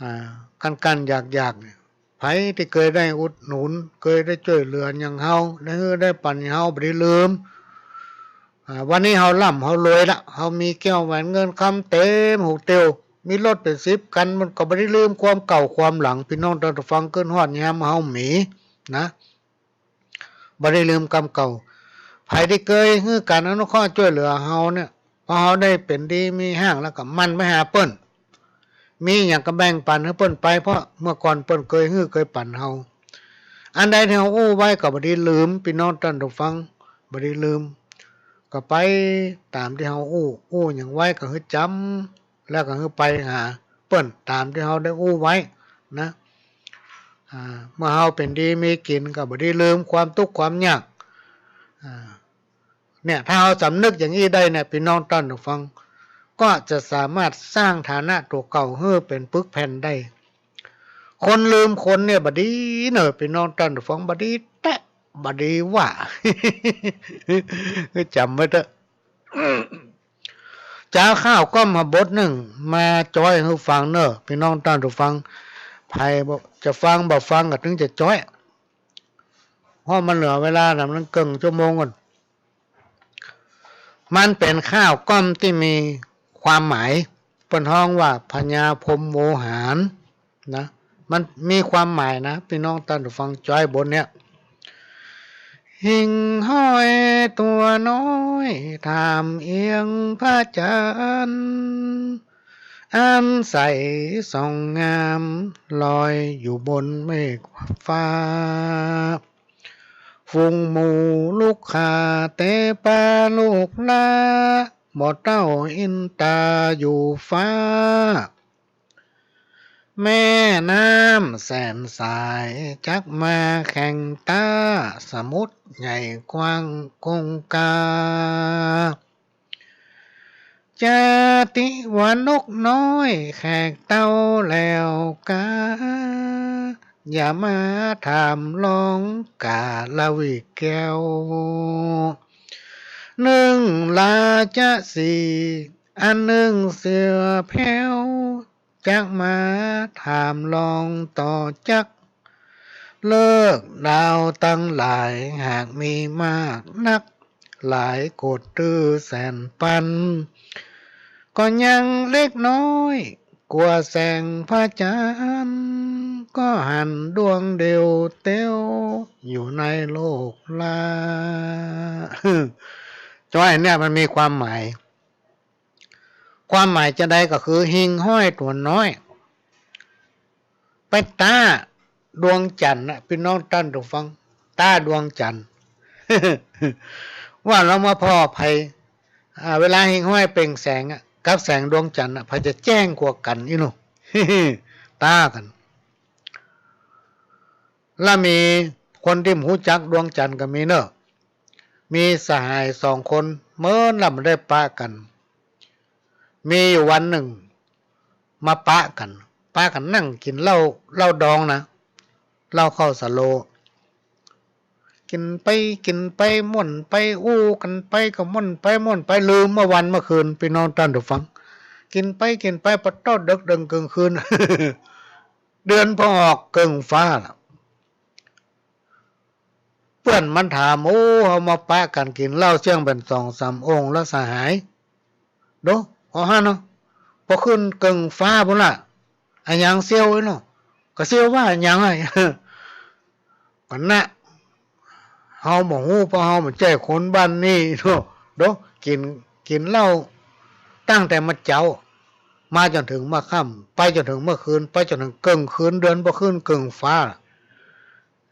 อ่า กั้นๆ ยากๆ เนี่ย ใผตี้เกยได้อุดหนุน เกยได้จ้วยเหลือหยังเฮา ได้หื้อได้ปั๋นเฮา บ่ได้ลืม อ่า วันนี้เฮาร่ำเฮารวยละ เฮามีแก้วแหวนเงินคำเต๋มหุกเตียว มีรถเป๋นสิบคัน มันก็บ่ได้ลืมความเก่าความหลัง ปี้น้องต้านผู้ฟัง ขึ้นฮอดยามเฮาหมีนะ บ่ได้ลืมกำเก่า ใผตี้เกยหื้อก๋านอนุเคราะห์จ้วยเหลือเฮาเนี่ย พอเฮาได้เป๋นดีมีแฮงแล้วก็หมั่นไปหาเปิ้น มีหยังก็แบ่งปั๋นหื้อเปิ้นไป เพราะเมื่อก่อนเปิ้นเกยหื้อเกยปั๋นเฮา อันใดตี้เฮาอู้ไว้ก็บ่ได้ลืม ปี้น้องต้านผู้ฟัง บ่ได้ลืม ก็ไปต๋ามตี้เฮาอู้ อู้หยังไว้ก็หื้อจ๋ำ แล้วก็หื้อไปหาเปิ้นต๋ามตี้เฮาได้อู้ไว้นะ อ่า เมื่อเฮาเป๋นดีมีกิ๋นก็บ่ได้ลืมความตุ๊กข์ความยาก อ่า เนี่ย ถ้าเฮาสำนึกอย่างอี้ได้เนี่ย ปี้น้องต้านผู้ฟัง ก็จะสามารถสร้างฐานะตั๋วเก่าหื้อเป๋นปึกแผ่นได้ คนลืมคนเนี่ยบ่ดีเนอะ ปี้น้องต้านผู้ฟัง บ่ดีแต๊ บ่ดีว่า จ๋ำไว้เต๊อะ จะเอาข้าวก้อมมาบทนึ่งมาจ๊อยหื้อฟังเนอะ ปี้น้องต้านผู้ฟัง ใผบ่ จะฟังบ่ฟังก็ตึงจะจ๊อย เพราะมันเหลือเวลาน่ะ มันเกิ่งชั่วโมงก่อน มันเป๋นข้าวก้อมตี้มีความหมาย เปิ้นฮ้องว่าพญาพรหมโวหารนะ มันมีความหมายนะ ปี้น้องต้านผู้ฟัง จ๊อยบทเนี่ย หิ่งห้อยตั๋วน้อยถามเอียงพระจันทร์ อันใสส่องงามลอยอยู่บนเมฆฟ้า ฝูงหมู่ลุกข่าเตปาลูกหล้า บ่เต้าอินตาอยู่ฟ้า แม่น้ำแสนสายจักมาแข่งต้า สมุทรใหญ่กว้างคงคา จาติว่านกน้อยแขกเต้าแล้วกา อย่ามาถามลองกาละวิแก้ว นึ่งราชสีห์ อันนึ่งเสือแผ้ว จักมาถามลองต่อจัก ฤกษ์ดาวตังหลายหากมีมากนัก หลายโกดตื้อแสนปัน ก็ยังเล็กน้อยกว่าแสงพระจันทร์ ก็หันดวงเดียวเตี้ยวอยู่ในโลกหล้า จ๊อยเนี่ยมันมีความหมาย ความหมายจาใดก็คือหิ่งห้อยตั๋วน้อย ไปต้าดวงจันทร์นะ ปี้น้องต้านผู้ฟัง ต้าดวงจันทร์ ว่าลองมาผ่อใผ อ่า เวลาหิ่งห้อยเปล่งแสงอะ กับแสงดวงจันทร์อะ ใผจะแจ้งกว่ากั๋นอี้หนู ต้ากั๋น ละมีคนตี้บ่ฮู้จักดวงจันทร์ก็มีเนอะ มีสหายสองคน เมินละบ่ได้ปะกั๋น มีอยู่วันนึ่ง มาปะกั๋น ปะกั๋นนั่งกิ๋นเหล้า เหล้าดองนะ เหล้าเข้าสาโล กิ๋นไปกิ๋นไปม่วนไป อู้กั๋นไปก็ม่วนไปม่วนไป ลืมเมื่อวันเมื่อคืน ปี้น้องต้านผู้ฟัง กิ๋นไปกิ๋นไป ปะเต๊าะเดิ็กเดิ่งเกิ่งคืน เดือนผ่อออกเกิ่งฟ้าละ เปื้อนมันถาม โอ้ เฮามาปะกั๋นกิ๋นเหล้าเสี้ยงเป๋นสองสามองค์ละสหาย โด เอาหั้นเนาะ ปอขึ้นเกิ่งฟ้าปู้นละ อะหยังเสี้ยวอี้เนาะ ก็เสี้ยวว่าอะหยังอะ ก็นะ เฮาบ่ฮู้ เพราะเฮาบ่ใจ้คนบ้านนี้เนาะ โด กิ๋น กิ๋นเหล้าตั้งแต่เมื่อเจ๊า มาจ๋นเถิงเมื่อค่ำ ไปจ๋นเถิงเมื่อคืน ไปจ๋นเถิงเกิ่งคืน เดือนบ่ขึ้นเกิ่งฟ้า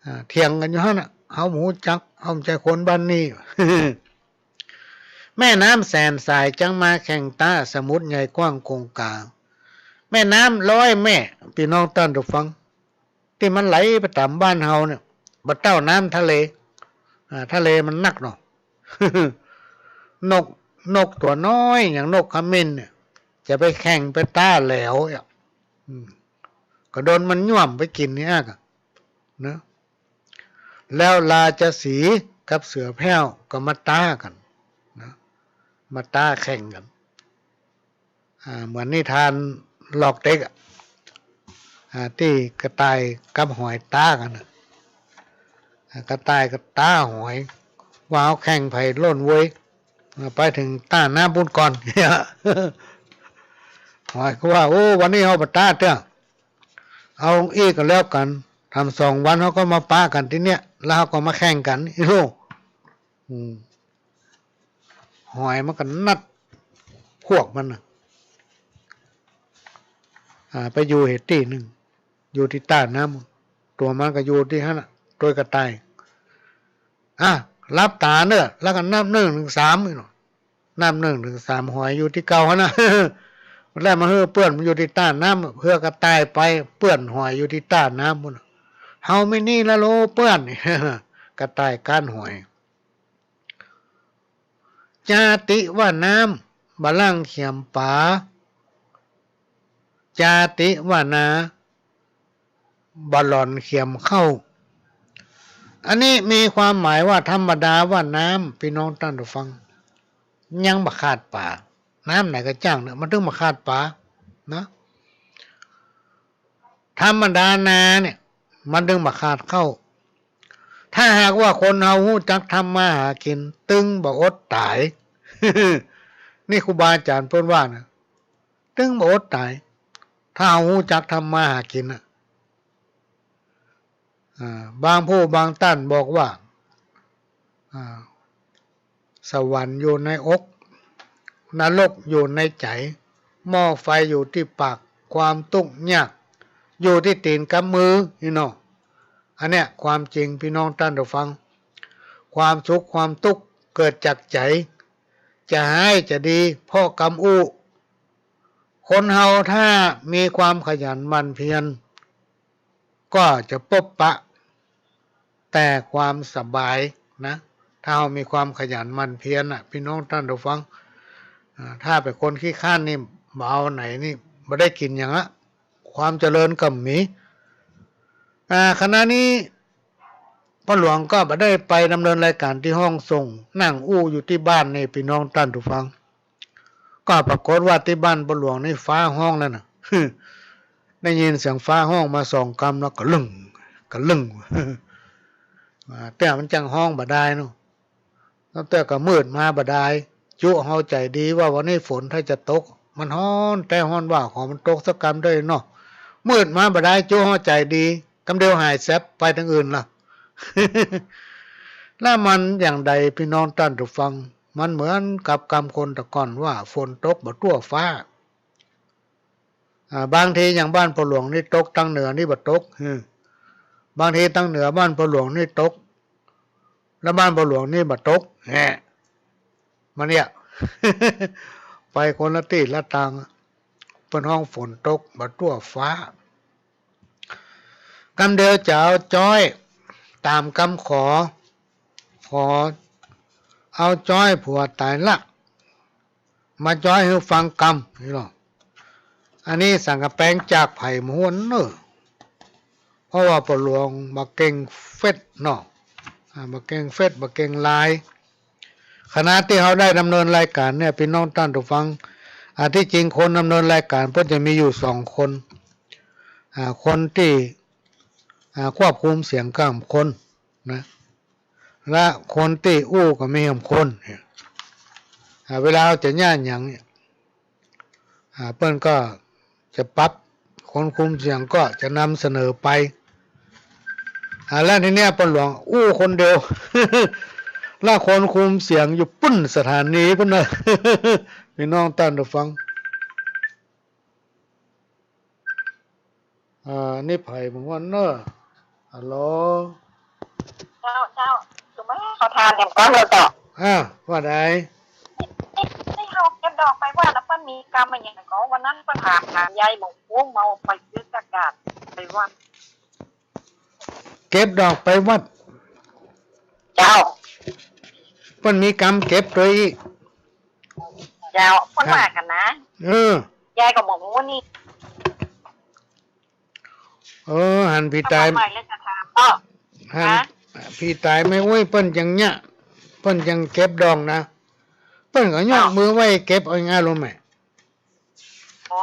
อ่า เถียงกั๋นอยู่หั้นน่ะ เฮาบ่ฮู้จัก เฮาบ่ใจ้คนบ้านนี้ แม่น้ำแสนสายจักมาแข่งต้า สมุทรใหญ่กว้างคงคา แม่น้ำร้อยแม่ ปี้น้องต้านผู้ฟัง ตี้มันไหลไปต๋ามบ้านเฮาเนี่ย บ่เต้าน้ำทะเล อ่า ทะเลมันนักเนาะ นก นกตั๋วน้อยอย่างนกขมิ้นเนี่ย จะไปแข่งไปต๊าแหลวเนี่ย อืม ก็โดนมันย่วมไปกิ๋นนี่อั้นกะ นะ แล้วราชสีห์กับเสือแผ้วก็มาต๊ากั๋นนะ มาต๊าแข่งกั๋น อ่า เหมือนนิทานลอกเต็กอะ อ่า ตี้กระต่ายกับหอยต๊ากั๋นน่ะ อ่า กระต่ายก็ต๊าหอย ว่าเฮาแข่งใผล่นเว้ย อ่า ไปเถิงต้าน้ำปู๊นก่อน หอยก็ว่า โอ้ วันนี้เฮาบ่ต๊าเตื้อ เอาอี้ก็แล้วกั๋น ถ้าสองวันเฮาก็มาปะกั๋นตี้เนี่ย แล้วเฮาก็มาแข่งกั๋น อีโหล่ อืม หอยมันก็นัดพวกมันน่ะ อ่า ไปอยู่เหตุตี้นึ่ง อยู่ตี้ต้าน้ำ ตั๋วมันก็อยู่ตี้หั้นน่ะ ตวยกระต่าย อ่ะ หลับต๋าเน่อ แล้วก็นับนึ่งเถิงสาม นี่เนาะ นับนึ่งเถิงสาม หอยอยู่ตี้เก่าหั้นน่ะ แล้วมาหื้อเปื้อนมันอยู่ตี้ต้าน้ำ เปื้อนกระต่ายไป เปื้อนหอยอยู่ตี้ต้าน้ำปู๊นน่ะ เฮาไม่นี่ละโลเปื้อน กระต่ายก้านหอย จาติว่าน้ำบ่หลั่งเขียมป๋า จาติว่านาบ่หล่อนเขียมข้าว อันนี้มีความหมายว่าธรรมดาว่าน้ำ ปี้น้องต้านผู้ฟัง ยังบ่ขาดป๋า น้ำไหนก็จ้างเน่อ มันตึงบ่ขาดป๋า นะ ธรรมดานาเนี่ย มันตึงบ่ขาดข้าว ถ้าหากว่าคนเฮาฮู้จักทำมาหากิ๋น ตึงบ่อดต๋าย นี่ครูบาอาจ๋ารย์เปิ้นว่านะ ตึงบ่อดต๋าย ถ้าเฮาฮู้จักทำมาหากิ๋นน่ะ อ่า บางผู้บางต้านบอกว่า อ่า สวรรค์อยู่ในอก นรกอยู่ในใจ๋ หม้อไฟอยู่ตี้ปาก ความตุ๊กข์ยากอยู่ตี้ตี๋นกำมือ นี่เนาะ อันเนี้ยความจริงปี้น้องต้านผู้ฟัง ความสุขความตุ๊กข์เกิดจากใจ๋ จะฮ้ายจะดีเพราะกำอู้ คนเฮาถ้ามีความขยันหมั่นเพียร ก็จะปบปะแต่ความสบายนะ ถ้าเฮามีความขยันหมั่นเพียรน่ะ ปี้น้องต้านผู้ฟัง อ่า ถ้าเป๋นคนขี้คร้านนี่ บ่เอาไหนนี่ บ่ได้กิ๋นหยังอะ ความเจริญก็บ่มี อ่า ขณะนี้ป้อหลวงก็บ่ได้ไปดำเนินรายก๋านตี้ห้องส่ง นั่งอู้อยู่ตี้บ้านนี่ ปี้น้องต้านผู้ฟัง ก็ปรากฏว่าตี้บ้านป้อหลวงนี่ฟ้าฮ้องแล้วน่ะ ได้ยินเสียงฟ้าฮ้องมาสองกำแล้ว กะลึ้ง กะลึ้ง อ่า แต่มันจั้งฮ้องบ่ดายเนาะ ตั้งแต่กะมืดมาบ่ดาย จุเฮาใจ๋ดีว่าวันนี้ฝนถ้าจะตก มันฮ้อนแต๊ฮ้อนว่า ขอมันตกสักกำเต๊อะเนาะ มืดมาบ่ดาย จุเฮาใจ๋ดี กำเดียวหายแซ็บไปตางอื่นละ แล้วมันอย่างใดปี้น้องต้านผู้ฟัง มันเหมือนกับกำคนแต่ก่อนว่า ฝนตกบ่ทั่วฟ้า อ่า บางทีอย่างบ้านป้อหลวงนี่ตก ตางเหนือนี่บ่ตก อืม บางทีตางเหนือบ้านป้อหลวงนี่ตก แล้วบ้านป้อหลวงนี่บ่ตก แหะ มันเนี่ย ไปคนละตี้ละตาง เปิ้นฮ้องฝนตกบ่ทั่วฟ้า กำเดียวจะเอาจ๊อย ต๋ามกำขอ ขอเอาจ๊อยผัวต๋ายละ มาจ๊อยหื้อฟังกำ นี่เนาะ อันนี้สังกะแปงจากใผบ่ฮู้เน่อ เพราะว่าป้อหลวงบ่เก่งเฟซเนาะ อ่า บ่เก่งเฟซ บ่เก่งไลน์ ขณะตี้เฮาได้ดำเนินรายก๋านเนี่ย ปี้น้องต้านผู้ฟัง อ่า ตี้จริงคนดำเนินรายก๋านเปิ้นจะมีอยู่สองคน อ่า คนตี้ อ่า ควบคุมเสียงก็หนึ่งคนนะ และคนตี้อู้ก็มีหนึ่งคนเนี่ย อ่า เวลาเฮาจะย้านหยังเนี่ย อ่า เปิ้นก็จะปรับ คนคุมเสียงก็จะนำเสนอไป อ่า และทีเนี้ยป้อหลวงอู้คนเดียว และคนคุมเสียงอยู่ปุ้นสถานีปุ้นเน่อ ปี้น้องต้านผู้ฟัง อ่า นี่ใผบ่ฮู้เน่อ ฮัลโหล เจ้า เจ้า สุมาขอถามแหมก่อนเน่อเจ้า อ่า ว่าใด ตี้ ตี้เฮาเก็บดอกไปวัดแล้วเปิ้นมีกำอะหยังก่อ วันนั้นเปิ้นถาม ถามยายหมอปุ้ง เฮาไปซื้อสกาดไปวัด เก็บดอกไปวัด เจ้า เปิ้นมีกรรมเก็บตวยอี้ เจ้า เปิ้นว่ากั๋นนะ เออ ยายก็บ่ฮู้นี่ เออ หันผีต๋าย หันผีต๋ายแม่อุ๊ยเปิ้นจังเยียะ เปิ้นจังเก็บดองนะ เปิ้นก็ยกมือไหว้เก็บ เอาง่ายๆ ลงแหม อ๋อ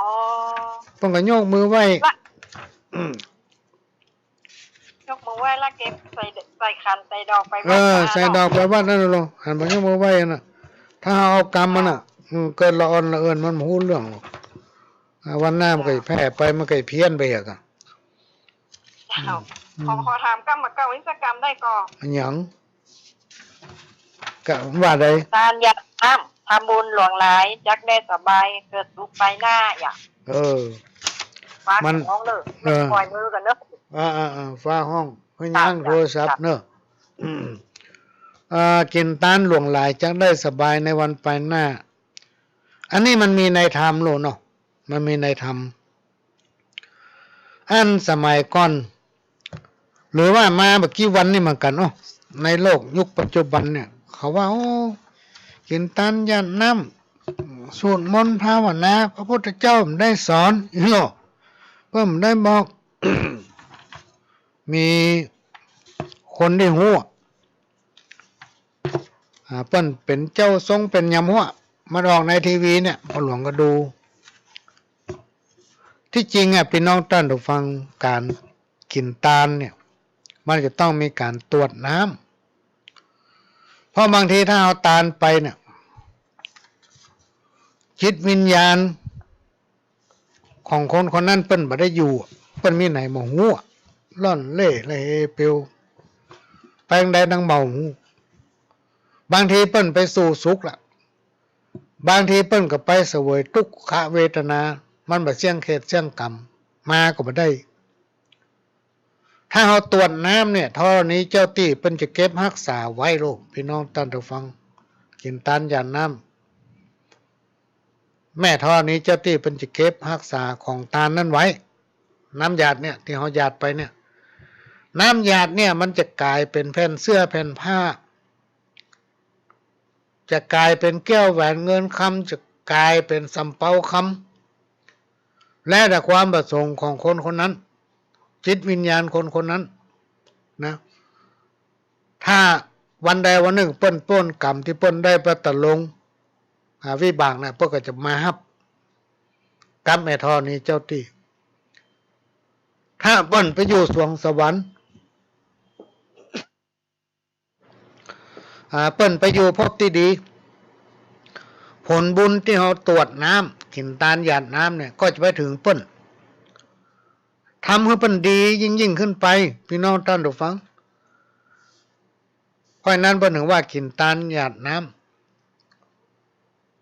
เปิ้นก็ยกมือไหว้ อืม ยกมือไหว้แล้วเก็บใส่ ใส่ขันใส่ดอกไปวัด เออ ใส่ดอกไปวัดนั่นโลด หันเปิ้นยกมือไหว้น่ะ ถ้าเอากรรมมันน่ะ อืม เกิดละอ่อนละเอินมันบ่ฮู้เรื่องหรอก อ่า วันหน้ามันก็แผ่ไป มันก็เพี้ยนไปอีกอะ เจ้า อืม ขอ ขอถามกำเก่าอีกสักกำได้ก่อ อะหยัง กำว่าใด ตานหยาดน้ำ ทำบุญหลวงหลาย จักได้สบาย เกิดสุขไปหน้า อย่า เออ ฟ้า มัน ฮ้องเนอะ เออ ปล่อยมือก่อนเนอะ อ่า อ่า อ่า ฟ้าฮ้อง เพิ่น เจ้า ย่างโทรศัพท์เนอะ เจ้า อืม อ่า กิ๋นตานหลวงหลาย จักได้สบายในวันไปหน้า อันนี้มันมีในธรรมโลดเนาะ มันมีในธรรม อันสมัยก่อน หรือว่ามาบ่กี่วันนี่เหมือนกั๋นเนาะ ในโลกยุคปัจจุบันเนี่ย เขาว่า โอ้ กิ๋นตานหยาดน้ำ สวดมนต์ภาวนา พระพุทธเจ้าบ่ได้สอน อีหลอ เปิ้นบ่ได้บอก มีคนตี้ฮู้ อ่า เปิ้นเป๋นเจ้าทรงเป๋นหยังหั้ว มันออกในทีวีเนี่ย พ่อหลวงก็ดู ตี้จริงอะ ปี้น้องต้านผู้ฟัง ก๋านกิ๋นตานเนี่ย มันจะต้องมีก๋านตวดน้ำ เพราะบางทีถ้าเอาตานไปเนี่ย จิตวิญญาณ ของคนคนนั้นเปิ้นบ่ได้อยู่ เปิ้นมีไหนบ่ฮู้ ล่อนเล่ละเหปลิว ไปตังใดตังบ่ฮู้ บางทีเปิ้นไปสู่สุขละ บางทีเปิ้นก็ไปเสวยตุ๊กขเวทนา มันบ่เสี้ยงเขตเสี้ยงกรรม มาก็บ่ได้ ถ้าเฮาตวดน้ำเนี่ย ธรณีเจ้าตี้เปิ้นจะเก็บฮักษาไว้โลด ปี้น้องต้านผู้ฟัง กิ๋นตานหยาดน้ำ แม่ธรณีเจ้าตี้เปิ้นจะเก็บฮักษาของตานนั้นไว้ น้ำหยาดเนี่ยตี้เฮาหยาดไปเนี่ย น้ำหยาดเนี่ยมันจะก๋ายเป๋นแผ่นเสื้อแผ่นผ้า จะก๋ายเป๋นแก้วแหวนเงินคำ จะก๋ายเป๋นสำเปาคำ แล้วแต่ความประสงค์ของคนคนนั้น จิตวิญญาณคนคนนั้นนะ ถ้าวันใดวันนึ่งเปิ้นป๊นก๋รรมตี้เปิ้นได้ไปตะลง อ่า วิบากนะ เปิ้นก็จะมาฮับกับแม่ธรณีเจ้าตี้ ถ้าเปิ้นไปอยู่สวงสวรรค์ อ่า เปิ้นไปอยู่ภพตี้ดี ผลบุญตี้เฮาตวดน้ำ กิ๋นตานหยาดน้ำเนี่ย ก็จะไปเถิงเปิ้น ทำหื้อเปิ้นดียิ่งๆ ขึ้นไป ปี้น้องต้านผู้ฟัง เพราะฉะนั้นเปิ้นเถิงว่ากิ๋นตานหยาดน้ำ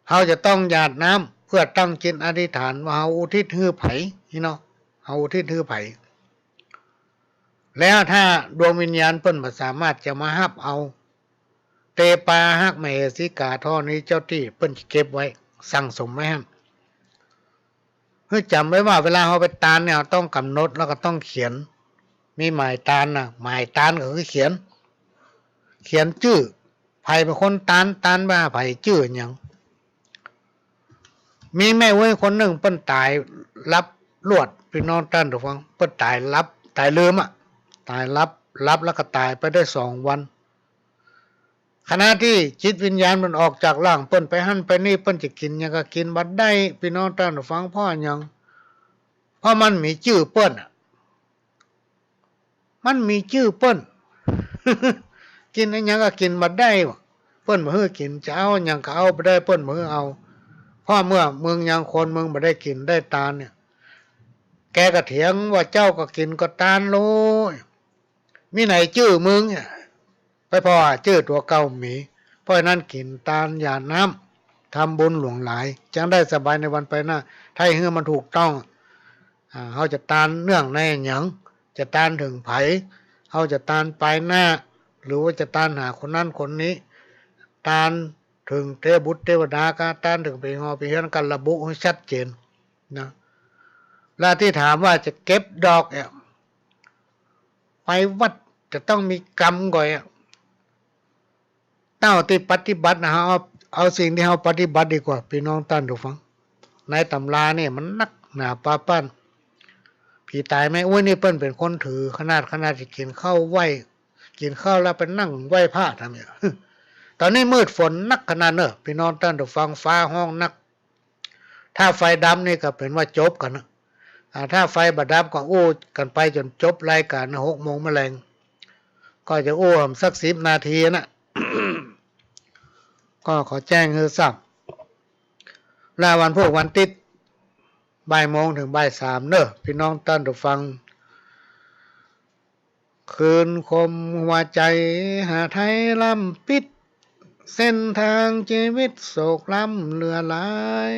เฮาจะต้องหยาดน้ำเปื้อตั้งจิตอธิษฐานว่าเฮาอุทิศหื้อใผ นี่เนาะ เฮาอุทิศหื้อใผ แล้วถ้าดวงวิญญาณเปิ้นบ่สามารถจะมาฮับเอา เตปาฮักมเหสีก๋าธรณีเจ้าตี้เปิ้นจะเก็บไว้ สั่งสมไว้หั้น หื้อจ๋ำไว้ว่าเวลาเฮาไปตานเนี่ย เฮาต้องก๋ำหนดแล้วก็ต้องเขียน มีหมายตานนะ หมายตานก็คือเขียน เขียนจื้อ ใผเป๋นคนตาน ตานว่าใผจื้อหยัง มีแม่เว้ยคนนึ่งเปิ้นต๋ายหลับลวด ปี้น้องต้านผู้ฟัง เปิ้นต๋ายหลับ ต๋ายลืมอะ ต๋ายหลับ หลับแล้วก็ต๋ายไปได้สองวัน ขณะตี้จิตวิญญาณมันออกจากร่างเปิ้นไปหั้นไปนี่ เปิ้นจะกิ๋นหยังก็กิ๋นบ่ได้ ปี้น้องต้านผู้ฟัง เพราะหยัง เพราะมันมีจื้อเปิ้นอะ มันมีจื้อเปิ้น กิ๋นอะหยังก็กิ๋นบ่ได้ เปิ้นบ่หื้อกิ๋น จะเอาหยังก็เอาบ่ได้ เปิ้นบ่หื้อเอา เพราะเมื่อมึงยังคน มึงบ่ได้กิ๋นได้ตานเนี่ย แกก็เถียงว่าเจ้าก็กิ๋นก็ตานโลด มีไหนจื้อมึงเนี่ย ไปผ่อจื้อตั๋วเก่าบ่มี เพราะฉะนั้นกิ๋นตานหยาดน้ำ ทำบุญหลวงหลาย จักได้สบายในวันไปหน้า ถ้าหื้อมันถูกต้อง อ่า เฮาจะตานเนื่องในหยัง จะตานเถิงใผ เฮาจะตานปายหน้า หรือว่าจะตานหาคนนั้นคนนี้ ตานเถิงเทพบุตรเทวดา กาตานเถิงผีห่อผีเฮือน ก็ระบุหื้อชัดเจนนะ และตี้ถามว่าจะเก็บดอกเนี่ย ไปวัดจะต้องมีกรรมก่อนอะ เต้าตี้ปฏิบัตินะ เฮาเอา เอาสิ่งตี้เฮาปฏิบัติดีกว่า ปี้น้องต้านผู้ฟัง ในตำราเนี่ยมันนักหนาปาป้าน ผีต๋ายแม่อุ๊ยนี่เปิ้นเป๋นคนถือขนาด ขนาดจะกิ๋นข้าวไหว้ กิ๋นข้าวแล้วไปนั่งไหว้พระทำอย่าง ต๋อนนี้มืดฝนนักขนาดเน่อ ปี้น้องต้านผู้ฟัง ฟ้าฮ้องนัก ถ้าไฟดับนี่ก็เป๋นว่าจบกั๋นนะ อ่า ถ้าไฟบ่ดับก็อู้กั๋นไปจ๋นจบรายก๋านนะ หกโมงแมลง ก็จะอู้หำสักสิบนาทีนะ ก็ขอแจ้งหื้อทราบ และวันพูดวันติ๊ด บ่ายโมงเถิงบ่ายสามเน่อ ปี้น้องต้านผู้ฟัง คืนคมหัวใจ๋หาไทล้ำปิ๊ด เส้นตางจีวิตโศกล้ำเหลือหลาย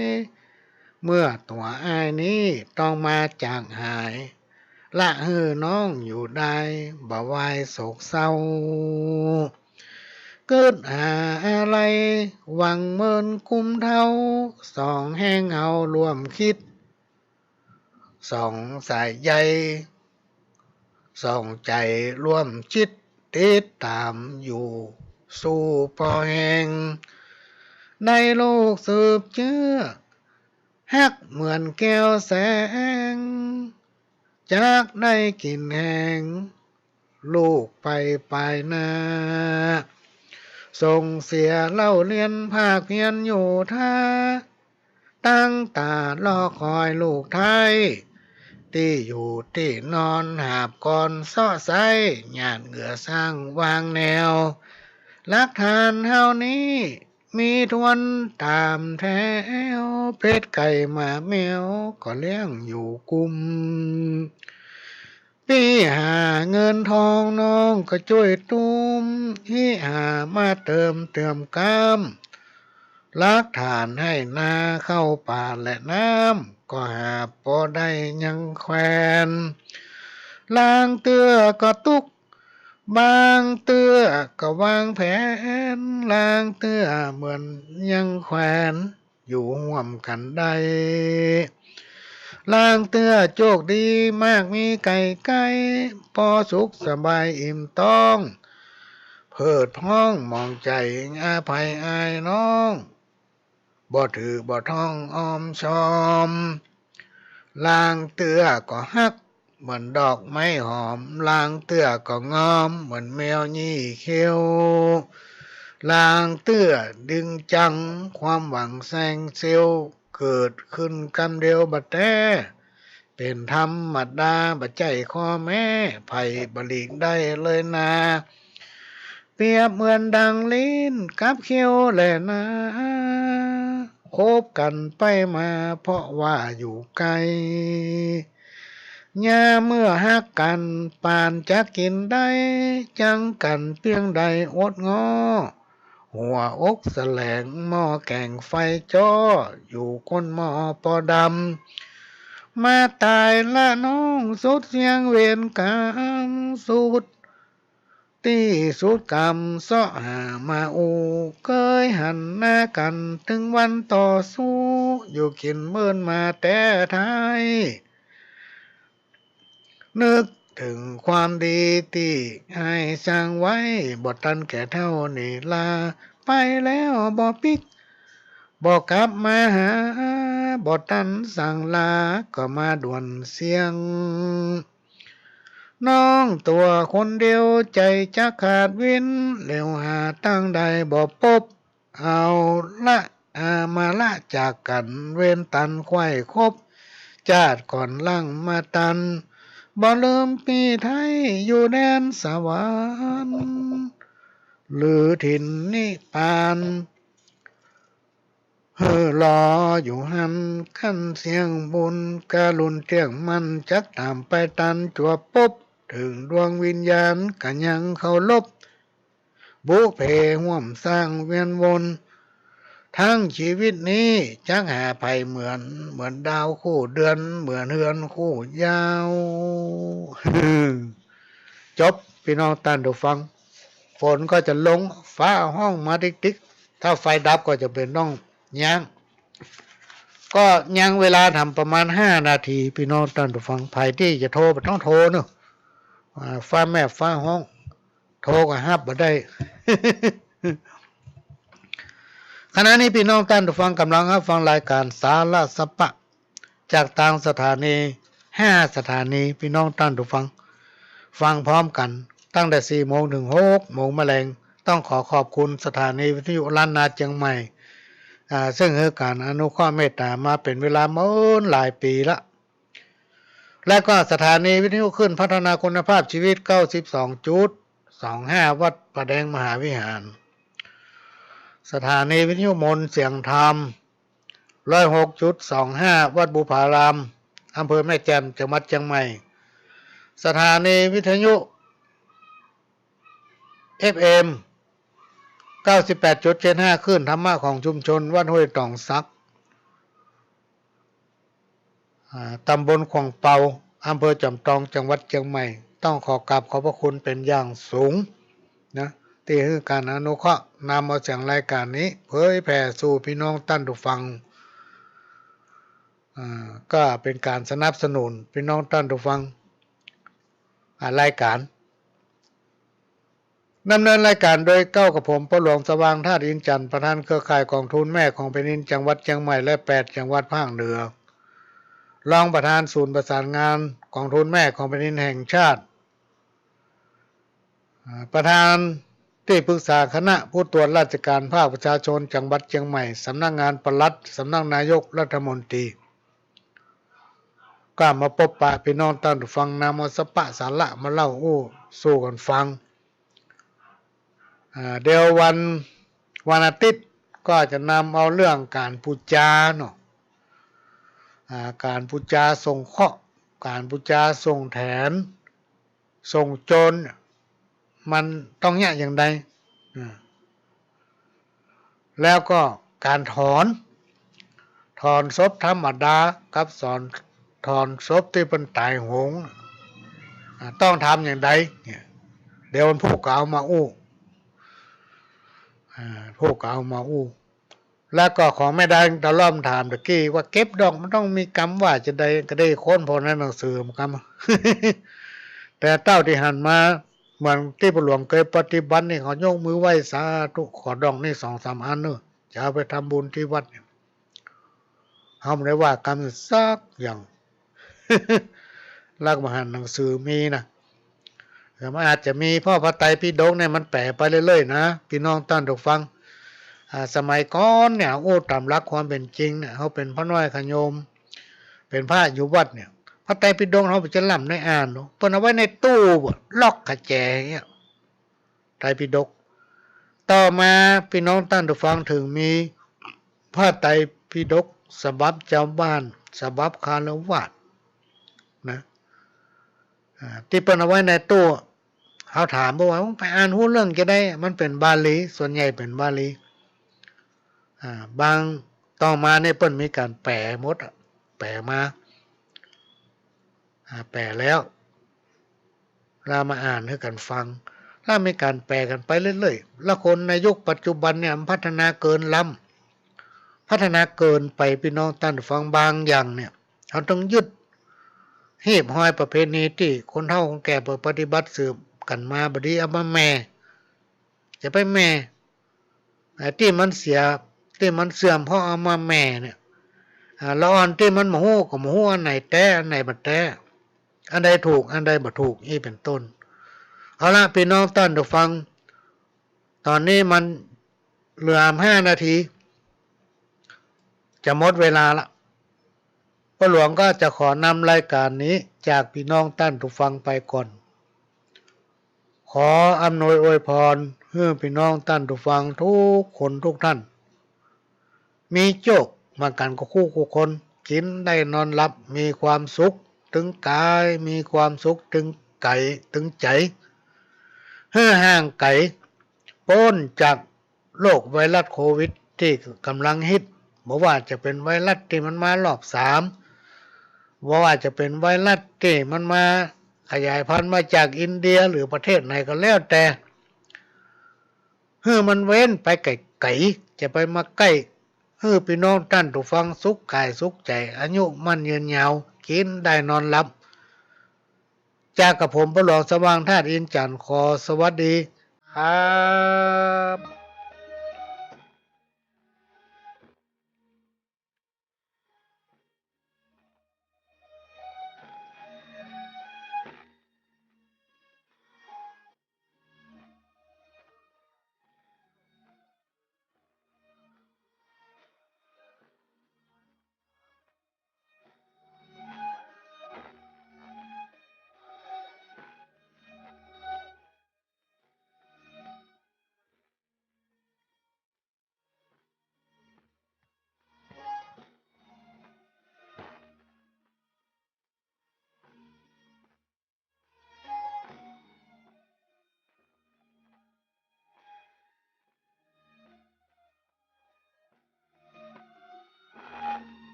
เมื่อตั๋วอ้ายนี้ต้องมาจากหาย ละหื้อน้องอยู่ได้บ่วายโศกเศร้า กึ๊ดหาอาลัยหวังเมินกุมเฒ่า สองแฮงเฮาร่วมกึ๊ด สองสายใย สองใจ๋ร่วมจิต ติดต๋ามอยู่สู่ปอแฮง ได้ลูกสืบเจื้อ ฮักเหมือนแก้วแสง จักได้กิ๋นแฮง ลูกไปปายหน้า ส่งเสียเล่าเรียนภาคเพียรอยู่ถ้า ตั้งต๋ารอคอยลูกไท้ ตี้อยู่ตี้นอนหาบก่อนเซาะไซ้ หยาดเหงื่อสร้างวางแนว หลักฐานเฮานี้มีถ้วนต๋ามแถว เพชรไก่หมาแมวก็เลี้ยงอยู่กุม ปี้หาเงินทองน้องก็จ้วยตุ้ม ฮิหามาเติมเติมกำ หลักฐานไฮ่นาเข้าป่าและน้ำ ก็หาปอได้ยังแควน ลางเตื้อก็ตุ๊กข์ บางเตื้อก็วางแผน ลางเตื้อเหมือนยังแควน อยู่ฮ่วมกั๋นได้ ลางเตื้อโจคดีมากมีไก่ใก้ ปอสุขสบายอิ่มต๊อง เผิดพ้องหมองใจ๋อภัยอายน้อง บ่ถือบ่ท้องอ้อมชอม ลางเตื้อก็ฮัก เหมือนดอกไม้หอม ลางเตื้อก็งอม เหมือนแมวยี่เขี้ยว ลางเตื้อดึงจัง ความหวังแซงเซี้ยว เกิดขึ้นกำเดียวบ่แต๊ เป๋นธรรมดา บ่ใจ้ข้อแม้ ใผบ่หลีกได้เลยนา เปรียบเหมือนดังลิ้นกับเขี้ยวแลนา คบกั๋นไปมาเพราะว่าอยู่ไก๋ ยามเมื่อฮักกั๋นปานจักกิ๋นได้ จังกั๋นเปี้ยงใดอดง้อ หัวอกแสลงหม้อแก๋งไฟจ้อ อยู่ก้นหม้อปอดำ มาต๋ายละน้องสุดเสี้ยงเวรก๋รรม สุดตี้สุดกรรมเซาะหามาอู้ เกยหันหน้ากั๋นเถิงวันต่อสู้ อยู่กิ๋นเมินมาแต๊ไท้ นึกเถิงความดีตี้ไฮ่สร้างไว้ บ่ตันแก่เฒ่านี้ลา ไปแล้วบ่ปิ๊ก บ่กลับมาหา บ่ตันสั่งลา ก็มาด่วนเสี้ยง น้องตั๋วคนเดียวใจ๋จักขาดวิน เหลียวหาตังใดบ่ปบ เอาละ อา มาละจากกั๋น เวรตันไขว้คบ จาติก่อนหลังมาตัน บ่ลืมปี้ไท้อยู่แดนสวรรค์ หรือถิ่นนิพพาน หื้อรออยู่หั้น คันเสี้ยงบุญกรุณเตี้ยงมั่น จักต๋ามไปตันจั่วปบ เถิงดวงวิญญาณก็ยังเคารพ บุพเพฮ่วมสร้างเวียนวน ทั้งชีวิตนี้จักหาใผเหมือน เหมือนดาวคู่เดือน เหมือนเฮือนคู่ยาว จบ ปี้น้องต้านผู้ฟัง ฝนก็จะลง ฟ้าฮ้องมาติ๊กๆ ถ้าไฟดับก็จะเป๋นต้องยั้ง ก็ยังเวลาทำประมาณห้านาที ปี้น้องต้านผู้ฟัง ใผตี้จะโทรบ่ต้องโทรเนาะ อ่า ฟ้าแมบฟ้าฮ้อง โทรก็ฮับบ่ได้ ขณะนี้ปี้น้องต้านผู้ฟังก่ำลังฮับฟังรายก๋านสาระสะปะ จากตางสถานี ห้าสถานี ปี้น้องต้านผู้ฟัง ฟังพร้อมกั๋น ตั้งแต่สี่โมงเถิงหกโมงแมลง ต้องขอขอบคุณสถานีวิทยุล้านนาเจียงใหม่ อ่า ซึ่งหื้อก๋านอนุเคราะห์เมตต๋ามาเป๋นเวลาเมินหลายปี๋ละ และก็สถานีวิทยุคลื่นพัฒนาคุณภาพชีวิต เก้าสิบสองจุดสองห้า วัดป่าแดงมหาวิหาร สถานีวิทยุมนต์เสียงธรรม ร้อยหกจุดสองห้า วัดบุพาราม อำเภอแม่แจ่ม จังหวัดเจียงใหม่ สถานีวิทยุ เอฟเอ็ม เก้าสิบแปดจุดเจ็ดห้า คลื่นธรรมะของชุมชนวัดห้วยต๋องสัก อ่า ต๋ำบลขวางเปา อำเภอจอมตอง จังหวัดเจียงใหม่ ต้องขอกราบขอบพระคุณเป๋นอย่างสูงนะ ตี้หื้อก๋านอนุเคราะห์นำเอาเสียงรายก๋านนี้เผยแผ่สู่ปี้น้องต้านผู้ฟัง อ่า ก็เป๋นก๋านสนับสนุนปี้น้องต้านผู้ฟัง อ่า รายก๋าน ดำเนินรายก๋านโดยเก๊ากับผม ป้อหลวง สว่างธาตุอินทร์จันทร์ ประธานเครือข่ายก๋องทุนแม่ของแผ่นดินจังหวัดเจียงใหม่ และแปดจังหวัดภาคเหนือ รองประธานศูนย์ประสานงานก๋องทุนแม่ของแผ่นดินแห่งชาติ อ่า ประธานตี้ปรึกษาคณะผู้ตรวจราชการภาคประชาชนจังหวัดเจียงใหม่ สำนักงานปลัด สำนักนายกรัฐมนตรี ก็มาปบปะปี้น้องต้านผู้ฟัง นำเอาสะปะสาระมาเล่าอู้สู่กั๋นฟัง อ่า เดี๋ยววัน วันอาทิตย์ก็จะนำเอาเรื่องก๋านปู๋จาเนาะ อ่า ก๋านปู๋จาสงเคราะห์ ก๋านปู๋จาส่งแถน ส่งโจรเนี่ย มันต้องเยียะอย่างใด อ่า แล้วก็ก๋านถอน ถอนศพธรรมดากับถอน ถอนศพตี้เปิ้นต๋ายโหง อ่า ต้องทำอย่างใดเนี่ย เดี๋ยววันพูกก็เอามาอู้ อ่า พูกก็เอามาอู้ แล้วก็ของแม่แดงตะล่อมถามตะกี้ว่าเก็บดอกมันต้องมีกำว่าจะใด ก็ได้ค้นพบในหนังสือเหมือนกั๋น แต่เต้าตี้หันมา เหมือนตี้ป้อหลวงเกยปฏิบัตินี่ เขายกมือไหว้สาธุ ขอดอกนี่สองสามอันเนาะ จะเอาไปทำบุญตี้วัดเนี่ย เฮาบ่ได้ว่ากำสักอย่าง ลักษณะหนังสือมีนะ แต่มันอาจจะมี เพราะพระไตรปิฎกเนี่ยมันแป๋ไปเรื่อยๆ นะ ปี้น้องต้านผู้ฟัง อ่า สมัยก่อนเนี่ย อู้ต๋ามหลักความเป๋นจริงเนี่ย เฮาเป๋นพระน้อยขะโยม เป๋นพระอยู่วัดเนี่ย พระไตรปิฎกเฮาบ่จะหล่ำได้อ่านเนาะ เปิ้นเอาไว้ในตู้ ล็อกกะแจอย่างเงี้ย ไตรปิฎก ต่อมาปี้น้องต้านผู้ฟังเถิงมีพระไตรปิฎกฉบับจาวบ้าน ฉบับฆราวาสนะ อ่า ตี้เปิ้นเอาไว้ในตู้ เฮาถามเปิ้นว่า ไปอ่านฮู้เรื่องจะใด มันเป๋นบาลี ส่วนใหญ่เป๋นบาลี อ่า บาง ต่อมาเนี่ยเปิ้นมีก๋านแป๋หมดอะ แป๋มา อ่า แป๋แล้ว แล้วมาอ่านหื้อกั๋นฟัง แล้วมีก๋านแป๋กั๋นไปเรื่อยๆ แล้วคนในยุคปัจจุบันเนี่ยมันพัฒนาเกินล้ำ พัฒนาเกินไป ปี้น้องต้านผู้ฟัง บางอย่างเนี่ย เฮาต้องยึดฮีบฮอยประเพณีตี้คนเฒ่าคนแก่เปิ้นปฏิบัติสืบกั๋นมา บ่ดีเอามาแหม่ จะไปแหม่ ไอ้ตี้มันเสีย ตี้มันเสื่อมเพราะเอามาแหม่เนี่ย อ่า ละอ่อนตี้มันบ่ฮู้ก็บ่ฮู้อันไหนแต๊ อันไหนบ่แต๊ อันใดถูก อันใดบ่ถูก อี้เป๋นต้น เอาละ ปี้น้องต้านผู้ฟัง ต๋อนนี้มันเหลือห้านาที จะหมดเวลาละ ป้อหลวงก็จะขอนำรายก๋านนี้จากปี้น้องต้านผู้ฟังไปก่อน ขออำนวยอวยพรหื้อปี้น้องต้านผู้ฟังกู้คนกู้ต้าน มีโจคมากั๋นกู้คู่กู้คน กิ๋นได้นอนหลับ มีความสุขตึงก๋าย มีความสุขตึงใจ๋ ตึงใจ๋ หื้อห่างไก๋ ป๊นจากโรคไวรัสโควิดตี้ก่ำลังฮิต บ่ว่าจะเป๋นไวรัสตี้มันมารอบสาม บ่ว่าจะเป๋นไวรัสตี้มันมาขยายพันธุ์มาจากอินเดียหรือประเทศไหนก็แล้วแต่ หื้อมันเว้นไปไก๋ๆ จะไปมาใก้ หื้อปี้น้องต้านผู้ฟังสุขก๋ายสุขใจ๋ อายุมั่นยืนยาว กิ๋นได้นอนหลับ จากกับผมป้อหลวงสว่างธาตุอินทร์จันทร์ ขอสวัสดีครับ